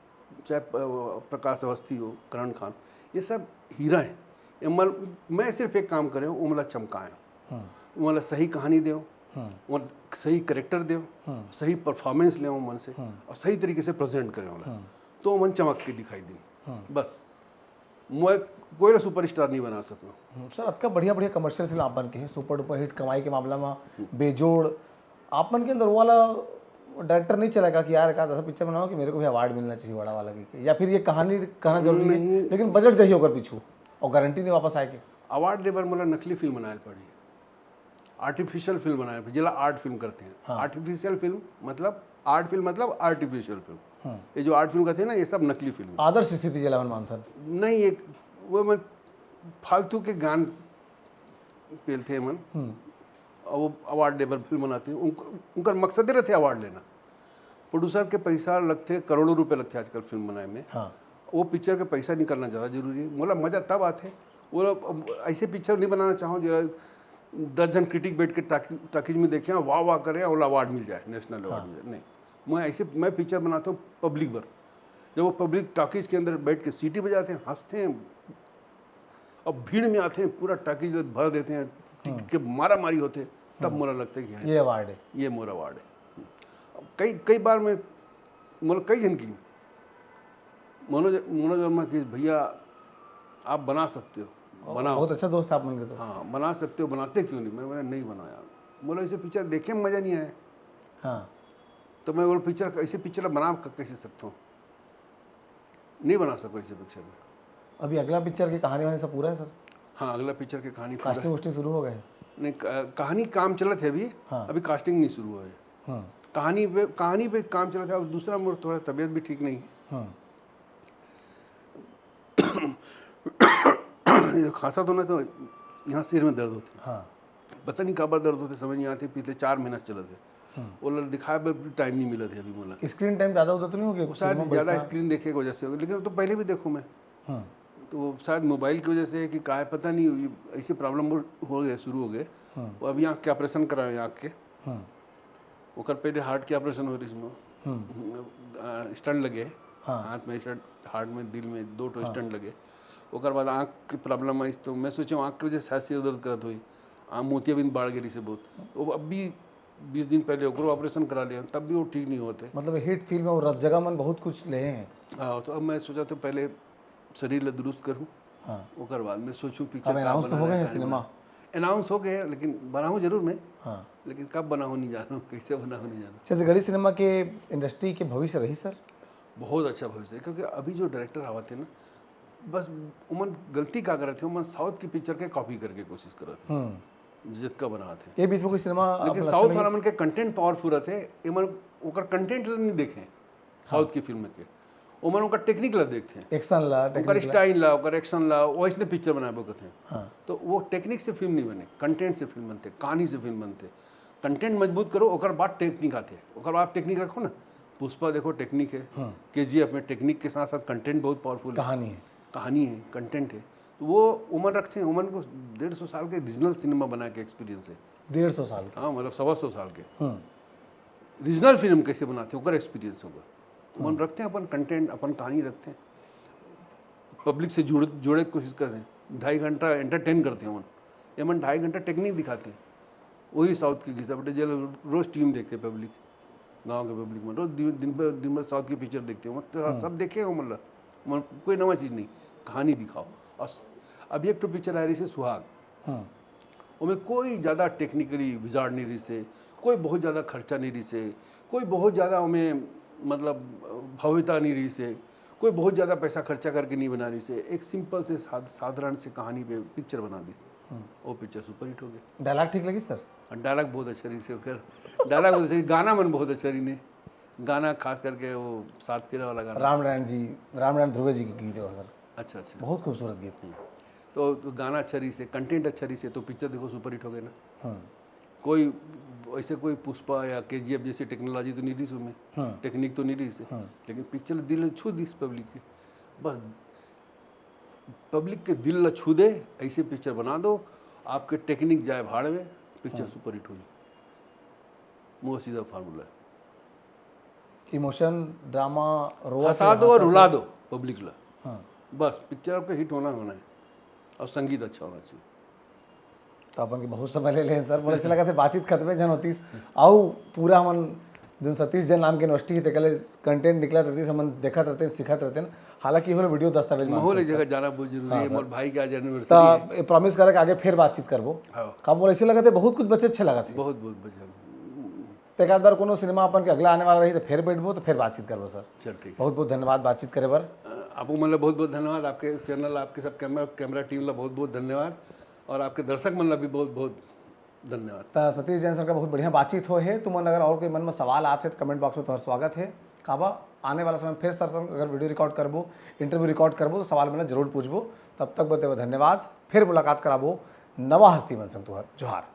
चाहे प-, प्रकाश अवस्थी हो, करण खान, ये सब हीरा हैं। ये मन, मैं सिर्फ एक काम करे हूँ, ओमला चमकाए हूँ, हम्म। ओमला सही कहानी दे हूँ, हम्म। ओमला सही कैरेक्टर दे हूँ, हम्म। सही परफॉर्मेंस ले हूँ मन से, हम्म। और सही तरीके से प्रेजेंट करे हूँ, हम्म। तो ओमन चमक के दिखाई दी। हम्म। बस, मैं कोई ला सुपरस्टार नहीं बना सकूँ। हम्म, सर, अतका बढ़िया-बढ़िया कमर्शियल फिल्म आप बन के हैं, सुपर डुपर हिट कमाई के मामला में हम्म। बेजोड़। आप मन के अंदर वो वाला डायरेक्टर नहीं चलेगा कि यार, एक आध ऐसा पिक्चर बनाओ कि मेरे को भी अवार्ड मिलना चाहिए बड़ा वाला के, या फिर ये कहानी कहना जरूरी है, नहीं। लेकिन बजट चाहिए ओकर पीछू और गारंटी नहीं वापस आए के? अवार्ड दे बर मोला नकली फिल्म बनाए पड़ी, आर्टिफिशियल फिल्म बनाए पड़ी, जेला आर्ट फिल्म कहते हैं। हाँ। आर्टिफिशियल फिल्म मतलब, आर्ट फिल्म मतलब आर्टिफिशियल फिल्म। हाँ। ये जो आर्ट फिल्म कहते हैं ना, ये सब नकली फिल्म है। आदर्श स्थिति जेला मन मानथन। नहीं, एक वो मैं फालतू के गान पेलथे मन, हम्म। और वो अवार्ड दे बर फिल्म बनाते हैं। उनक-, उनकर मकसद ही रहते अवार्ड लेना। प्रोड्यूसर के पैसा लगते, करोड़ों रुपए लगते आजकल फिल्म बनाए में। हाँ। वो पिक्चर के पैसा निकलना ज़्यादा जरूरी है। मोला मज़ा तब आते, वो लोग, अब ऐसे पिक्चर नहीं बनाना चाहो जो दस जन क्रिटिक बैठ के टाकी-, टाकीज में देखे, वाह वाह करे, ओला अवार्ड मिल जाए, नेशनल अवार्ड हाँ। मिल जाए। नहीं, मैं ऐसे, मैं पिक्चर बनाता हूँ पब्लिक बर, जब वो पब्लिक टॉकीज के अंदर बैठ के सीटी बजाते हैं, हंसते हैं, अब भीड़ में आते हैं, पूरा टॉकीज भर देते हैं, टिकट के मारा मारी होते हैं, तब मोला लगता है कि हाँ, ये अवार्ड है। ये मोर अवार्ड है। अब कई कई बार मैं, मतलब, कई जन की, मनोज मनोज वर्मा की, "भैया, आप बना सकते हो, बनाओ।" बहुत अच्छा दोस्त है आप मन के तो। हाँ, बना सकते हो, बनाते क्यों नहीं? मैं बोला, "नहीं बनाओ यार।" बोला, "ऐसे पिक्चर देखे में मज़ा नहीं आया।" हाँ। तो मैं बोला, "पिक्चर, ऐसे पिक्चर बना क-, कैसे सकता हूँ? नहीं बना सको ऐसे पिक्चर में।" अभी अगला पिक्चर की कहानी वानी सब पूरा है सर? हाँ, अगला पिक्चर की कहानी पूरा। कास्टिंग वोस्टिंग शुरू हो गए? नहीं, क-, कहानी काम चलत है अभी। हाँ। अभी कास्टिंग नहीं शुरू हुआ है। हम्म। कहानी पे कहानी पे काम चलत है। अब दूसरा, मोर थोड़ा तबीयत भी ठीक नहीं है। हम्म। ये खांसा तो ना, तो यहाँ सिर में दर्द होते, हाँ। पता नहीं काबर दर्द होते, समझ नहीं आते। पिछले चार महीना से चलत है। हम्म। वो लोग दिखाए, पर टाइम नहीं मिलत है अभी मोला। स्क्रीन टाइम ज़्यादा होता तो नहीं हो गया? वो शायद सिनेमा ज़्यादा बैठना। स्क्रीन देखे की वजह से, लेकिन वो तो पहले भी देखूँ मैं। हम्म। तो वो शायद मोबाइल की वजह से है कि का है, पता नहीं, ये ऐसे प्रॉब्लम हो गए, शुरू हो गए। हम्म। वो अभी आँख के ऑपरेशन कराए, आँख के, हम्म। ओकर पहले हार्ट के ऑपरेशन हो रही इसमें, हम्म। स्टंट लगे, हाँ। हाथ में स्टंट, हार्ट में, दिल में दो ठो हाँ। स्टंट लगे। ओकर बाद आँख की प्रॉब्लम आई, तो मैं सोचूँ आँख की वजह से सिर दर्द करत हुई, आ मोतियाबिंद बाढ़ गिरी से बहुत। वो अभी बीस दिन पहले ओकरो ऑपरेशन करा लिया, तब भी वो ठीक नहीं होते। मतलब हिट फिल्म और जगह मन बहुत कुछ ले हैं। हाँ, तो अब मैं सोचा तो पहले शरीर ला दुरुस्त करूँ, हाँ। ओकर बाद मैं सोचूँ पिक्चर अब अनाउंस तो हो गए हैं सिनेमा? अनाउंस हो गए हैं, लेकिन बनाऊँ जरूर मैं, हाँ। लेकिन कब बनाऊँ नहीं जानूँ, कैसे बनाऊँ नहीं जानूँ। छत्तीसगढ़ी सिनेमा के इंडस्ट्री के भविष्य रही सर? बहुत अच्छा भविष्य है, क्योंकि अभी जो डायरेक्टर आवत है ना, बस उमन गलती का करत है, उमन साउथ की पिक्चर के कॉपी करके कोशिश करत है, हम्म। जितका बनावत है। ये बीच में कोई सिनेमा लेकिन आपको साउथ अच्छा वाला लगे? मन के कंटेंट पावरफुल रहते, एमन ओकर कंटेंट ला नहीं देखे, साउथ की फिल्म के, ओमन ओकर टेक्निक ला देखते हैं, एक्शन ला, ओकर टेक्निक ला। स्टाइल ला, ओकर एक्शन ला, वैसने पिक्चर बनाए बकत हैं। हाँ। तो वो टेक्निक से फिल्म नहीं बने, कंटेंट से फिल्म बनते, कहानी से फिल्म बनते। कंटेंट मजबूत करो, ओकर बाद टेक्निक आते, ओकर बाद टेक्निक रखो ना। पुष्पा देखो, टेक्निक है। हाँ। केजीएफ में टेक्निक के साथ साथ कंटेंट बहुत पावरफुल है। कहानी है। कहानी है, कंटेंट है, तो वो उमन रखते हैं। उमन को डेढ़ सौ साल के रीजनल सिनेमा बना के एक्सपीरियंस है। डेढ़ सौ साल का। हाँ, मतलब सवा सौ साल के हम्म। रीजनल फिल्म कैसे बनाते हैं, ओकर एक्सपीरियंस होगा। उमन रखते हैं अपन कंटेंट, अपन कहानी रखते हैं, पब्लिक से जुड़ जुड़े की कोशिश करते हैं, ढाई घंटा एंटरटेन करते हैं उमन। एमन ढाई घंटा टेक्निक दिखाते हैं, वही साउथ के घिसा बेटे जेल रोज टीवी देखते हैं पब्लिक, गांव के पब्लिक मन रोज दिन दिन भर दिन भर साउथ की पिक्चर देखते हैं, मतलब सब देखे हो, मतलब मन कोई नवा चीज़ नहीं, कहानी दिखाओ। और स- अभी एक तो पिक्चर आ रही है सुहाग, हम्म। ओमे कोई ज़्यादा टेक्निकली विजार्ड नहीं रही से, कोई बहुत ज़्यादा खर्चा नहीं रही से, कोई बहुत ज़्यादा ओमे मतलब भव्यता नहीं रही से, कोई बहुत ज़्यादा पैसा खर्चा करके नहीं बना रही से, एक सिंपल से साध, साधारण से कहानी पे पिक्चर बना दी। वो पिक्चर सुपरहिट हो गया। डायलॉग ठीक लगी सर? और डायलॉग बहुत अच्छा रही से ओकर, डायलॉग बहुत अच्छा, गाना मन बहुत अच्छा रही ने, गाना खास करके वो सात फेरा वाला गाना। रामनारायण जी, रामनारायण ध्रुवे जी के गीत है सर। अच्छा, अच्छा। बहुत खूबसूरत गीत। तो गाना अच्छा रही से, कंटेंट अच्छा रही से, तो पिक्चर देखो सुपरहिट हो गया ना। हम्म। कोई ऐसे कोई पुष्पा या केजीएफ जैसी टेक्नोलॉजी तो नहीं रही उसमें, हम्म। टेक्निक तो नहीं रही से, हम्म। लेकिन पिक्चर दिल छू दी पब्लिक के। बस पब्लिक के दिल ला छू दे, ऐसे पिक्चर बना दो, आपके टेक्निक जाए भाड़ में, पिक्चर सुपरहिट हुई। वो सीधा फार्मूला है। इमोशन, ड्रामा, रोआ हंसा दो और रुला दो पब्लिक ला। हाँ। बस पिक्चर आपका हिट होना होना है और संगीत अच्छा होना चाहिए। तो अपन के बहुत समय ले लेन सर, मोला ऐसे लगा थे बातचीत खत्मे झन होतीस। आउ पूरा हमन जोन सतीश जैन नाम के यूनिवर्सिटी हे, तेकर ले कंटेंट निकलत रहतीस, हमन देखत रहते, सीखत रहते। हालांकि ये वाला वीडियो दस्तावेज माहौल एक जगह जाना बहुत जरूरी है। मोर भाई के आज एनिवर्सरी तो है। ये प्रॉमिस करे कि आगे फिर बातचीत करबो। हाँ। का मोला ऐसे लगा थे बहुत कुछ बचे अच्छे लगा थे। बहुत बहुत बढ़िया। तो एक आध बार कोनो सिनेमा अपन के अगला आने वाला रही तो फिर बैठबो तो फिर बातचीत करबो सर। चल ठीक है। बहुत बहुत धन्यवाद बातचीत करे बर। अ, आपको मतलब बहुत बहुत धन्यवाद, आपके चैनल, आपके सब कैमरा कैमरा टीम ला बहुत बहुत धन्यवाद और आपके दर्शक मन ला भी बहुत बहुत धन्यवाद। त सतीश जैन सर का बहुत बढ़िया बातचीत हो हे। तुमन अगर और कोई मन में सवाल आत हे तो कमेंट बॉक्स में तुम्हारा स्वागत है। काबा आने वाला समय फिर सर संग अगर वीडियो रिकॉर्ड करबो, इंटरव्यू रिकॉर्ड करबो तो सवाल मन जरूर पूछबो। तब तक बोलते हुए धन्यवाद, फिर मुलाकात कराबो नवा हस्ती मन संग तुहर। जोहार।